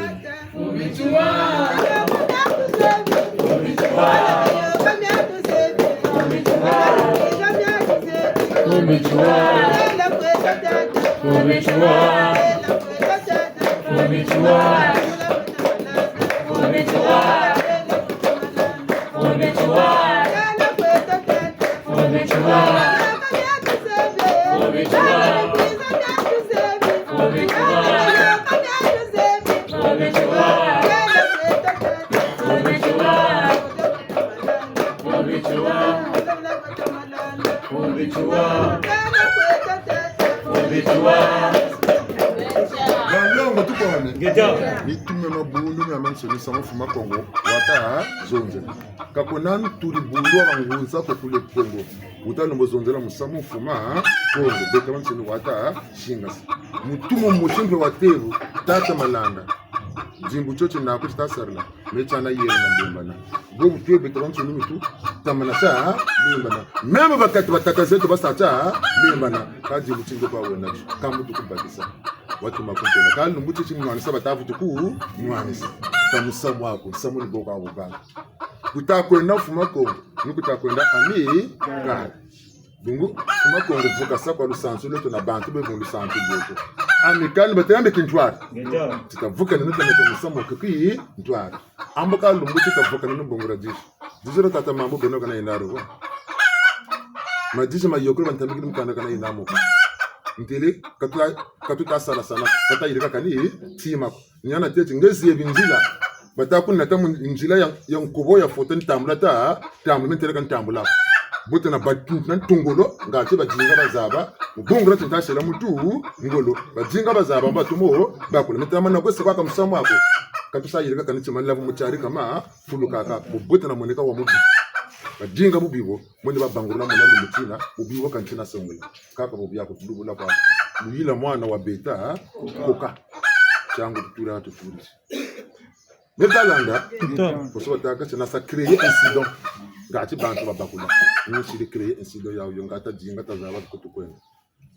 Balongo tukwane. Ngeta. Mitu mia mabundu miamiansoni samu mfuma Kongo wata zonzela. Ka kuna ntudi bundu wa bangunza ko kule Kongo. Wuta lomba zonzela musamu mfuma Kongo. Beka miamiansoni wata singasa. Mutu momosi mpe wa tebu, tata Malanda. Dimbu tio tina kuta sarila. Me tiana yena na limbana. Bobu twe beto bansoni mitu. Tamana ta limbana. Même bakati batata zeto basa ta limbana. Ka dimbu tingo kwa wena. Ka muntu kubakisa. Watu makuntela. Ka lumbu tio tinwanisa bata vutu kunwanisa. Ka musamu aku. Musamu ni bo kwa bubaka. Kuta kwenda fuma Kongo. Ni kuta kwenda ami. Kari. Bungu, kuma Kongo vuka sa kwa lusansu lweto na bantu be mu lusansu lweto. Amicale batayambe kintwari. Ngeta. Tita vuka nino tena tena samu ke kintwari. Ambo ka lumbu tita vuka nino bongura dix. Dix heures tata mambu beno kana inaro wa. Ma dix ma yokro bantambikini mukanda kana inamo. Ntele, katuta, katuta sala sana, kata yirika kani, tima. Nyana teti, nge ziye binzila. Bata kunata mu nzila ya, ya nkubo ya foto ntambula ta, tambula ntele ka ntambula. Bote na bat-, na ntungolo, ngati badinga bazaba, mu bungu la tinta sela muntu, ngolo. Badinga bazaba, mba tumo, bakula. Mitama na kwese kwa kamusamu ako. Katusa yirika kani tima lavu mu tiari kama, fulu kaka, bote na moneka wa mubi. Badinga bubi bo, moni babangula mona lumbu tina, bubi bo kantina songela. Kaka bubi ako tulubula kwa. Muyila mwana wa beta, koka. Tiangu tutula tutuli. Neta landa. Nto. Poso bataka, c'est na sa créer incident. Ngati bantu babakula. Ni siri créer incident ya yo ngata dinga ta zaba kutu kwenda.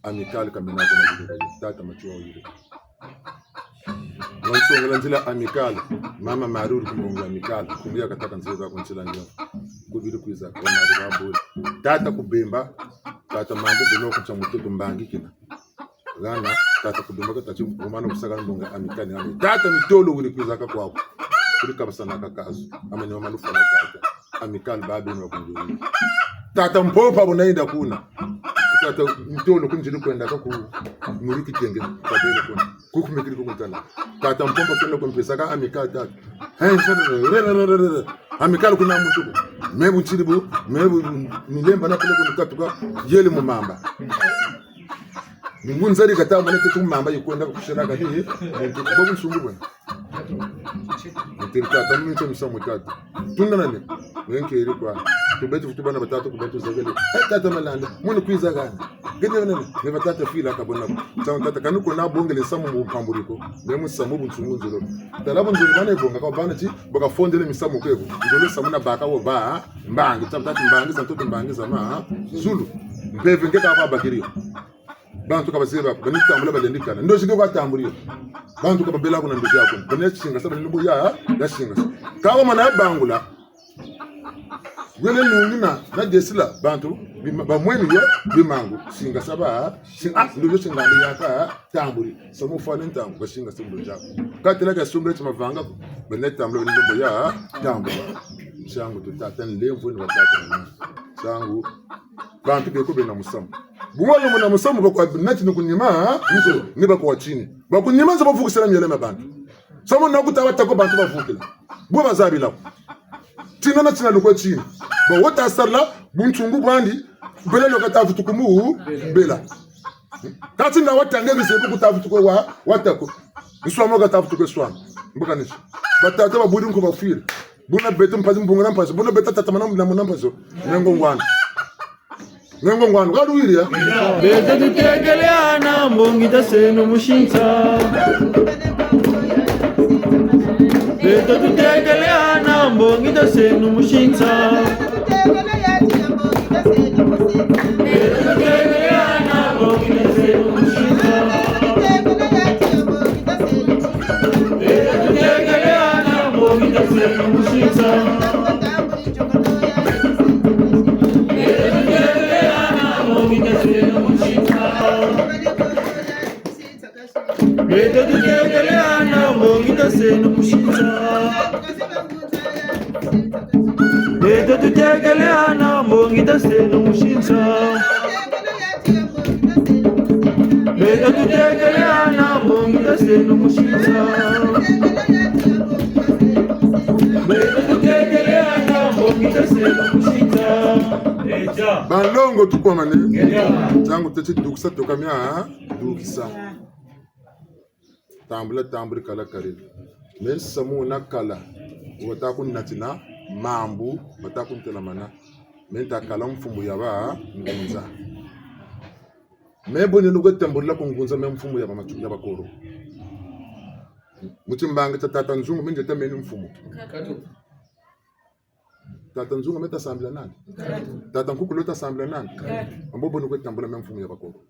Amicale kamina kuna yirika yo. Tata Matsoua yirika. Wansongela nzila Amicale. Mama Marie uri ku mbongo Amicale. Kumbuya kataka nzila kwa nzila nyo. Kubiri kwiza kwa Marie Babuli. Tata Kubemba. Tata Mambu beno kucha mutoto mbangi kina. Gana, tata Kubemba ka tati kumana kusaka mbongo Amicale gana. Tata Mitolo wiri kwizaka kwaku. Kuri kabasana kakazu. Ama ni mama lufana tata. Amicale babi ni wakunjuri. Tata Mpompa bona inda kuna. Tata Mitolo kunjiri kwenda kaku muri kitenge. Kabele kuna. Kuku mekiri kukuntala. Tata Mpompa kenda kumpesaka Amicale tata. Hey, sasa, re, re, re, re, re. Amicale kuna mutu. Mebu nchiri bu, mebu nilemba na kule kunikatuka. Yele mu mamba. Ngunzari kata mwana tetu mamba yikwenda kushira kani. Muntu kubabu nsungu bwana. Ntiri tata, mimi nche misamu tata. Tunda nani? Wenkeri kwa. Tubeti futu bana batatu kubantu zagale. Eh, tata Malanda, mwana kwiza gani? Gani nani? Ne batata fila kabona. Tata, tata, kani kona bongele samu mu mpamburiko. Ne musamu bunsungu nzolo. Tala bunzolo bana bonga kwa bana ti, baka fondele misamu keko. Nzolo samu na baka wo ba, mbangi, tata, tata, mbangi, santo, mbangi, zama, zulu. Mpeve nge ka kwa bakiri. Bantu ka bazeba ko, bani tambula balendi kala. Ndozi ke kwa tambuli yo. Bantu ka babela kuna ndozi yako. Bani singasa, bani lumbu ya, ya singasa. Kawa mana bangula. Wele nungi na, na desila, bantu, bima-, bamweni yo, bimangu. Singasa ba, sing-, ah, ndozi singani yaka, tambuli. Samu fane ntangu, basingasa ndozi yako. Katela ka sumbula tima vanga ko. Bani tambula, bani lumbu ya, tambuli. Sangu tu tata nlemvo ni wa tata na. Sangu. Bantu beko bena musamu. Bunga lo mona musamu bakwa nati ni kunima, nzo, ni bakwa tini. Bakwa nima nzo bavukisila miele mia bantu. Samu na kuta batako bantu bavukila. Bo bazabila. Tina na tina lukwe tini. Ba wata sarila, bunsungu bwandi, bela lo kata vutu kumu, bela. Kati na watanga bize kuta vutu kwa, watako. Nswama kata vutu kwa swama. Mbuka nisi. Batata babudi nko bafwiri. Buna beto mpasi mbunga na mpasi. Buna beto tata mana na muna mpasi. Nengo ngwana. Nengo ngwana. Kwa luwiri ya? Beto tutekele ana mbongi ta seno musinsa. Beto tutekele ana mbongi ta seno musinsa. Beto tutekele ana mbongi ta seno musinsa. Beto tutekele ana mbongi ta seno musinsa. Beto tutekele ana mbongi ta seno musinsa. Beto tutekele ana mbongi ta seno musinsa. Beto tutekele ana mbongi ta seno musinsa. Beto tutekele ana mbongi ta seno musinsa. Eja. Banlongo tukwamane. Eja. Ntangu teti dukisa toka mia, dukisa. Tambula, tambula, kala, kala. Me nsamu na kala. Wata kunatina mambu, wata kuntelamana. Me nta kala mfumu ya bangunza. Me boni nukwe tambulila ku ngunza, me mfumu ya ba matu-, ya bakoro. Mu timbangi tia Tata Nzungu, meno nzeta meno mfumu. Tata Nzungu me ta sambila nani? Tata Nkukulu ta sambila nani? Ambo bo ni kwe tambula me mfumu ya Bakongo.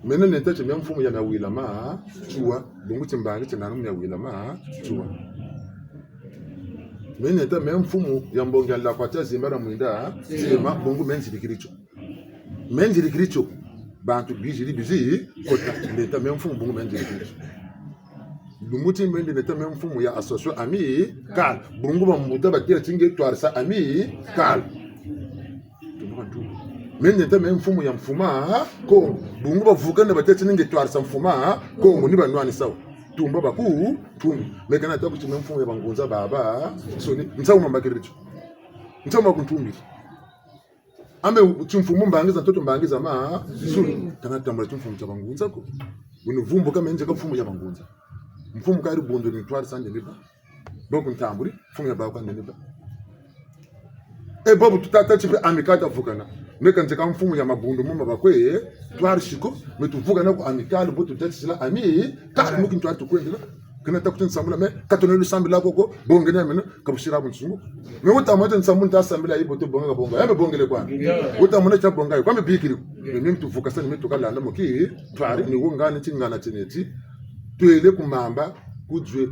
Meno nzeta ti me mfumu ya Miawila ma Tsua, bungu timbangi tia nanu Miawila ma Tsua. Meno nzeta me mfumu ya Mbongi ya Lakwa tia Zimba na Mwinda Tsema, bungu me nzidikidi tio. Me nzidikidi tio. Bantu bizidi bizi kota. Nzeta me mfumu, bungu me nzidikidi tio. Lumbu ti me nzeta me mfumu ya association Amicale. Bungu bambuta batela ti nge twarisa Amicale. Tumba bantu. Me nzeta me mfumu ya Mfuma Kongo. Bungu bavukana batela ti nge twarisa Mfuma Kongo, ni banwanisa wo. Tumba baku, tumba. Me kana ta ku ti me mfumu ya bangunza baba. So ni, nsa uma mbakiri tio. Nsa uma kuntumbiri. Ambe ti mfumu mbangi za ntoto, mbangi za ma zulu. Kana tambula ti mfumu tia bangunza ko. Wunu vumbuka me nzeka mfumu ya bangunza. Mfumu kari bundu ni twarisa nde ni ba. Bo kuntambuli, mfumu ya ba kwa nde ni ba. E bobu tutata ti pe Amicale ta vukana. Me ka nzeka mfumu ya mabundu mo ma bakwe twarisi ko. Me tuvukana ku Amicale, bo tutata sila Amicale mu kintwari tukwendela. Kana ta ku ti nsambula me, ka tuna lusambila koko, bongele meno, ka busila bunsungu. Me uta mona ti nsambulu nta sambila yi bo to bonga ka bonga. Ya me bongele kwa. Uta mona tia bonga yi, kwa me bikiri. Me, me tuvukasani, me tukalanda mo kintwari, ni wo ngani ti ngana tiena ti. Twele ku mamba, ku zwe.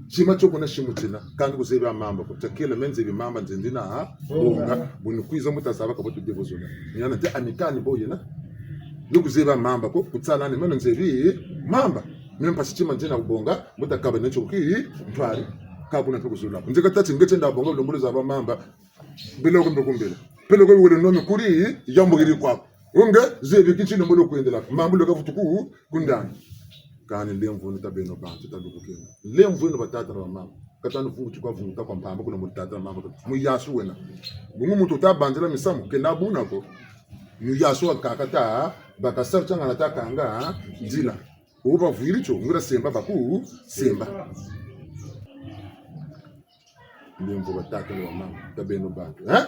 Tima tio kuna simu tina, kangi kuzebi a mamba ko. Tia kele me nzebi mamba, nze ndina, ha? Bonga, buni kwiza mu ta zaba ka bo tu debo zona. Ni yana te Amicale bo yena. Ni kuzebi a mamba ko, kutsala ni meno nzebi mamba. Me mpasi tima nzina kubonga, mu ta kaba ne tio kintwari. Ka kuna mpe kuzula. Nzeka tati nge tienda bonga, lumbulu zaba mamba. Mbele ko mbe kumbele. Pele ko wele nomi kuri, yambo kiri kwa. Onge, zebi kiti lumbulu kwendela. Mambu leka vutuku, kundani. Kani lemvo ni ta beno bantu, ta luku kena. Lemvo ni batata na bamama. Kata ni vungu tukwa vungu ta kwa mpamba kuna mu tata na mama. Mu yasu wena. Bungu muntu ta banzila misamu, kena buna ko. Mu yasu wa kaka ta, baka salu tiangana ta kanga, nzila. Uba vwiri tio, ngura semba baku, semba. Lemvo batata na bamama, ta beno bantu, eh?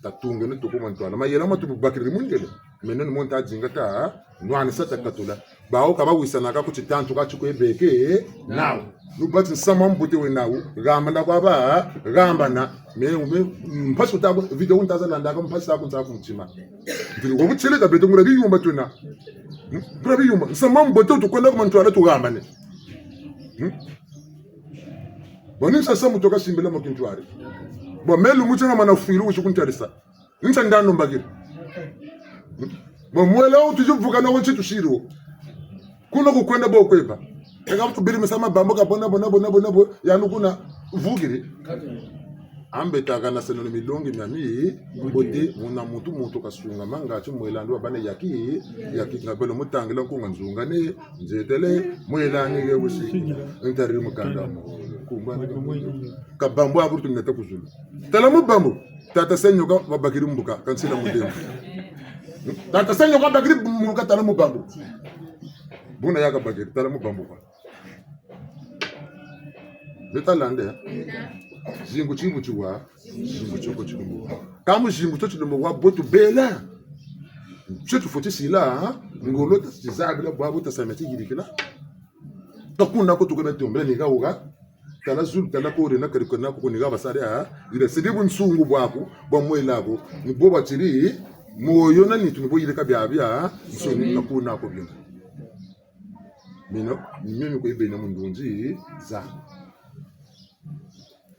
Ta tungeno tuku mantwala. Mayela ma tubakiri mundele. Meno ni mo nta zinga ta, nwanisa ta katula. Bawu ka bawisanaka ku titantu ka ti kwe beke, nawu. Lubati nsamu mbote wena wu, gambana kwa ba, gambana. Me, me, mpasi uta, video nta za landaka, mpasi ta ku nsa ku mutima. Ntiri, wo butele ka beto ngura biyumba twena. Hmm? Ngura biyumba. Nsamu mbote tukwenda ku mantwala tugambane. Hmm? Bon, ni nsa samu toka simbila mo kintwari. Bon, me lumbu tia na mana fwilu wizi kuntarisa. Nsa ndano mbakiri. Bon, mwela wo tuzi vukana wo nsi tusiri wo. Kuna kukwenda bo kweba. Eka tubiri misamu bambo ka bona, bona, bona, bona, bo, yanu kuna vukiri. Ambe taka na seno milongi miami, mbote, muna muntu, muntu kasunga manga, ti mwela ndu abane yaki, yaki ngabelo mutangila nkunga nzunga ne, nzetele, mwela ni ge wusi, ntari mukanda mo, kumba ni kumba. Ka bambu aburu tunata ku zulu. Tala mu bambu, tata Senyoka wabakiri mbuka, kansila mu ndembo. Tata Senyoka wabakiri mbuka, tala mu bambu. Buna yaka bakiri, tala mu bambu kwa. Beta lande. Zingu tibu tiwa, zingu tioko tilumbu. Kamu zingu tio tilumbu wa botu bela. Tio tufweti sila, ha? Ngolo ta tizabila bwabu ta sameti yirikila. Ka kuna ko tukwenda tombela ni ga uga. Tala zulu, tala kore na kari kona ko ni ga basari, ha? Ila sidi bunsungu bwaku, bwa mwela ko. Ni bo batiri, moyo na nitu ni bo yirika biabia, ha? Nsoni ka kuna ko bina. Mina, ni mimi kwe bena mu ndunzi za.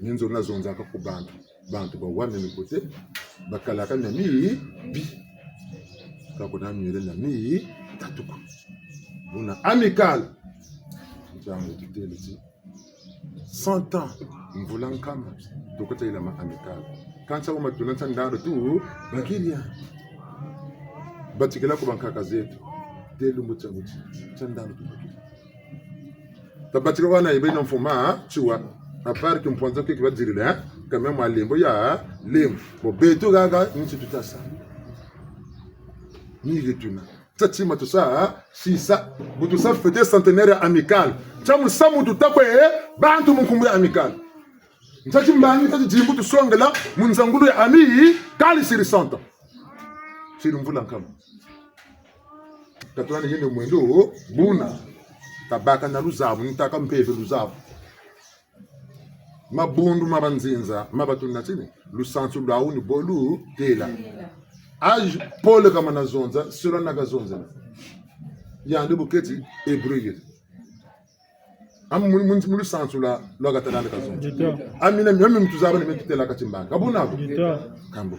Ni nzo na zonzaka ku bantu. Bantu ba wa mimi kote, bakalaka na mi bi. Ka kuna miele na mi tatu ko. Buna Amicale. Ntangu tutele ti cent ans, mvula nkama, tukota ila ma Amicale. Kansi uma tuna nsa ndando tu bakiri ya. Batikila ku bankaka zeto. Te lumbu tia buti, nsa ndando tu bakiri. Tabatika wana ibe na mfuma, tiwa. À part que mponza ke kibadirila, eh? Quand même, alembo ya, lembo. Bon, beto gaga, nsi tutasa. Ni ge tuna. Tsa tima tusa, sisa. Bu tusa fêter centenaire ya Amicale. Tsa musamu tuta kwe, eh? Bantu mu nkumbu ya Amicale. Nsa timbangi, nsa tidimbu tusongela, mu nzangulu ya Amicale siri cent ans. Sidi mvula nkama. Katulanda yende mwendo, buna. Tabaka na luzabu, nitaka mpeve luzabu. Mabundu ma banzinza, ma batuna tini. Lusansu lwau ni bo lutela. Âge, Paul kamana zonza, selon na kazonza. Yandi bu keti, hébreu. Am mu, mu, mu lusansu lwa, lwa katalanda kazonza. Dita. Amina, mimi mtu zaba ni metu tela katimbanga. Ka buna ko? Dita. Kambo.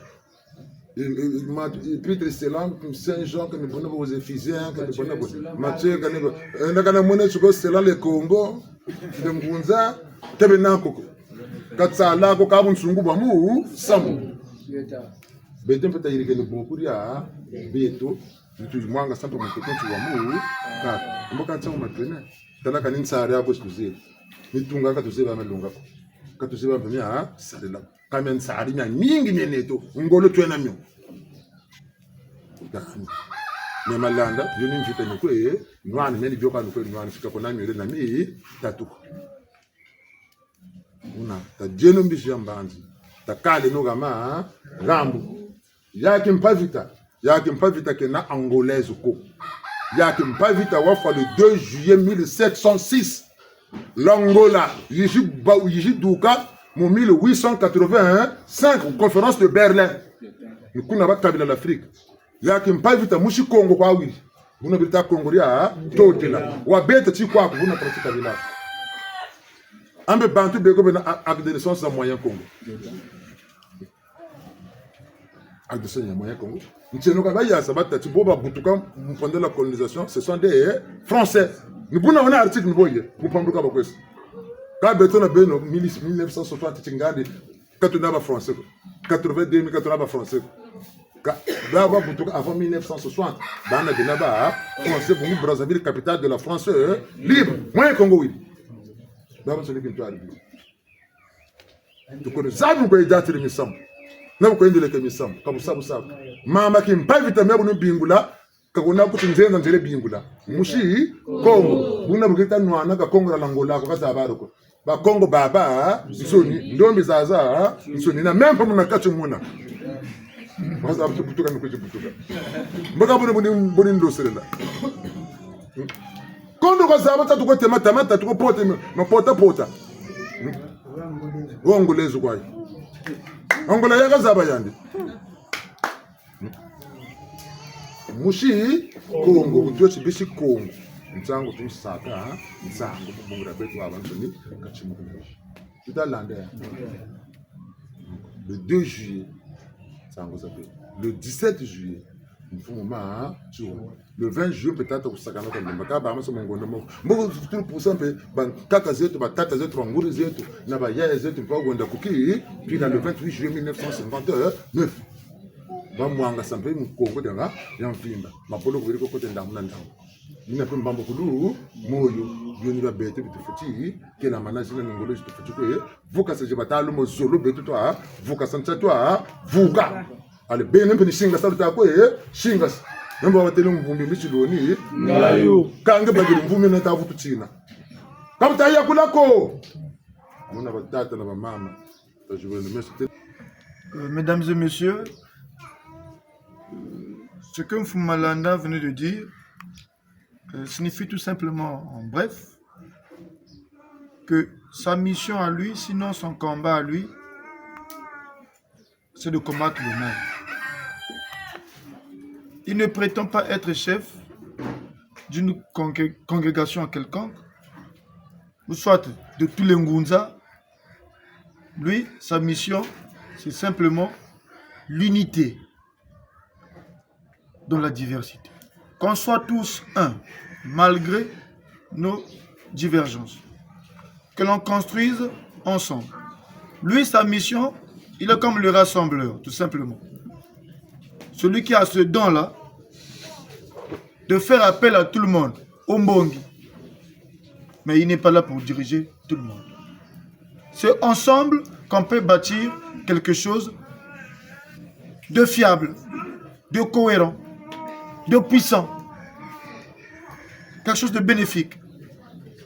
I, i, i, ma, i, Peter Selam, Saint Jean, kani bona bo Éphésiens, kani bona bo. Matthieu, kani bo. Eh, na kana mwana tsuko Selam le Congo, le ngunza, tebe na koko. Katsala ko kabu nsungu ba mu, samu. Beto mpe tayirikene boku dia, beto, nitu mwanga sampa mu koko ntu wa mu, ka. Mboka ntsa matwene. Tala kani nsari ako sikuzeli. Nitunga ka tuzeba malunga ko. Ka tuzeba mpe mia, ha? Sarila. Ka mia nsari mia mingi mia neto. Ngolo twena mio. Dani. Me malanda, yo ni mvita ni kwe, nwani, meni bioka ni kwe, nwani, fika kona mio le na mi, tatuko. Una, tadieno mbisi ya mbanzi. Takaleno gama, ha? Gambu. Ya Kimpa Vita. Ya Kimpa Vita kena angolaise ko. Ya Kimpa Vita wafwa le deux juillet mille sept cent six. L'Angola, yizi ba-, yizi duka mu mille huit cent quatre-vingt-cinq, conférence de Berlin. Ni kuna bakabila l'Afrique. Ya Kimpa Vita musi Kongo kwa wili. Buna bilita Kongo dia, totela. Wa beta ti kwaku, buna parti kabila. Ambe bantu beko bena a-, acte de naissance za Moyen Kongo. Acte de naissance ya Moyen Congo. Ntieno ka bayasa batâ ti bo babutuka pendant la colonisation, ce sont des Français. Ni buna wana article ni boye, mu pambuka bakwesa. Ka beto na beno, mille, mille neuf cent soixante ti ngandi, ka tuna ba Français ko. Quatre-vingt-deux mille ka tuna ba Français ko. Ka, ba, babutuka avant mille neuf cent soixante. Bana bena ba Français, bungu Brazzaville, capitale de la France, euh, libre. Moyen Congo, oui. Ba, ba, ce n'est qu'une toile. Tukolo zabi kwe datiri misamu. Na kwe ndeleke misamu. Kabusa busa. Mama Kimpa Vita mia bunu bingula. Kakuna kuti nzenza nzele bingula. Musi Kongo. Buna bukita nwana ka Kongo la Angola ko kazaba ko. Ba Kongo baba, nsoni. Ndombi zaza, nsoni. Na même pas muna kati muna. Baza butu-, butuka ni kuti butuka. Mboka buni, buni, buni ndoselela. Kondo kazaba tatu ko tema, tema, tatu ko pote, ma, ma pota, pota. Hmm? Wa Angolais kwa. Angola ya kazaba yandi. Hmm? Musi Kongo, kutwesi bisi Kongo. Nsangu tusaka, nsangu kubungira betu wa bantu ni kati mukuna. Tutalanda ya. Le deux juillet, nsangu za betu. Le dix-sept juillet, mfumu ma, tu vois. Le vingt juillet, peut-être, kusakana kwa lumba. Kaba amasa mongonda mo. Mbo, tout pour ça, mpe, bankaka zetu, batata zetu, banguri zetu, na bayaya zetu, mpe wenda kuki, puis dans le vingt-huit juillet mille neuf cent cinquante-neuf. Bamwangasa mpe mu Kongo diaka ya mvimba. Mapolo kubiri ko kote ndambu na ndambu. Mina mpe mbambo kulu, moyo, yo ni ba betu bitufweti, kena mana zina ni ngolo zitufweti kwe, vukasa zi bata lumo zolo betu twa, vukasa nsa twa, vuka. Ale bene mpe ni singasa luta kwe, singasa. Nembo watele mvumbi misi loni. Ngayo. Kange bagiri mvumbi na tavutu tina. Kabuta ya kula ko. Muna batata na bamama. Je vous remercie. Euh, mesdames et messieurs, euh, ce que Mfumu Malanda venait de dire, euh, signifie tout simplement, en bref, que sa mission à lui, sinon son combat à lui, c'est de combattre le mal. Il ne prétend pas être chef d'une congré-, congrégation quelconque, ou soit de tous les ngunza. Lui, sa mission, c'est simplement l'unité dans la diversité. Qu'on soit tous un, malgré nos divergences. Que l'on construise ensemble. Lui, sa mission, il est comme le rassembleur, tout simplement. Celui qui a ce don-là de faire appel à tout le monde, au mbongi. Mais il n'est pas là pour diriger tout le monde. C'est ensemble qu'on peut bâtir quelque chose de fiable, de cohérent, de puissant, quelque chose de bénéfique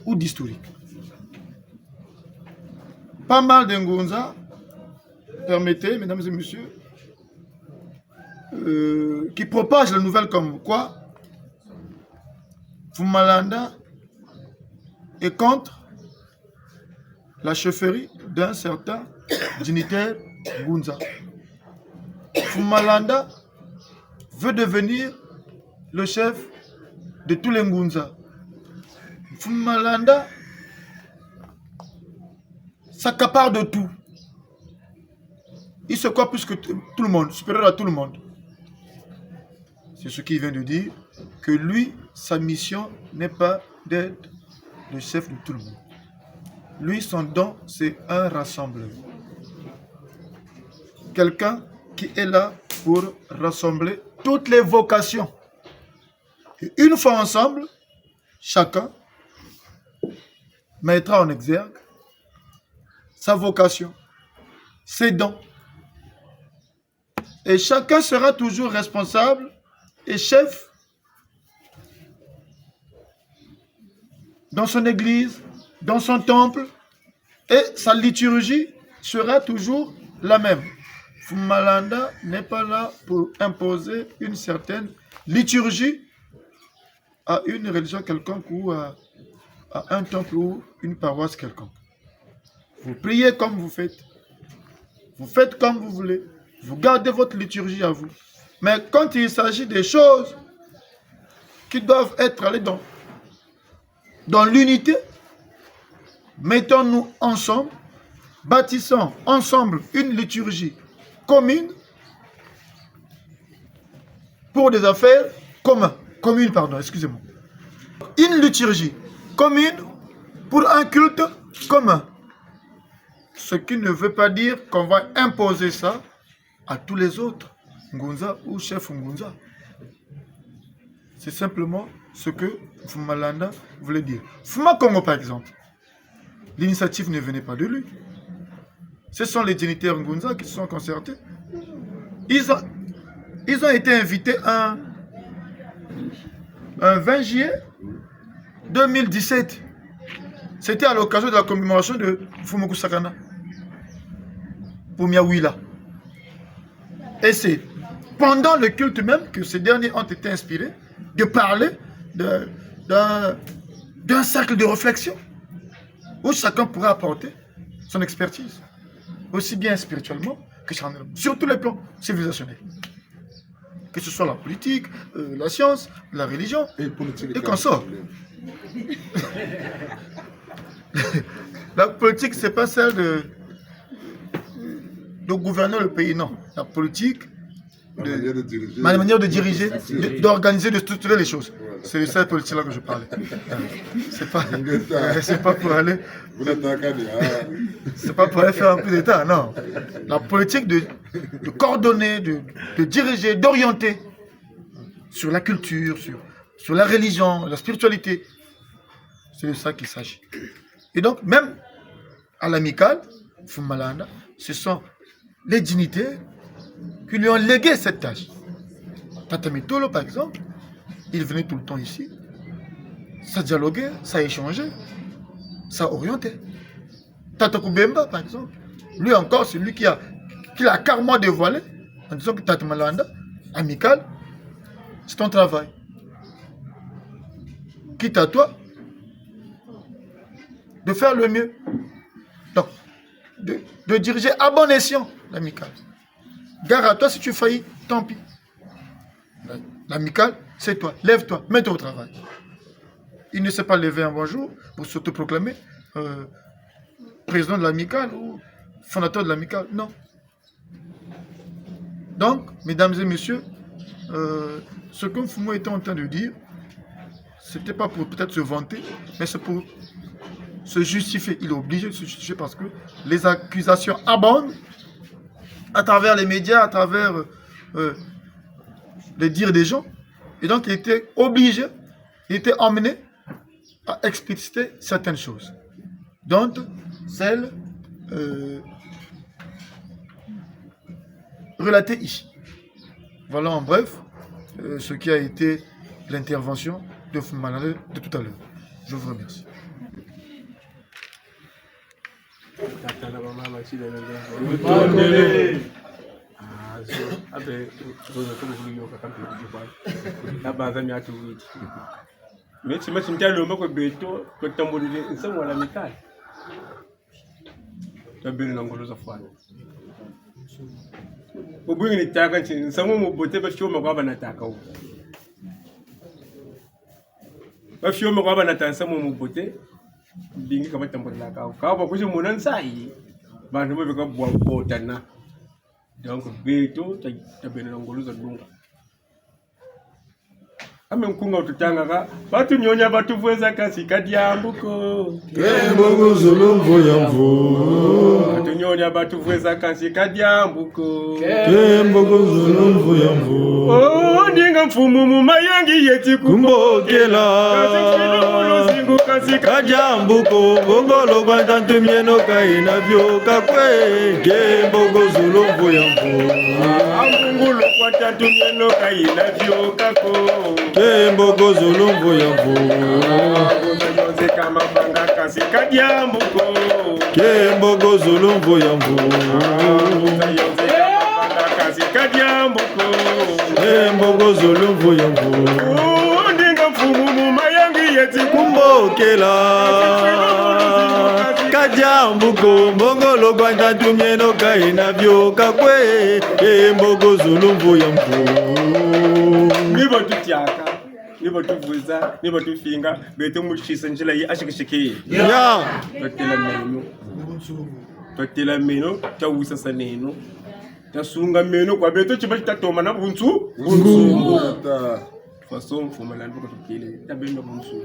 ou d'historique. Pas mal de ngunza, permettez, mesdames et messieurs, euh, qui propage la nouvelle comme quoi Mfumu Malanda est contre la chefferie d'un certain dignitaire Ngunza. Mfumu Malanda veut devenir le chef de tous les Ngunza. Mfumu Malanda s'accapare de tout. Il se croit plus que t- tout le monde, supérieur à tout le monde. C'est ce qu'il vient de dire, que lui, sa mission n'est pas d'être le chef de tout le monde. Lui, son don, c'est un rassembleur. Quelqu'un qui est là pour rassembler toutes les vocations. Et une fois ensemble, chacun mettra en exergue sa vocation, ses dons. Et chacun sera toujours responsable et chef dans son église, dans son temple, et sa liturgie sera toujours la même. Mfumu Malanda n'est pas là pour imposer une certaine liturgie à une religion quelconque ou à, à un temple ou une paroisse quelconque. Vous priez comme vous faites. Vous faites comme vous voulez. Vous gardez votre liturgie à vous. Mais quand il s'agit des choses qui doivent être allées dans, dans l'unité, mettons-nous ensemble, bâtissons ensemble une liturgie commune pour des affaires communes. Commune, pardon, excusez-moi. Une liturgie commune pour un culte commun. Ce qui ne veut pas dire qu'on va imposer ça à tous les autres, Ngunza ou chef Ngunza. C'est simplement ce que Mfumu Malanda voulait dire. Mfumu a Kongo, par exemple, l'initiative ne venait pas de lui. Ce sont les dignitaires Ngunza qui se sont concertés. Ils ont, ils ont été invités un, un vingt juillet deux mille dix-sept. C'était à l'occasion de la commémoration de Mfumu Kusakana pour Miawila. Et c'est pendant le culte même que ces derniers ont été inspirés de parler de- d'un d'un cercle de réflexion où chacun pourra apporter son expertise, aussi bien spirituellement que charnellement, sur tous les plans civilisationnels. Que ce soit la politique, euh, la science, la religion, et politique et consorts. La politique, c'est pas celle de, de gouverner le pays, non. La politique, de, ma manière de diriger, de- d'organiser, de structurer les choses. C'est de cette politique-là que je parlais. Euh, C'est pas, c'est pas pour aller, c'est pas pour aller faire un coup d'État, non. La politique de, de coordonner, de, de diriger, d'orienter sur la culture, sur, sur la religion, la spiritualité. C'est de ça qu'il s'agit. Et donc, même à l'Amicale, Mfumu Malanda, ce sont les dignitaires qui lui ont légué cette tâche. Tata Mitolo, par exemple, il venait tout le temps ici. Ça dialoguait, ça échangeait, ça orientait. Tata Kubemba, par exemple, lui encore, c'est lui qui a, qui l'a carrément dévoilé en disant que Tata Malanda, Amicale, c'est ton travail. Quitte à toi de faire le mieux. Donc, de, de diriger à bon escient l'Amicale. Gare à toi, si tu faillis, tant pis. L'Amicale, c'est toi. Lève-toi, mets-toi au travail. Il ne s'est pas levé un bon jour pour s'autoproclamer euh, président de l'Amicale ou fondateur de l'Amicale. Non. Donc, mesdames et messieurs, euh, ce que Mfumu était en train de dire, c'était pas pour peut-être se vanter, mais c'est pour se justifier. Il est obligé de se justifier parce que les accusations abondent à travers les médias, à travers euh, les dires des gens. Et donc, il était obligé, il était amené à expliciter certaines choses, dont celles euh, relatées ici. Voilà en bref euh, ce qui a été l'intervention de Mfumu Malanda de tout à l'heure. Je vous remercie. Tata na mama, machine na nzambe. Abe, zozo tuku vulu yoka kampe kujupa. Na banza miatu witi. Meti, meti ntia lomba kwa beto, kwa tambulile, nsamu wala mikali. Tabeno na ngolo za fwana. Ubwingi ni taka nti, nsamu mu bote ba fioma kwa banataka wo. Ba fioma kwa banata nsamu mu bote, bingi ka batambulaka wo. Ka ba kuzi mona nsayi, bantu bo beka bwa botana. Donc, beto, ta-, tabeno na ngolo za lunga. Ame nkunga ututangaka, batunyonya batuvweza kansi ka diambu ko. Nkembo, ngolo, mvu ya mvu. Batunyonya batuvweza kansi ka diambu ko. Nkembo, ngolo, mvu ya mvu. Oh, ndinga mfumu mu mayangi yeti ku- Kumbokela. Kansi kilo mu luzingu kansi ka- Ka diambu ko, ngolo kwa ntantu mieno ka ina vioka kwe. Nkembo, ngolo, mvu ya mvu. Ambungulu kwa ntantu mieno ka ina vioka ko. Nkembo, ngolo, mvu ya mvu. Yonze kama banga kansi ka diambu ko. Nkembo, ngolo, mvu ya mvu. Yonze kama banga kansi ka diambu ko. Nkembo, ngolo, mvu ya mvu. Ndinga mfumu mu mayangi yeti ku- Kumbokela. Ka diambu ko, ngolo kwa ntantu mieno ka ina vioka kwe. Nkembo, ngolo, mvu ya mvu. Ni batutiaka, ni batuvweza, ni batufinga, beto mu sisa nzila yi ashikishiki. Ya. Twatela meno. Twatela meno, tawisasa neno. Tasunga meno kwa beto, tiba tatomana bunsu. Bunsu. Bunsu. Façon, faut malandi ko tukele, tabeno bunsu.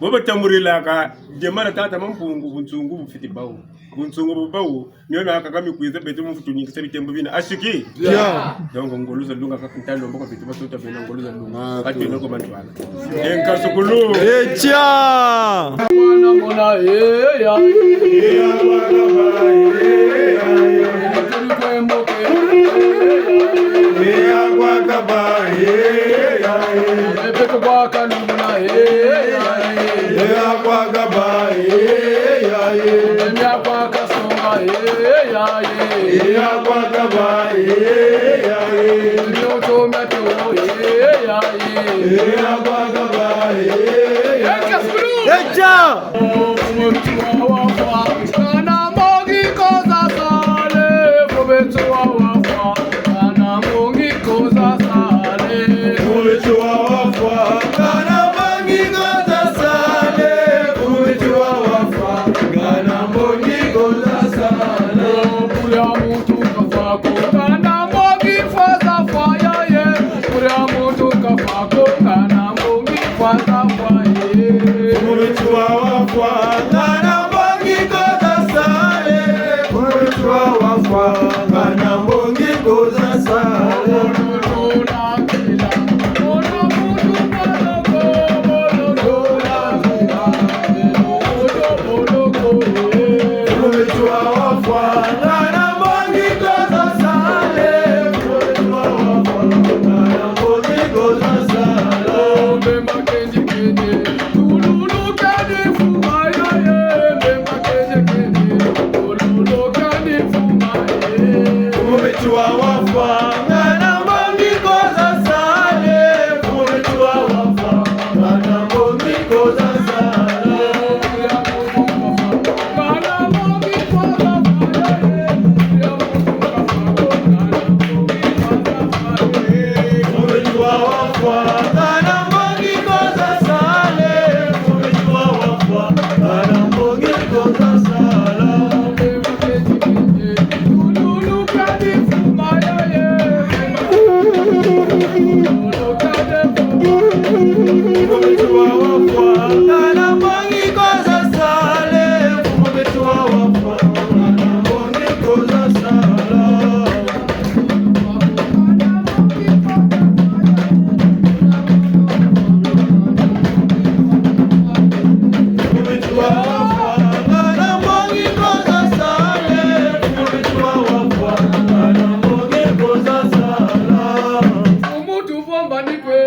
Bo batambulilaka, demana tata Mampungu, bunsungu bufweti bau. Bunsungu bu bau, mio miakaka mikwiza beto mu futu nyingi sa bitembo bina. Ashiki? Ya. Donc, ngolo za lunga kaka nta lomba kwa beto, baso tabeno ngolo za lunga. Ah, atu ino ko bantu bana. Enka sukulu. Echa! Mwana mona, eh, ya, eh. Tuli kwembo ke, eh, ya, eh. Beto kwa Kalumuna, eh, ya, eh. Beto kwa Kasonga, eh, ya, eh. Nyoto meto, eh, ya, eh. Echa!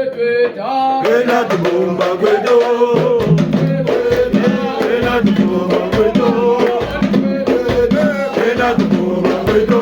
Ena tubomba kweto. Ena tubomba kweto. Ena tubomba kweto.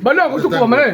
Bana kusuka mane.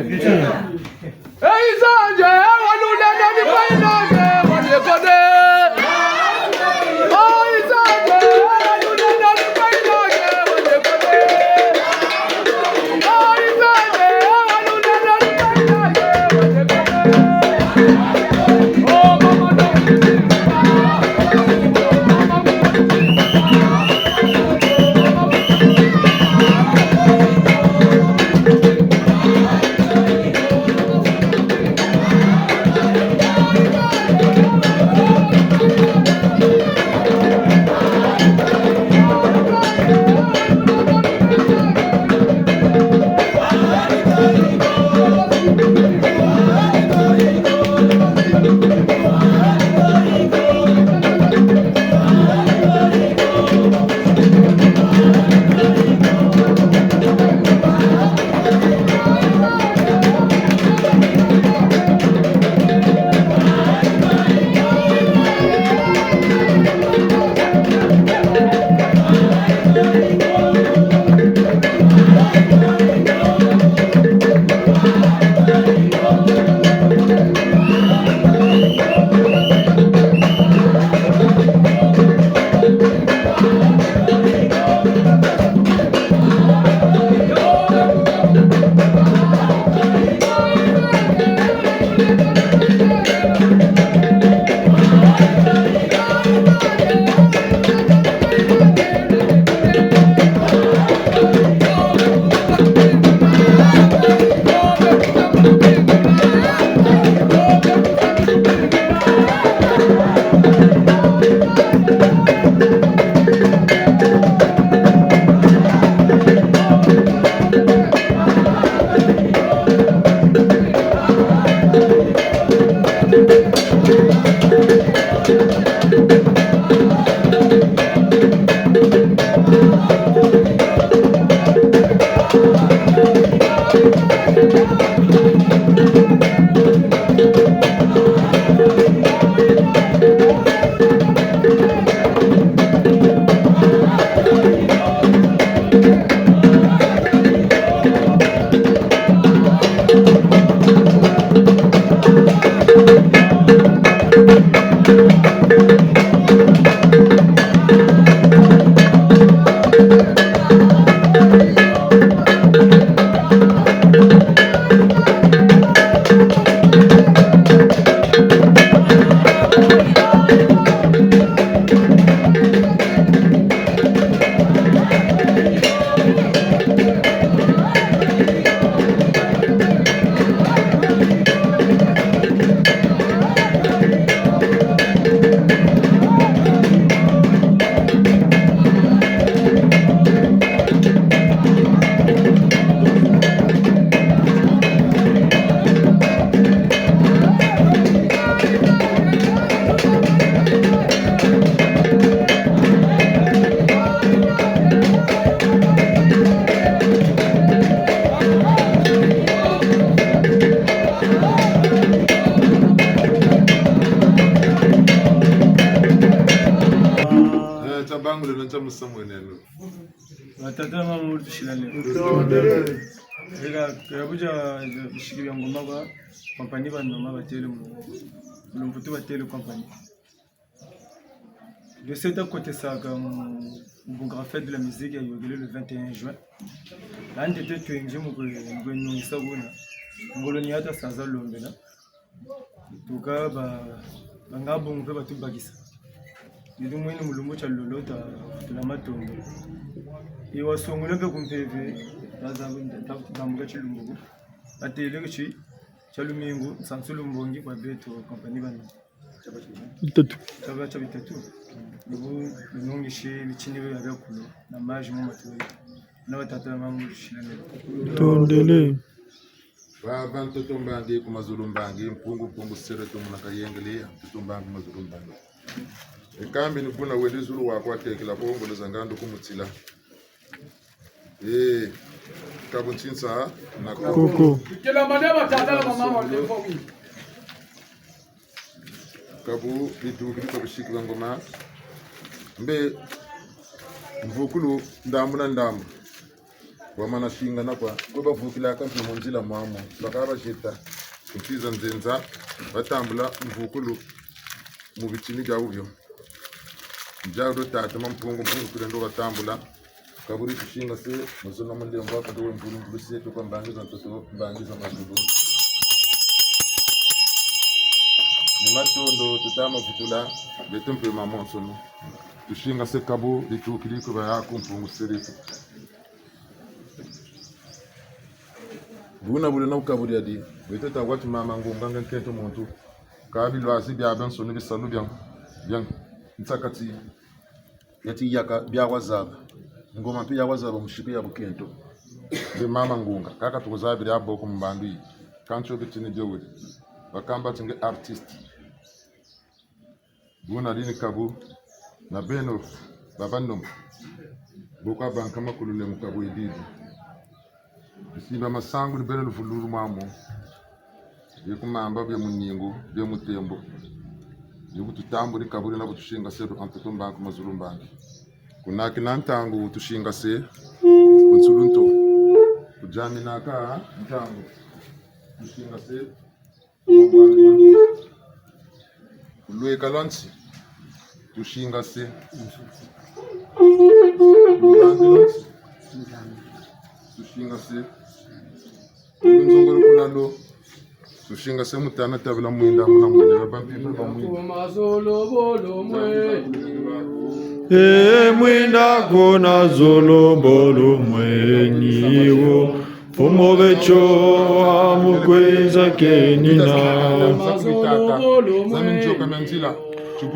Bangula na nza musamu weneno. Batata na mama, muntu shilane. Ega, ya buja, bishiki bya ngoma kwa, compagnie ba noma batele mu. Lumputu batele compagnie. De cette côté, ça, comme, mu bungu ya fête de la musique ya yokele le vingt et un juin. Là, on était tuengi mu kwe, mu kwe nungisa kuna. Ngolo ni ata saza lombela. Tuka ba, ba nga bungu mpe batubakisa. Ni tumweni mu lumbu kia lolo ta, tula matondo. E wasongula mpe ku mpeve, baza ku nda-, ta-, tambuka kilumbu. Batele kishi, kia lumingu, nsansu lumbongi kwa beto, compagnie bana. Bitatu. Taba tia bitatu. Ni bu, binungishi, bitini bya bya kulo, na maji mu matu. Na batata na mama, shilane. Tondele. Baba ntoto mbangi ku mazulu mbangi, Mpungu, Mpungu sere tumuna kayengele, ntoto mbangi mazulu mbangi. E kambi ni buna wele zulu wa kwa tekela ko ngolo za ngandu ku mutila. Eh, kabu ntinsa na ko. Koko. Kela madama tata na mama wa tempo wi. Kabu bitu kili kwa bishiki ba ngoma. Mbe mvukulu ndambu na ndambu. Bamana singana kwa, kwe bavukilaka mpe mu nzila mwamu, bakaba jeta ku nsi za nzenza, batambula mvukulu mu bitini byawu byo. Nzau do tata Mampungu, Mpungu tulendo batambula, kaburi tusingase, mu zona mulembo wa kado mvulu mvulu se, tuka mbangi za ntoto, mbangi za mazulu. Ni matondo, tutama vutula, beto mpe mamonsono. Tusingase kabu, litukili kuba ya ku Mpungu seri. Buna bule na ukaburi adi, beto ta wati mama ngunga nge nkento muntu. Ka bilwazi bya byansoni bisalu bya, bya nsakati. Yati yaka bya wazaba. Ngoma mpe ya wazaba mu siku ya bukento. Nge mama ngunga, kaka tukuzabiri abo ku mbandu yi. Kansi bitini byo wele. Bakamba ti nge artiste. Buna dini kabu, na beno, baba ndombo. Boka bankama kulule mu kabu ididi. Bisimba masangu ni beno luvululu mwamu. Bye ku mamba, bye mu ningu, bye mu tembo. Bye bu tutambuli kabuli na bu tusingase, antoto mbangi mazulu mbangi. Kunakina ntangu tusingase, ku nsulunto. Kujaminaka ntangu tusingase. Ku lweka lwa nsi, tusingase. Ku lweka lwa nsi, tusingase. Ku nzongolo ku lalo, tusingase mu tana tabila mwinda, muna mwinda, ba mpimpa ba mwinda. E mwinda kuna zulu bulu mweni wo. Mfumu beto wa mu kwiza kenina.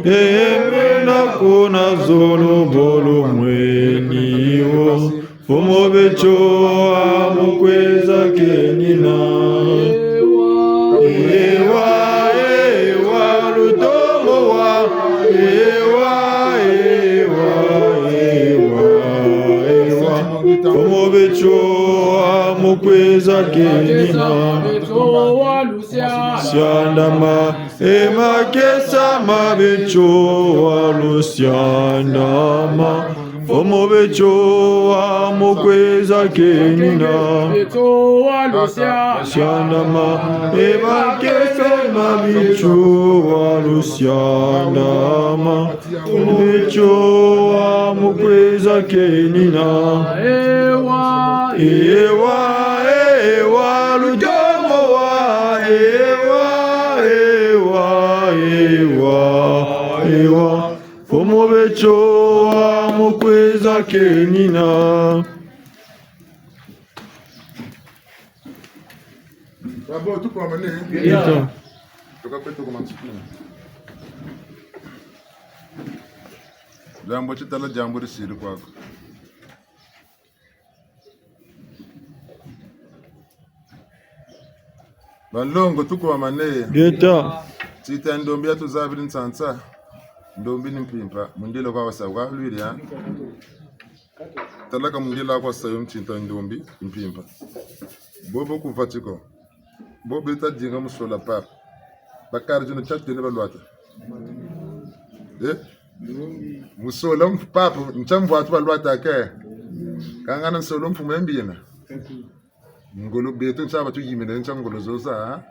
E mwinda kuna zulu bulu mweni wo. Mfumu beto wa mu kwiza kenina. Ewa, ewa, lutomo wa. Ewa, ewa, ewa, ewa. Mfumu beto wa mu kwiza kenina. Siandama, e makesa ma beto wa lusiandama. Mfumu beto wa mu kwiza kenina. Siandama, e makesa ma beto wa lusiandama. Beto wa mu kwiza kenina. Ewa, ewa, ewa, lutomo wa. Ewa, ewa, ewa, ewa. Mfumu beto wa mu kwiza kenina. Babo, tukwamane. Ito. Tuka peto kwa mansukini. Diambu titala, diambu disiri kwaku. Banlongo, tukwamane. Ngeta. Tita ndombi ya tuzabiri nsansa. Ndombi ni mpimpa. Mundele kwa wasa kwa lwiri ya. Talaka mundele kwa sayo mtinta ndombi mpimpa. Bobo ku Vatican. Bobo ita dinga mu sola papa. Bakari dino chatene balwata. Eh? Mu sola mf-, papa, ntia mvwatu balwataka. Kangana nsolo mfumu ya mbi yena. Ngolo beto ntia batuyimina, ntia ngolo zozo, ha?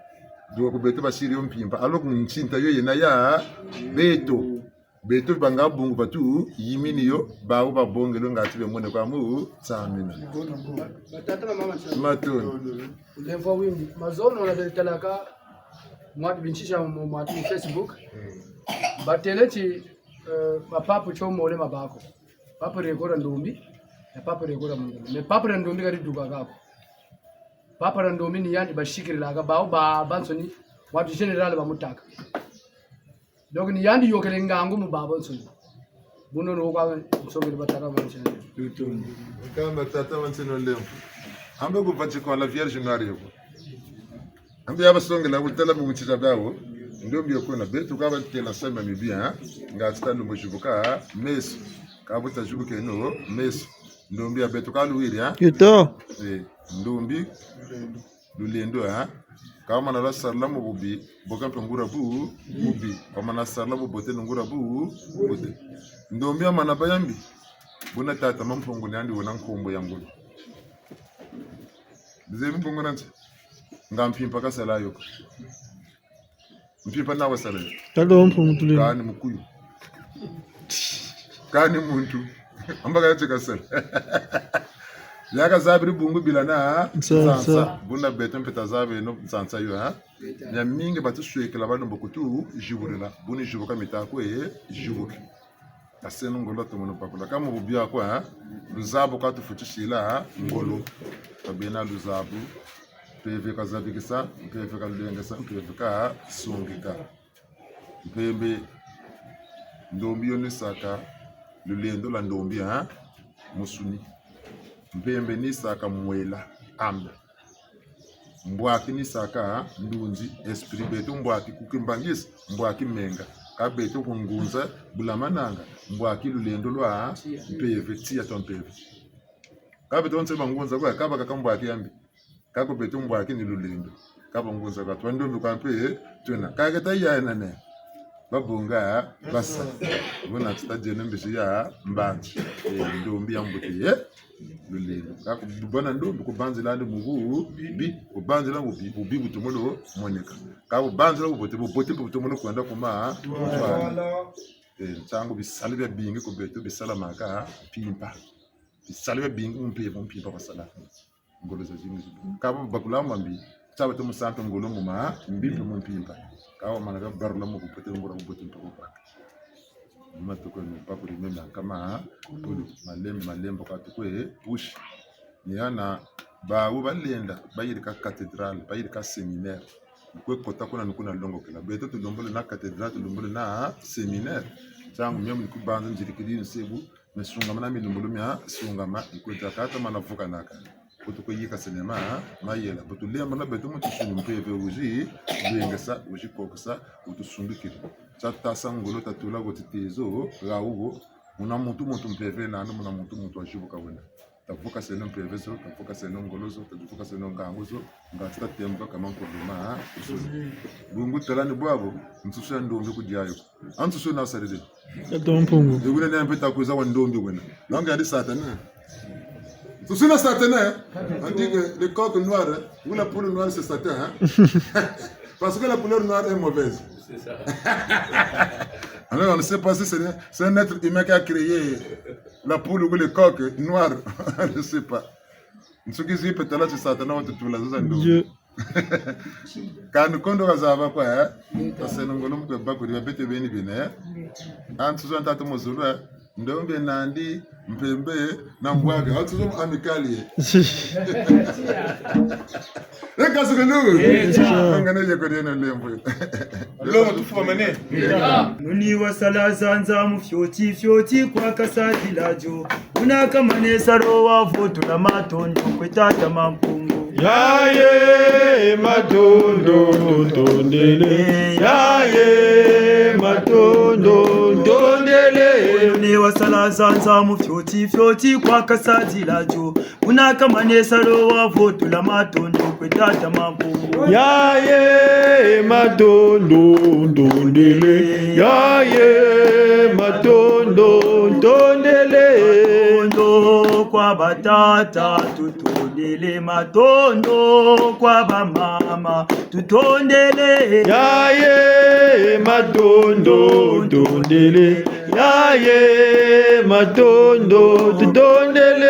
Duwa ku beto basiri yo mpimpa. Alors que ntinta yo yena ya beto. Beto banga bungu batuyimini yo, bawu babongele yo ngatu bemone kwa mu tsamina. Batata na mama, matondo. Ulemvo windi. Mazono na betalaka mwatu bintsisa mu, mwatu mu Facebook. Batele ti, eh, ba papa tio mole mabako. Papa rekora ndombi, ya papa rekora mungu. Mais papa na ndombi kadi duka kako. Papa na ndombi ni yandi basikilaka, bawu ba, bansoni, mwatu général bamutaka. Donc ni yandi yokele ngangu mu babansoni. Buno no kwa nsongele batata bansoni. Kamba tata bansoni lempo. Ambe ku Vatican la Vierge Marie ko. Ambe yabasongela kutala mu ntsisa bawu. Ndombi yo kuna beto ka batela sema mibi, ha? Ngatu ta lumbu zibuka, ha? Meso. Ka buta zibukeno meso. Ndombi ya beto ka luwiri, ha? Yuto. Eh, ndombi. Lulendo, ha? Ka wamana lwasarila mu bubi, boka mpe nguria bu, bubi. Wamana sarila bubote, nguria bu, bubote. Ndombi yamana ba ya mbi. Buna tata Mampungu ni yandi wena nkumbu ya ngolo. Bizebi Mpungu na nsi. Nga mpimpa kasala yo ko. Mpimpa na wasala yo. Tata Mampungu tulendo. Kani mukuyu. Kani muntu. Amba kaya tshika sala. Yaka zabiri bungu bila na, ha? Nsansa. Nsansa. Buna beto mpe tazabeno nsansa yo, ha? Miamingi batuswekela balombo kutu zibudila. Buni zibuka mita kwe, zibuki. Kaseno ngolo tomono bakula. Ka mu bubi ko, ha? Luzabu ka tufutisila, ha? Ngolo. Ka bena luzabu. Mpeve kazabikisa, mpeve kalulengesa, mpeve kasungika. Mpembe, ndombi yo ni saka lulendo lwa ndombi, ha? Musuni. Mpembe ni saka mwela, âme. Mbwaki ni saka ndunzi, esprit. Beto mbwaki ku kimbanguiste, mbwaki menga. Ka beto ku ngunza, bula mananga, mbwaki lulendo lwa mpeve, tiya twa mpeve. Ka beto nse bangunza kwa, ka bakaka mbwaki ya mbi. Ka ku beto mbwaki ni lulendo. Ka bangunza kwa, twa ndombi kwa mpe, eh, twena. Ka keta ya nane. Babonga, basa. Buna tita dieno mbisi ya mbanzi. Eh, ndombi ya mbuti, eh? Lulendo. Ka ku bana ndombi, kubanzila ndi mu bu, bi, kubanzila mu bi, bu bi butu mono moneka. Ka kubanzila bubote, bubote mpe butu mono kwenda kuma, voilà. Eh, ntangu bisalu bia bingi ku beto bisalamaka mpimpa. Bisalu bia bingi mu mpimpa, mu mpimpa basala. Ngolo zazingi. Ka babakula mambi, taba to musantu ngolo mu mambi mpe mu mpimpa. Ka wamana kabarula mu bubote, nguria bubote mpe bubaka. Matuko ni bakuri meme nkama, pulu, malembe, malembe kwa tukwe, push. Ni yana, bawu balenda, bayirika cathédrale, bayirika séminaire. Ni kwe kota kuna, ni kuna longokela. Beto tulombole na cathédrale, tulombole na séminaire. Ntangu mia mu ni kubanza nzirikidi nsebu, mia sungama na milumbulu mia sungama, ni kwe diaka ata mana vukanaka. Kutu kwe yika senema, mayela. Bu tulemba na beto mu tusuni mpeve wizi lwengesa, wizi kokesa, utusungikila. Tata sa ngolo tatula ko titezo, ga ugo, muna muntu muntu mpeve nani, muna muntu muntu wazibuka wena. Tavukaseno mpeve zo, tavukaseno ngolo zo, tavukaseno ngangu zo, nga tita temuka kama nkondo ma, zo. Bungu tala ni bwabo, nsusu ya ndombi kudia yo ko. A nsusu na sarili. Tata Mpungu. Yegule ne mpe ta kwiza wa ndombi wena. Donc yandi Satana. Nsusu na Satana, hein? On dit que le coq noir, hein, ou la poule noire, c'est Satan, hein? Parce que la couleur noire est mauvaise. C'est ça. Alors, on ne sait pas si c'est, c'est un être humain qui a créé la poule ou le coq noir. On ne sait pas. Nsuki zipe tala ti Satana watutula zo za ndombi. Dieu. Kani kondo kazaba kwa, eh? Taseno ngolo mu kwe bakuri, beto beni bine, eh? A nsusu a ntatu mu zulu, eh? Ndombe nandi, mpembe, na mbwaka. A nsusu mu amicale, eh? E kasu kulu. Ngana ye kodieno lembo. Lo mu tufumane. Nuni wasala zanza mu fioti, fioti kwa kasadila dio. Una kamanesa rowa voto na matondo kwe tata Mampungu. Yaye matondo tondele. Yaye matondo tondele. Ne wasala zanza mu fioti fioti kwa kasadila dio. Kuna kamanesa lo wavotula matondo kwe tata Mampungu. Yaye matondo ntondele, yaye matondo ntondele. Matondo kwa batata tutondele, matondo kwa bamama tutondele. Yaye matondo ntondele, yaye matondo tutondele.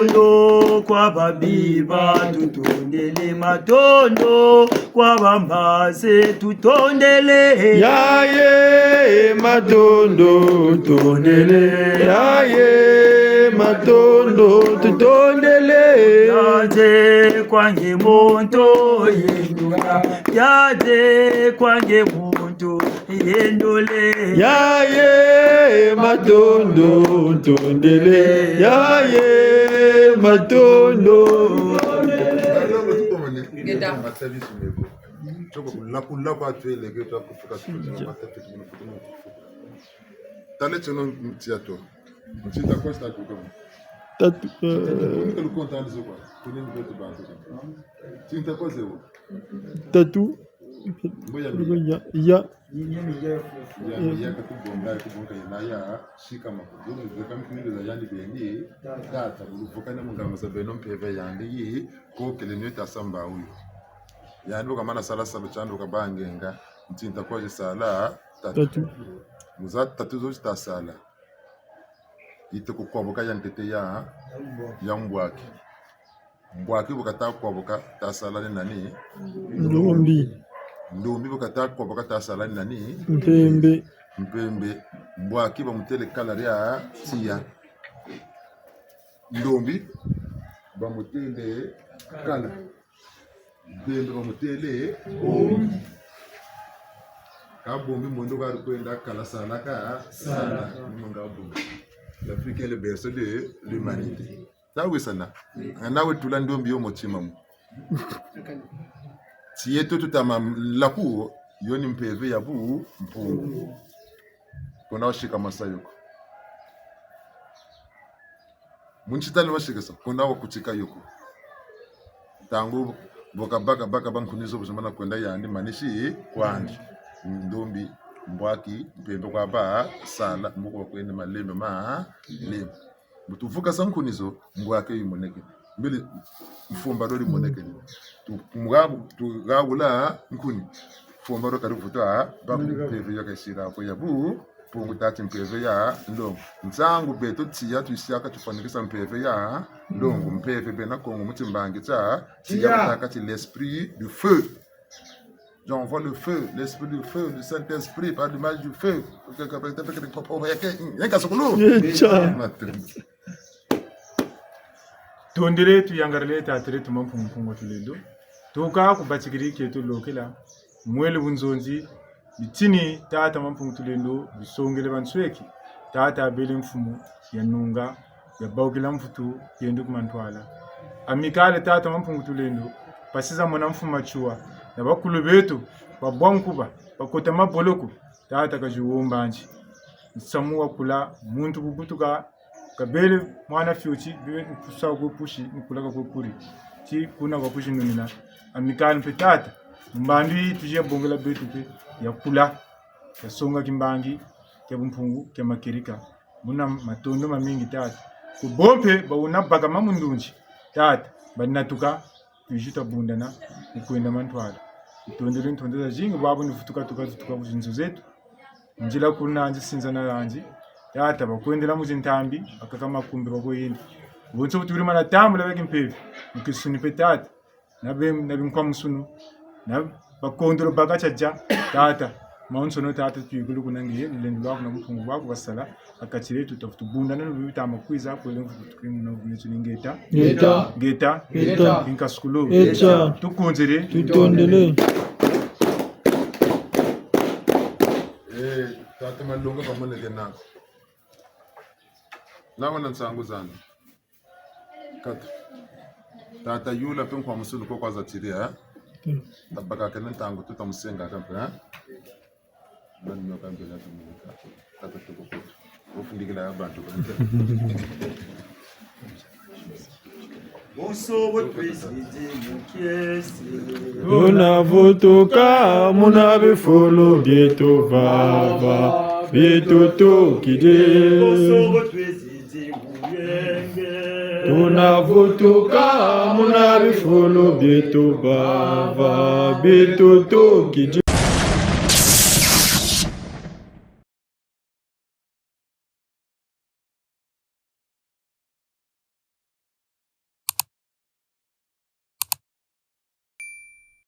Matondo kwa babiba tutondele, matondo kwa bambazi tutondele. Yaye matondo ntondele, yaye matondo tutondele. Yaje kwa nge muntu yendula, yaje kwa nge muntu yendule. Yaye matondo ntondele, yaye matondo. Ngeta. Toko kula kula kwa twele ke toko kufuka tukuti na mata tukuti na kutu na kufuka. Tale tsono ntia to. Ntinta kwa sta tuka. Tatu, eh, Ntinta kwa konta ndizo kwa. Kuni mbetu bantu. Ntinta kwa zewo. Tatu. Mbo ya ya, ya. Ya, ya katubonga, katubonga ya na ya, sika makudulu, veka mpindu za yandi bendi, tata, bulu vukana mu ngangu za beno mpeve yandi yi, kokele nio ta samba uyu. Yandi bu kamana sala salu kiandi bu kabanga nge, ntinta kwa zi sala, tatu. Tatu. Mu za tatu zo zi ta sala. Yita kukwabuka ya ntete ya, ya mbwaki. Mbwaki bu kata kwabuka ta sala ni nani? Ndombi. Ndombi bu kata kwabuka ta sala ni nani? Mpembe. Mpembe. Mbwaki bamutele kala dia tiya. Ndombi bamutele kala. Mpembe bamutele bombi. Ka bombi mondo ka kwenda kala sala ka sala. Ni manga bombi. L'Afrique est le berceau de l'humanité. Ta wisana. Nga nawe tula ndombi yo mutima mu. Ti yeto tutama laku yo ni mpeve ya bu Mpungu. Kuna washika masa yo ko. Mu nsi tani washikisa, kuna wakutika yo ko. Ntangu bu kabaka baka bankuni zo bu zimana kwenda yandi manisi kwandi. Ndombi, mbwaki, mpembe kwa ba sala, mbuko bakwenda malembe ma lembe. Bu tuvukasa nkuni zo, mbwaki yimonekene. Mbele mfumba dio dimonekene. Tu, mu gabu-, tu gabula nkuni. Mfumba dio kadi vutu, ba mpeve yo kasila ko ya bu Mpungu tati mpeve ya nlongo. Ntangu beto tiya tuyisaka tufwanikisa mpeve ya nlongo. Mpeve bena Kongo mu timbangi tia tiya. Tiya. Batâka ti l'esprit du feu. J'envoie le feu, l'esprit du feu, le Saint-Esprit, par l'image du feu. Yeka sukulu. Yecha. Matrice. Tondele, tuyangalele, tata eto Mampungu Mpungu Tulendo. Tuka ku batikidi kieto lokela. Mwele bunzonzi, bitini tata Mampungu Tulendo bisongele bansweki. Tata abele mfumu ya nunga, ya bawukila mvutu, yenda ku mantwala. Amicale tata Mampungu Tulendo, mpasi za mwana mfumu Matsoua, na bakulu beto, babwa nkuba, bakota maboloko, tata kaziwomba nsi. Nsamu wakula, muntu kubutuka, kabele mwana fioti, bebe kusa kwe pusi, ni kulaka kwe kuri. Ti kuna kwa kuzinunina. Amicale mpe tata, mbandu yi tuzi ya bongela beto mpe, yakula, yasonga kimbangi kia bumpungu, kia makieleka. Muna matondo mamingi, tata. Ku bo mpe, ba una bakama mu ndunzi, tata, banatuka, tuyizi twabundana, mu kwenda mantwala. Tutondele ntondo zazingi, bwabu ni vutuka tuka, tuka ku zinzo zeto. Nzila kuna nzi sinza na lanzi. Tata, bakwendela mu zintambi, bakaka makumbi bakwenda. Bonso bu tubiri mana tambula bia kimpeve. Mu kinsuni mpe tata. Na be-, na binkwamusunu. Na bakondolo baka tiadia. Tata. Mawonsono tata tuyikulu kuna ngeye, lulendo lwaku na bumpungu bwaku basala. A kati dieto, ta vutu bundana na bibi bitama kwiza, kwele mvutu kuri muna mvutu ni ngeta. Ngeta. Ngeta. Ngeta. Inka sukulu. Ngeta. Tukunzele. Tutondele. Eh, tata Malonga bamoneke nako. Nako na nsangu zandi. Kata. Tata yula mpe nkwamusunu ko kwa zatiri, eh? Mm. Tabakakene ntangu tuta musenga kampe, eh? Bani nyoka mpe na tumuka. Tata tuko kwetu. Ofundikila bantu. Bonso bo twizidi mu kiese. Tuna vutuka muna bifulu bieto vava, bieto tukidi. Bonso bo twizidi mu yenge. Tuna vutuka muna bifulu bieto vava, bieto tukidi.